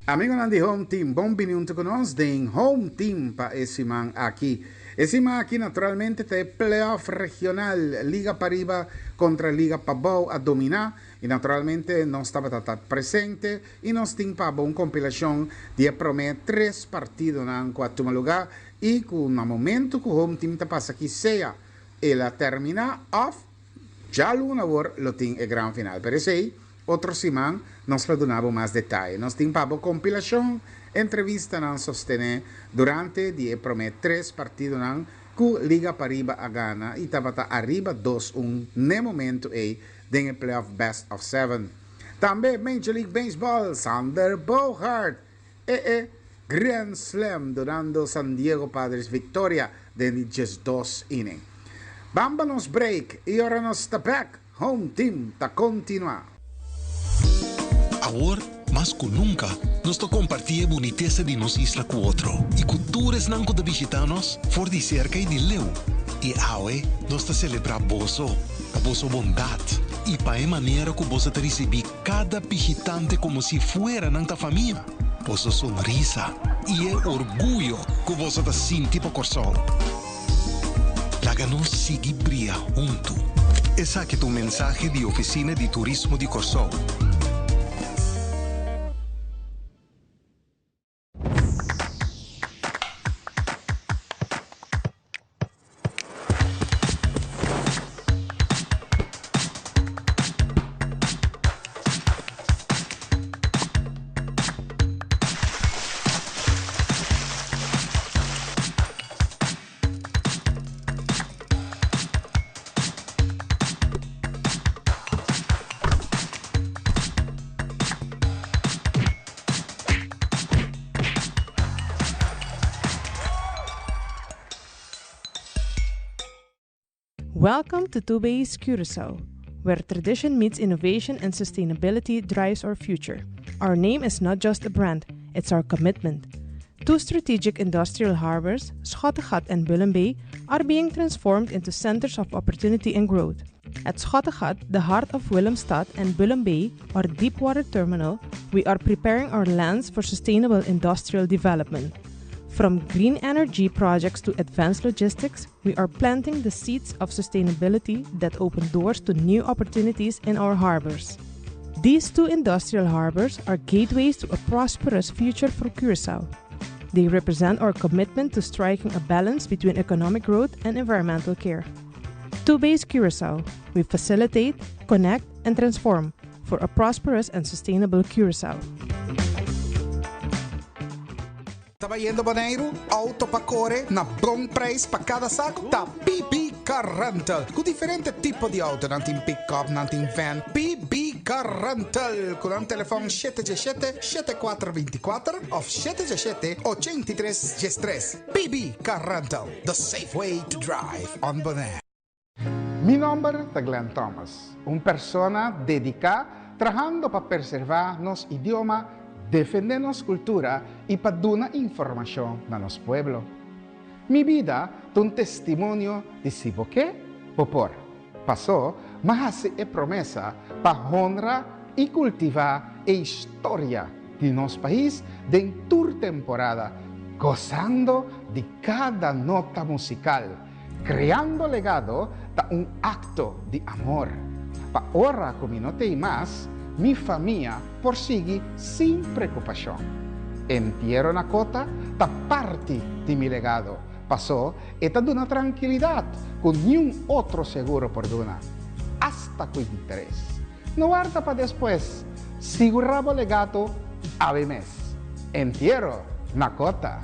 Amigonan di Home Team, bon bini hunto cu nos den Home Team pa e siman aki. E siman aki naturalmente ta e playoff regional, Liga Pariba contra Liga Pabou a domina y naturalmente nos tabata ta presente y nos tin pa bo un compilacion di e prome tres partidonan cu a tuma lugar y cu na momento cu Home Team ta pasa aki sea el a termina of Djaluna awor lo tin e gran final, pero esei otro siman nos lo duna bo mas detaye. Nos tin pa bo kompilashon entrevistanan sostené durante di e promé tres partidonan ku Liga Pariba a gana i tabata ariba dos un n'e momentu ei den e playoff best of seven. Tambe Major League Baseball, Xander Bogaerts e e Grand Slam dunando San Diego Padres victoria den di 12 inning. Ban pa nos break y ora nos ta back, Home Team ta continua. Awor, mas ku nunka, nos ta kompartí e bunitesa di nos isla ku otro i ku tur esnan ku ta bishitá nos for di serka i di leu. I awe nos ta selebrá boso pa boso bondat i pa e manera ku boso ta risibí kada bishitante komo si fuera nan ta famia. Boso sonrisa i e orguyo ku boso ta sinti pa Kòrsou. Laga nos sigui bria huntu. Esaki ta un mensahe di Ofisina di Turismo di Kòrsou. Welcome to Two Bays Curacao, where tradition meets innovation and sustainability drives our future. Our name is not just a brand, it's our commitment. Two strategic industrial harbors, Schottegat and Bullen Bay, are being transformed into centers of opportunity and growth. At Schottegat, the heart of Willemstad and Bullen Bay, our deepwater terminal, we are preparing our lands for sustainable industrial development. From green energy projects to advanced logistics, we are planting the seeds of sustainability that open doors to new opportunities in our harbors. These two industrial harbors are gateways to a prosperous future for Curacao. They represent our commitment to striking a balance between economic growth and environmental care. Two Base Curacao, we facilitate, connect, and transform for a prosperous and sustainable Curacao. Ta bayendo Boneiru? Auto pa kore na bon preis pa kada saku? Ta PB Car Rental. Ku diferente tipo di auto. Nan tin pick-up, nan tin van. PB Car Rental. Ku nan telefòn 717 7424 òf 717 8313. PB Car Rental, the safe way to drive on Bonaire. Mi nomber ta Glenn Thomas, un persona dedica trahando pa perserva nos idioma, defende nos cultura y pa duna informacion na nos pueblo. Mi bida ta un testimonio di si bo ke, bo por. Paso, m'a haci e promesa pa honra y cultiva e historia di nos pais den tur temporada, gozando di cada nota musical. Creando legado ta un acto di amor. Pa ora cu mi no t'ey mas, mi famia por sigui sin preocupacion. Entiero na cota ta parti di mi legado, paso e ta duna trankilidad cu niun otro seguro por duna, hasta cu interes. No warda pa despues, sigura bo legato awe mes. Entiero na cota.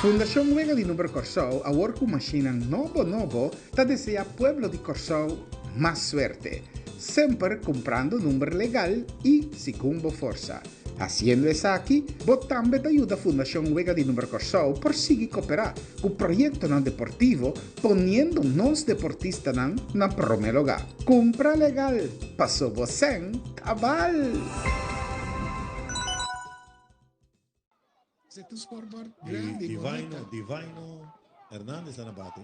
Fundashon Wega di Number Kòrsou awor ku mashinnan nobo nobo ta deseá pueblo di Kòrsou mas suerte. Semper kumprando number legal i segun bo forsa. Hasiendo esaki, bo tambe ta yuda Fundashon Wega di Number Kòrsou por sigui koperá ku proyektonan deportivo poniendo nos deportistanan na promé lugá. Kumpra legal, paso bo sèn ta bal! Divino, Divino Hernandez ta na bate.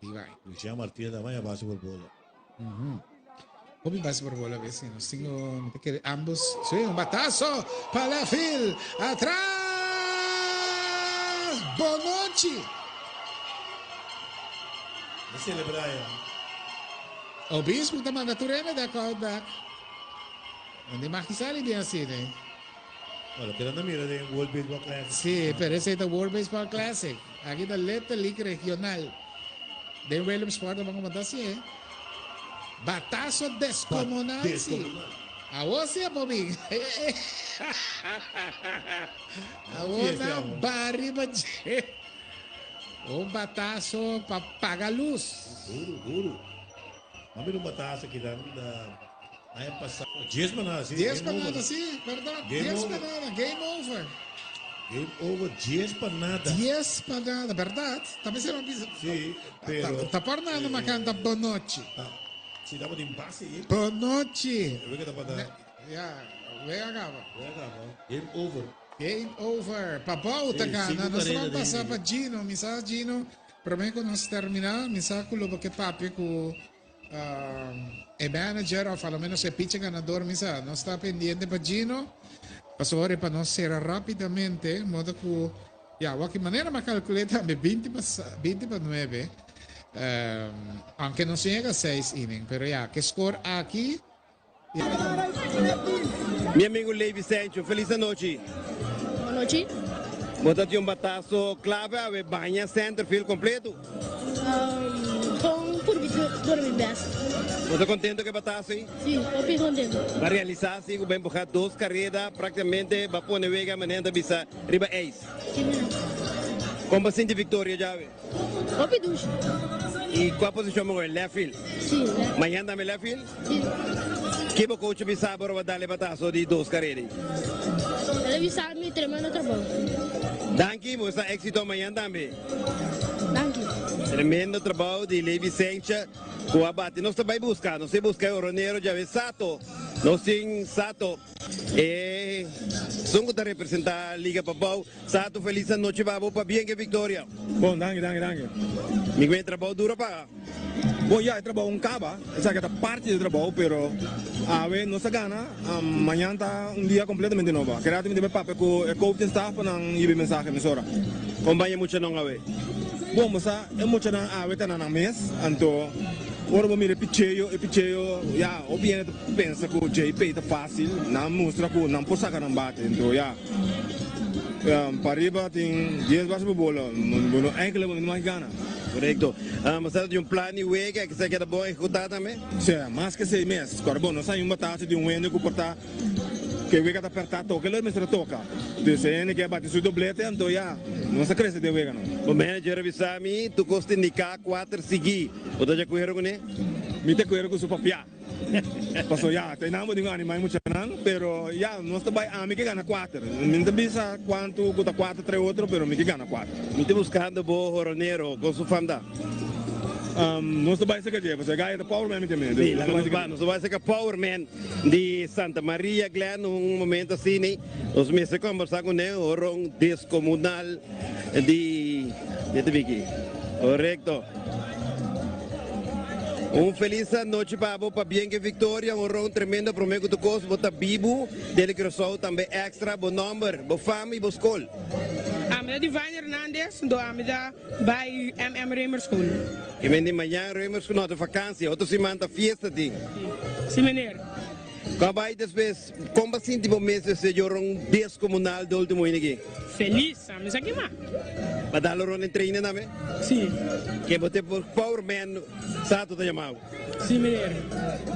Divine. Lucian Martinez ta baña base por bola. Hopi base por bola bes nos tin mi ta kere ambos. Sí, un batazo pa left field. Atras! Bonochi! Ta celebra ya. Obispo ta manda tur hende da call back. Donde mag sali bien asina, eh? Bueno, keda na mira den World Baseball Classic. Sí, pero esey ta World Baseball Classic. Aki ta Little League Regional. Den Williamsport ta como ta así, eh? Batazo descomunal, sí. Awor sí a por bin. Awor na bari pa dje. Un batazo pa paga luz. Duro, duro. M'a mira un batazo aki dan na aña pasa. Dies pa nada, sí. Dies pa nada, sí, berdad. Dies pa nada, game over. Game over, dies pa nada. Dies pa nada, berdad. Ta mester un bisa. Sí, pero. Ta por nada m'a canta bonochi. Sí, tabatin base ahí. Bonochi. E wega tabata. Ya, wega caba. Wega caba. Game over. Game over. Pabou ta gana. Nos ta ban pasa pa Gino. Mi sa Gino. Prome ku nos terminá, mi sa ku lo bo ke papia ku e manager òf alomenos e picha ganador, mi sa. Nos ta pendiente pa Gino, pasobra ora pa nos sera rápidamente, modo ku, ya, wak manera mi a kalkul'é tambe binti pa binti pa nuebe, aunke nos no yega seis inning, pero ya, ke skor aki. Mi amigo Levi Sancho, felis anochi. Anochi. Bo ta tin un batazo clave awe baña centerfield completo. Con purbi duna mi best. Bo ta contento cu e batazo ey? Si, hopi contento. Ba realisa si cu bo empuja dos careda practicamente ba pone wega manera ta bisa riba ijs. Si meneer. Con bo sinti victoria djawe? Hopi dushi. Y cua posicion bo goe? Left field? Si, left. Mañan tambe left field? Si. Ki bo coach bisa bo ora bo dal e batazo di dos careda ey? El a bisa mi tremendo trabou. Danki, bo sa exito mañan tambe. Danki. Tremendo trabou di Levi Sencha cu a bati. Nos ta bay busca, nos ta busca e oronero djawe Sato. Nos tin Sato. E esun cu ta representa Liga Pabou. Sato felis anochi pa bo pabien ke victoria. Bon, danki, danki, danki. Mi cu e trabou duro paga. Bon, ya, e trabou un caba. Esaki ta parti di e trabou, pero awe nos a gana, mañan ta un dia completamente nobo. Kere mi debe papia cu e coaching staff pa nan yiba e mensahe mesora. Con baña muchanan awe? Bon, bo sa, e muchanan awe ta na nan mes, anto ora bo mira e picheo, e picheo, ya, hopi hende ta pensa cu JP ta facil, nan mustra cu nan por saca nan bate, anto ya. Pariba tin dies base pa bola, bo no enkele bo no mag gana. Korekto. Bo sa di un plan di wega ku sa keda bon ehekutá tambe? Si, mas ke sei mes. Kòrda bo, nos haña un batata di un hende ku por ta ku e wega ta pèrtá toka, lo e mester a toka. Dus e hende ke a bati su doblete, anto ya, nos a krese den wega no. Bo manager a bisa mi tur kos ta indiká kuater sigui. Bo ta di akuerdo kuné? Mi ta akuerdo ku su papiá. Paso ya, ta einan bo tin ku animá e muchanan, pero ya, nos ta bai, ami ke gana kuater. Mi no ta bisa kuantu ku ta kuater trae otro, pero mi ke gana kuater. Mi ta buskando bo horonero, kon su fam ta? Nos ta bai serka dje, pasobra e gaya ta power man mi ta mende. Sí, laga nos bai, nos ta bai serka power man di Santa Maria, Glenn, un momento asina, nos mester kombersá kuné, horon deskomunal di, di ta biki? Korekto. Un felis anochi pa bo, pabien ke victoria, un ron tremendo prome ku tur kos, bo ta bibu den di Curaçao tambe extra, bo nomber, bo fam i bo skol. Ami ta Divine Hernandez, do ami ta bai MM Römer School. I men di mañan Römer School no ta vakansia, otro siman ta fiesta tin. Si meneer. Kon a bai despues, kon bo a sinti bo mes despues di ron deskomunal di ultimo hini aki? Felis, ami sa kima. Bo a dal ron den trainen tambe? Si. Ke bo te por power man Sato ta yama bo? Si meneer.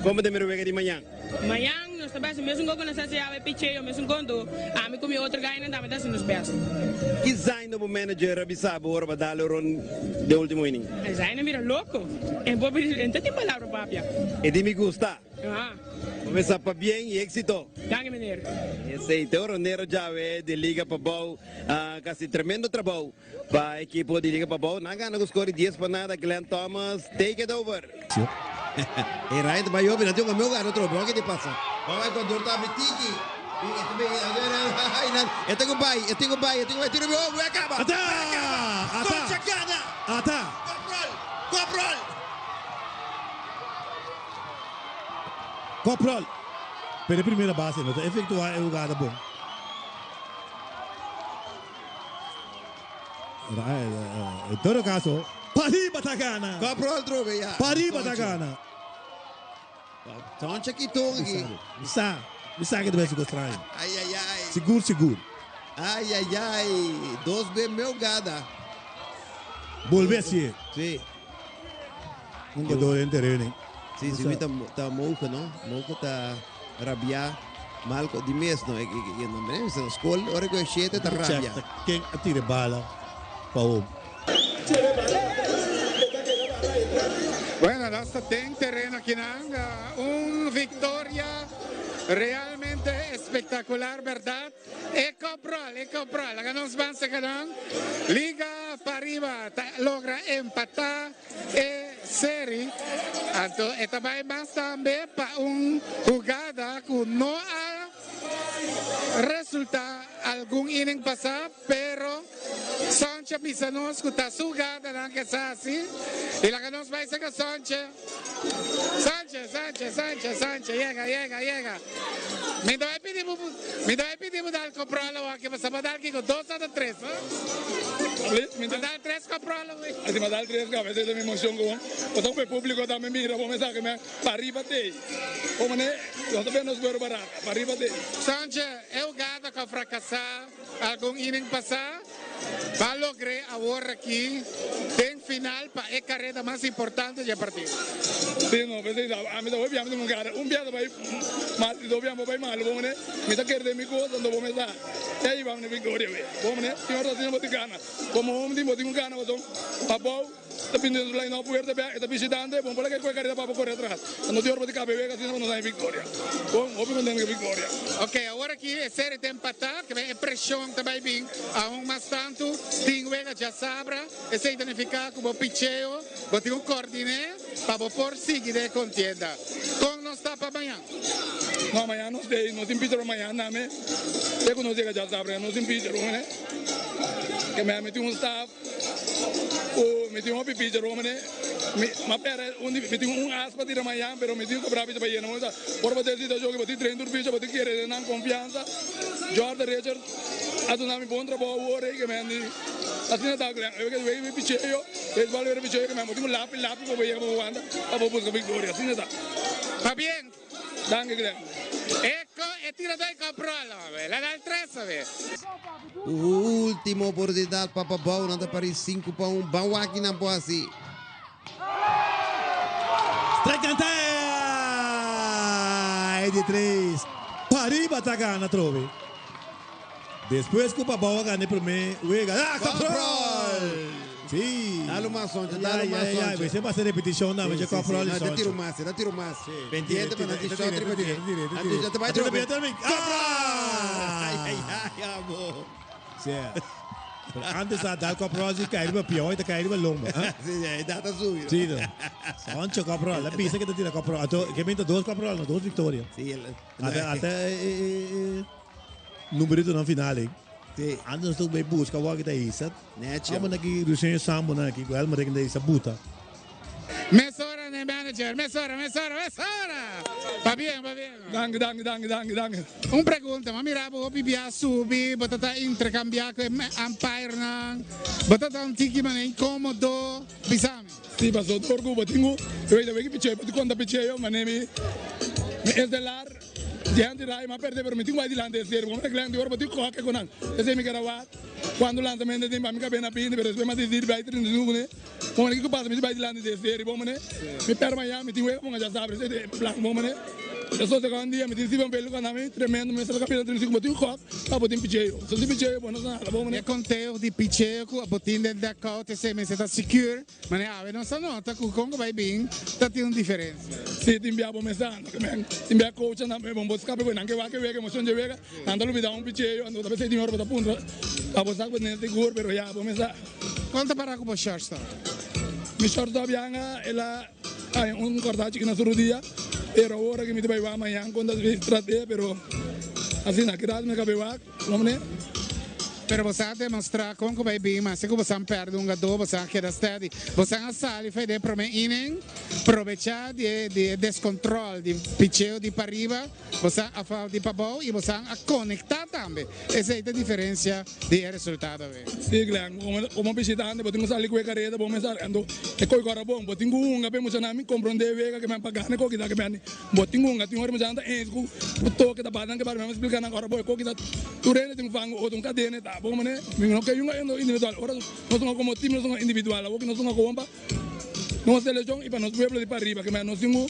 Kon bo ta mira wega di mañan? Mañan nos ta bai hasi mesun kon ku nos a hasi awe picheo mesun kon to ami ku mi otro gainan tambe ta hasi nos best. Ki zaino bo manager a bisa bo ora bo a dal ron den ultimo inning? E zaino bira loko. E bo e ta tin palabra papia. E di mi gusta. Aha. Comenzá pabien y éxito. Danki meneer. Esey te oronero djawe di Liga Pabou a casi tremendo trabou pa ekipo di Liga Pabou. Nan gana cu score di dies pa nada. Glenn Thomas take it over. E Ryan ta bai hopi, nan tin un amigo gana otro hopi. Wak ke pasa? Wak Ecuador ta abri tiki. E tin ku bai, e tin ku bai, e tin ku bai. Tiro bi, oh, wea kaba! Ata! Wea kaba! Ata! Concha gana! Ata! Corporal! Koprol! Koprol! Pero e primera base no ta efectua e hugada bon. En todo caso, Pariba ta gana! Koprol trobe ya. Pariba ta gana! Toncha kitong aki. Mi sa, mi sa ke ta bai sigur straño. Ay ay ay. Sigur sigur. Ay ay ay. Dos be meu gada. Bolbe hasié. Sí. Un jugador den terreno. Sí, sí, mi ta, ta mogen, no? Mogen ta rabia. Mal di mes, no? Ik, ik, ik, no, mi na school, ora ku shete ta rabia. Check, ken a tira bala pa home. Bueno, nos ta den tereno akinan. Un victoria realmente espectacular, berdad? E Koprol, e Koprol. Laga nos ban secanan. Liga Pariba ta logra empata e serie. Anto e ta bay mas tambe pa un hugada cu no a resulta algun inning pasa, pero Sonche bisa nos cu ta su hugadanan cu sa haci. Y laga nos bay seca Sonche. Sonche, Sonche, Sonche, Sonche, yega, yega, yega. Mi ta bay pidi bo, mi ta bay pidi bo dal Koprol awor aki, pasobra bo dal kiko, dos ota tres, no? Mi ta dal tres Koprol awor. Asi mi dal tres kaba, esei ta mi emocion ku pasobra ku e publico tambe mira bo mensahe mi pariba tei. Como ne, nos ta bende nos cuero barata, pariba tei. Sonche, e hugada ku a fracasa algun inning pasa, ba logr'é awor aki den final pa e careda mas importante di e partido. Sí, no, p'esei sa, ami ta hopi ami ta mungara. Un bia ta bai mal, di dos bia bo bai malo, bo mane, mi ta kere den mi kos, anto bo mester sa, e hiba mi na victoria we. Bo mane, tin ora asina bo tin gana. Como home team bo tin ku gana pasobra pabou ta bini den su line up puerta bek, e ta bishitante, bo no por laga e koe careda pa bo kore atras. Anto tin ora bo tin kabe wega asina pa nos haña victoria. Bon, hopi contento ku e victoria. Ok, awor aki e serie ta empatá, ke e presion ta bai bin aun mas tantu. Tin wega djasabra, esei ta nifiká ku bo picheo, bo tin ku koordiné pa bo por sigui den e kontienda. Kon nos ta pa mañan? No, mañan nos tei, no tin pitcher pa mañan name. Te ku nos yega djasabra ya no tin pitcher, bo mene. Ke mi tin un staff ku mi tin hopi pitcher, bo mene. Mi ma pera un di mi tin un as pa tira mañan pero mi tin sobra pitcher pa yena. Bo sa ora bo ta e situacion aki bo tin train tur pitcher bo tin kere den nan confiansa. Jordan Richards a duna mi bon trabou awor ey ke mi di asina ta Glenn. Ey ke wey mi picheo baseball wera picheo ke mi bo tin ku lapi lapi pa bo yega pa bo wanta pa bo busca victoria asina ta. Pabien. Danki Glenn. Eko e tirador e koprol hombre. La dal tres awe. Ultimo oportunidad pa Pabou, nan ta pari 5 pa 1. Ban wak nan por haci. Strike canta e di tres. Pariba ta gana atrobe. Despues cu Pabou a gana e prome wega. Ah, Koprol! Si. Dalo mas, Soncha, dalo mas, Ay, ay, ay. Soncha. Mester pasa repeticion tambe, Sí, che sí, Koprol sí. y No, ta Soncha. tiro mas, ta tiro mas. Sí. Pendiente pa nan Tira, ti shot tira, riba tira, dje. tira, tira, Anto tira. ya ta bai Anto trobe. ta bai trobe. Ah! Ay, ay, ay, amo. Sí. Pero antes a dal Koprol si cai riba pion y ta cai riba lomba. ah? Sí, sí, da ta subi. Sí, no. Soncho Koprol. La pisa que ta tira Koprol. Anto, que minta dos Koprol, no, dos victoria. Sí, el, Ata, ata, eh, eh, eh, numerito na final, eh. Sí. Antes nos tuve busca wa que ta isa. Necho. Amo na ki Luciano Sambo na ki, el marek na isa buta. Mesora ne manager, mesora, mesora, mesora. Va bien, va bien. Danki, danki, danki, danki, danki. Un pregunta, ma mira bo hopi bia subi, bo ta intercambia cu e umpire nan, bo ta un tiki manera incomodo, bisami. Sí, paso door ku bo tin ku, e weet weki picheo, bo tin konta picheo, ma ne mi, mi estelar, dianti rai, ma perde, pero mi tin ku bai dilanti e serie, bo me di ora bo tin koke ku nan, esei mi kera wak, cuando lanzamento tin pa mi kabena bini, pero despues mi a decidi bai 35 ku ne, bo mane kiko pasa, mi tin bai dilanti di e serie, bo mane, mi perde mañana, mi tin wega ponga djasabra, esei ta e plan, bo mane, eso segun dia, mi tin Steven Velo ku a mi tremendo, mi mester kabena 35, bo tin kok, pa bo tin picheo, so sin picheo bo no sa nada, bo mane. E conteo di picheo cu bo tin den dugout esei mester ta secure, ma awe nos a nota cu con cu bay bin ta tin un diferencia. Sí, tin bia bo mester anda, tin bia coach anda, bo bo scape cu nan ke wak e wega, emocion dje wega, nan ta lubida un picheo, anto ta pesey tin ora bo ta puntra, pa bo sa cu bo tin sigur, pero ya, bo mester. Con ta para cu bo shortstop? Mi shortstop yanga el a haña un corta chiki na su rodia, pero awor aki mi ta bay wak mañan con ta trat'e, pero asina, kidas mi a cabe wak, bo mane. Pero boso a demostra con cu bay bin, maske cu boso a perde un gado, boso a keda steady. Boso a sali for di e prome inning, probecha di e di e descontrol di picheo di pariba, boso a afal di pabou y boso a conecta tambe. Esey ta e diferencia di e resultado awe. Sí, Glenn, como bishitante bo tin cu sali cu e careda bo mester anto e coy cora bon. Bo tin cu hunga pa e muchanan mi comprende e wega ke men pa gana e koki ta ke men Bo tin hunga tin ora muchanan ta eens ku toke ta bata nan ke bata mi a splika nan ora bo e koki ta tur hende tin fango otro un kadena ta bo mane mi no ke yunga individual ora nos hunga komo team nos hunga individual awor nos hunga komo pa nos selekshon i pa nos pueblo di pariba ke nos tin ku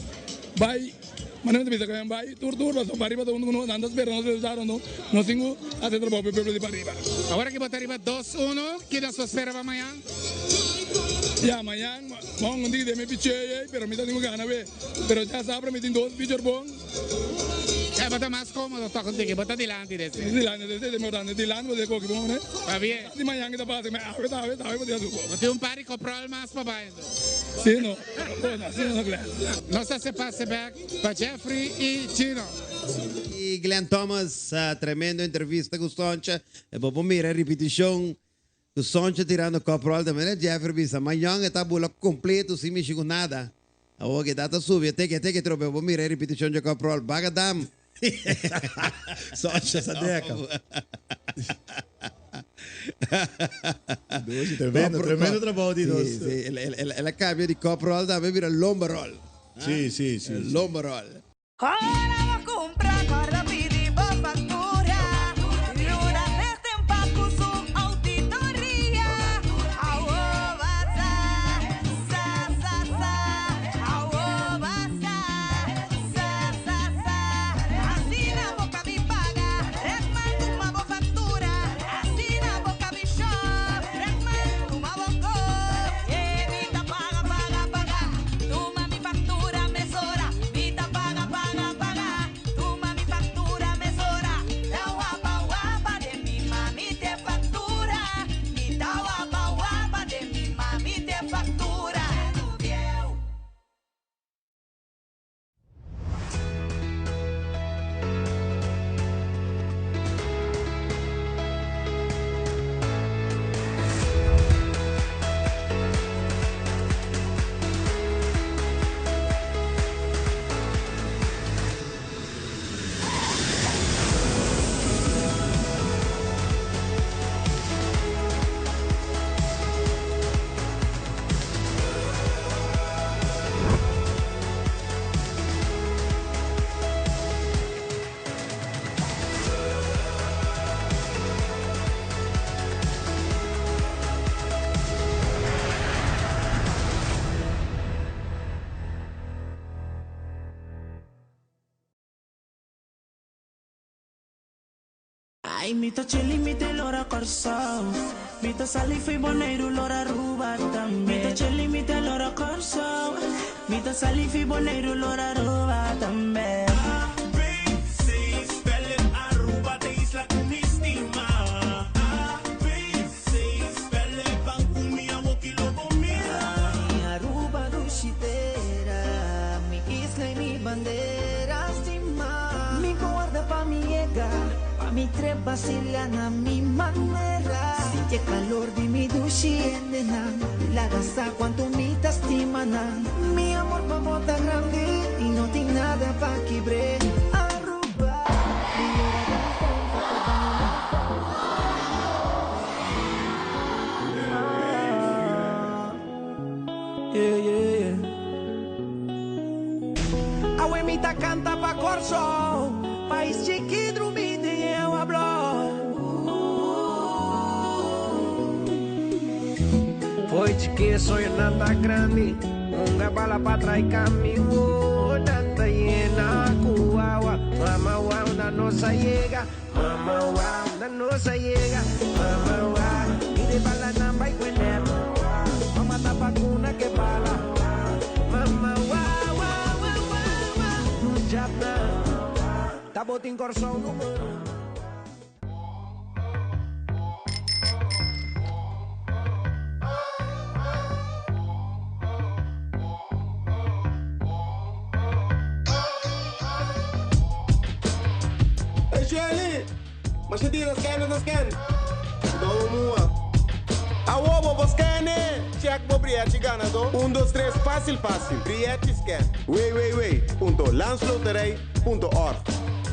bai mane mi ta bisa ke men bai tur tur pasobra pariba ta huntu ku nos nan ta spera nos resultado anto nos tin ku hasi trabou pa e pueblo di pariba. Awor ki bo ta riba dos uno ki nos por spera pa mañan? Ya mañan bo un di den mi picheo ei pero mi ta tin ku gana we. Pero ya sabra mi tin dos pitcher bon. E bo ta mas komodo tok un tiki, bo ta dilanti dese. Dilanti dese, e importante dilanti bo ta koki bon ne. Pa bien. Di mañan ki ta pasa mi awe ta awe ta awe bo ta supo. Bo tin un par di koprol mas pa bai enton. Si no, bon asina no Glenn. Nos ta haci pase bek pa Jeffrey y Gino. Y Glenn Thomas, tremendo entrevista cu Soncha. Bo por mira e ripiticion Cu Soncho tirando koprol ta mira Jeffrey bisa mañan e ta bula completo sin mishi cu nada. Awor ke ta ta subi e teke teke trobe bo mira e ripiticion dje koprol baga dam. Soncho sa deka. Dushi tremendo tremendo trabou di nos. Si si el a cambia di koprol tambe bira lomba rol. Si si si. Lomba rol. Ora bo kumpra kòrda pidi bo faktura. Yuda Rechten pa ku su ouditoria. Awo basa, sa sa sa. Awo basa, sa sa sa. Asina bo kabi paga, Rechtman tuma bo faktura. Asina bo kabi shòp, Rechtman tuma bo kop. E mi ta paga, paga, paga. Tuma mi faktura mesora. Mi ta paga, paga, paga. Tuma mi faktura mesora. Ta wapa, wapa den mi mami te faktura. Mi ta wapa, wapa den mi mami te faktura. Bieu. Ai mi ta chilli mi te lora Kòrsou Mi ta sali fi Boneiru lora Aruba tambe Mi ta chilli mi te lora Kòrsou Mi ta sali fi Boneiru lora Aruba tambe. A, B, C, spel it Aruba t'e isla ku mi stima. A, B, C, spel it Ban ku mi awoki lo bo mira. Mi Aruba dushi tera, mi isla y mi bandera stima. Mi ko warda pa mi yega, pa mi trep basila na mi manera. Sinti e calor di mi dushi hendenan, laga sa cuanto mi ta stima nan. Mi amor pa bo ta grandi y no tin nada pa kibr'é. Aruba, mi lora den tempo ta bani na Yeah, yeah, yeah. Awe mi ta canta pa Kòrsou, pais chikí drumí den e awa blou. Foi chikí soñonan ta grandi, hunga bala pa trai caminho, nan ta yena cu awa. Mama wou na nos a yega, mama wou na nos a yega, mama wou, mi de bala nan bai cu e net, mama ta vacuna ke bala, mama wou wou wou wou wou, no chapna, ta bo tin Kòrsou numero uno. Hey Shelly! Masha dia ta scan ta scan. Como Awo bo por scan e! Check bo brièchi ganadó. Un dos tres fásil fásil. Brièchi scan. www.landsloterij.org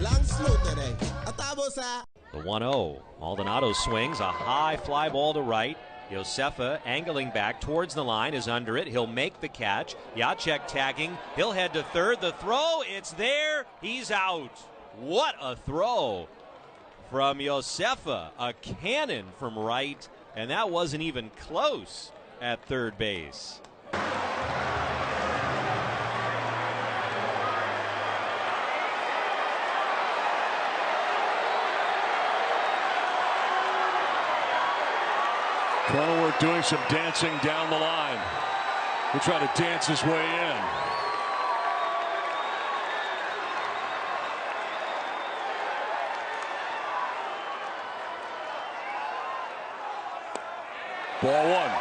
Landsloterij. Ata bo sa! The 1 0. Maldonado swings a high fly ball to right. Josefa angling back towards the line is under it. He'll make the catch. Yachek tagging. He'll head to third. The throw, it's there. He's out. What a throw from Josefa. A cannon from right, and that wasn't even close at third base. Cronenworth doing some dancing down the line. He'll try to dance his way in. Ball one.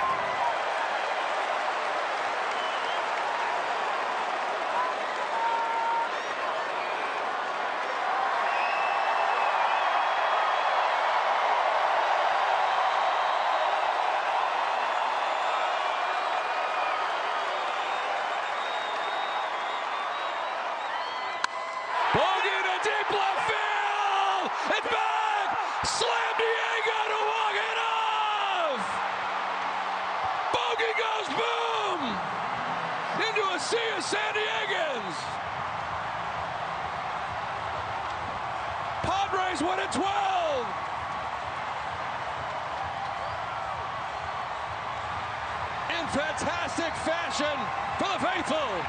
Bogey to deep left field. It's back. Slam Diego to walk it off. Bogey goes boom into a sea of San Diegans. Padres win at 12. In fantastic fashion for the faithful.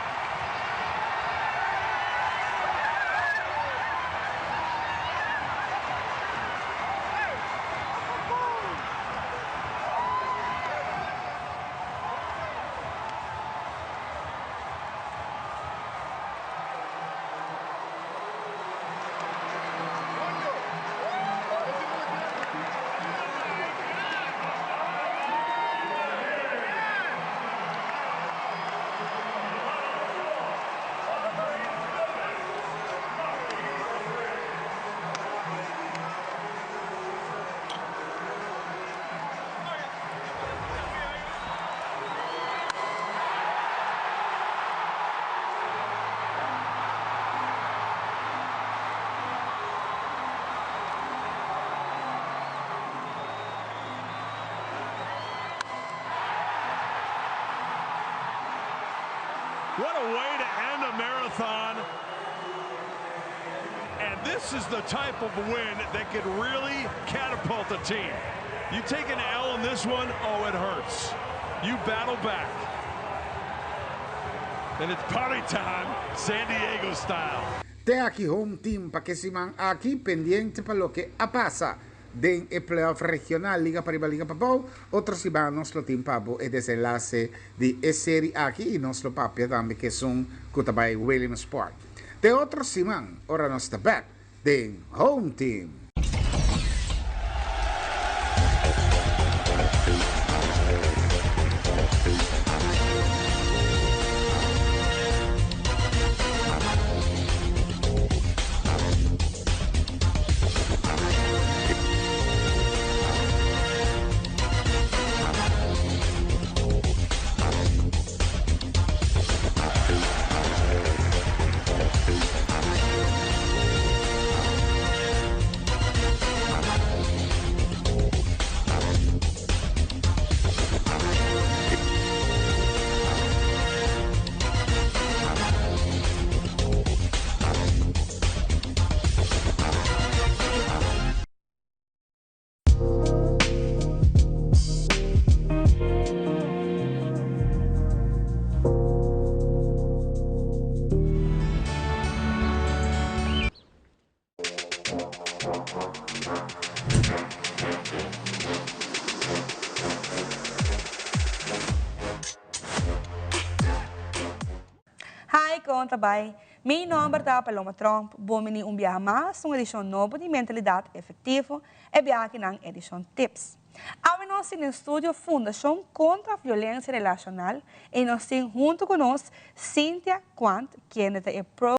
What a way to end a marathon. And this is the type of win that could really catapult a team. You take an L in this one, oh, it hurts. You battle back. And it's party time, San Diego style. Te aki Home Team pa ke siman aki, pendiente pa loke a pasa den e playoff regional Liga Pariba Liga Pabou. Otro siman nos lo tin pa bo e desenlase di e seri aki y nos lo papia tambe cu esun cu ta bay Williamsport. Te otro siman ora nos ta bek den Home Team. Hi, con ta bay? Mi nomber ta Paloma Tromp, bon bini un biaha mas un edicion nobo di Mentalidad Efectivo, e biaha aki nan edicion Tips. Awe nos tin den studio Fundacion Contra Violencia Relacional y nos tin hunto cu nos Cynthia Quant, kende ta e.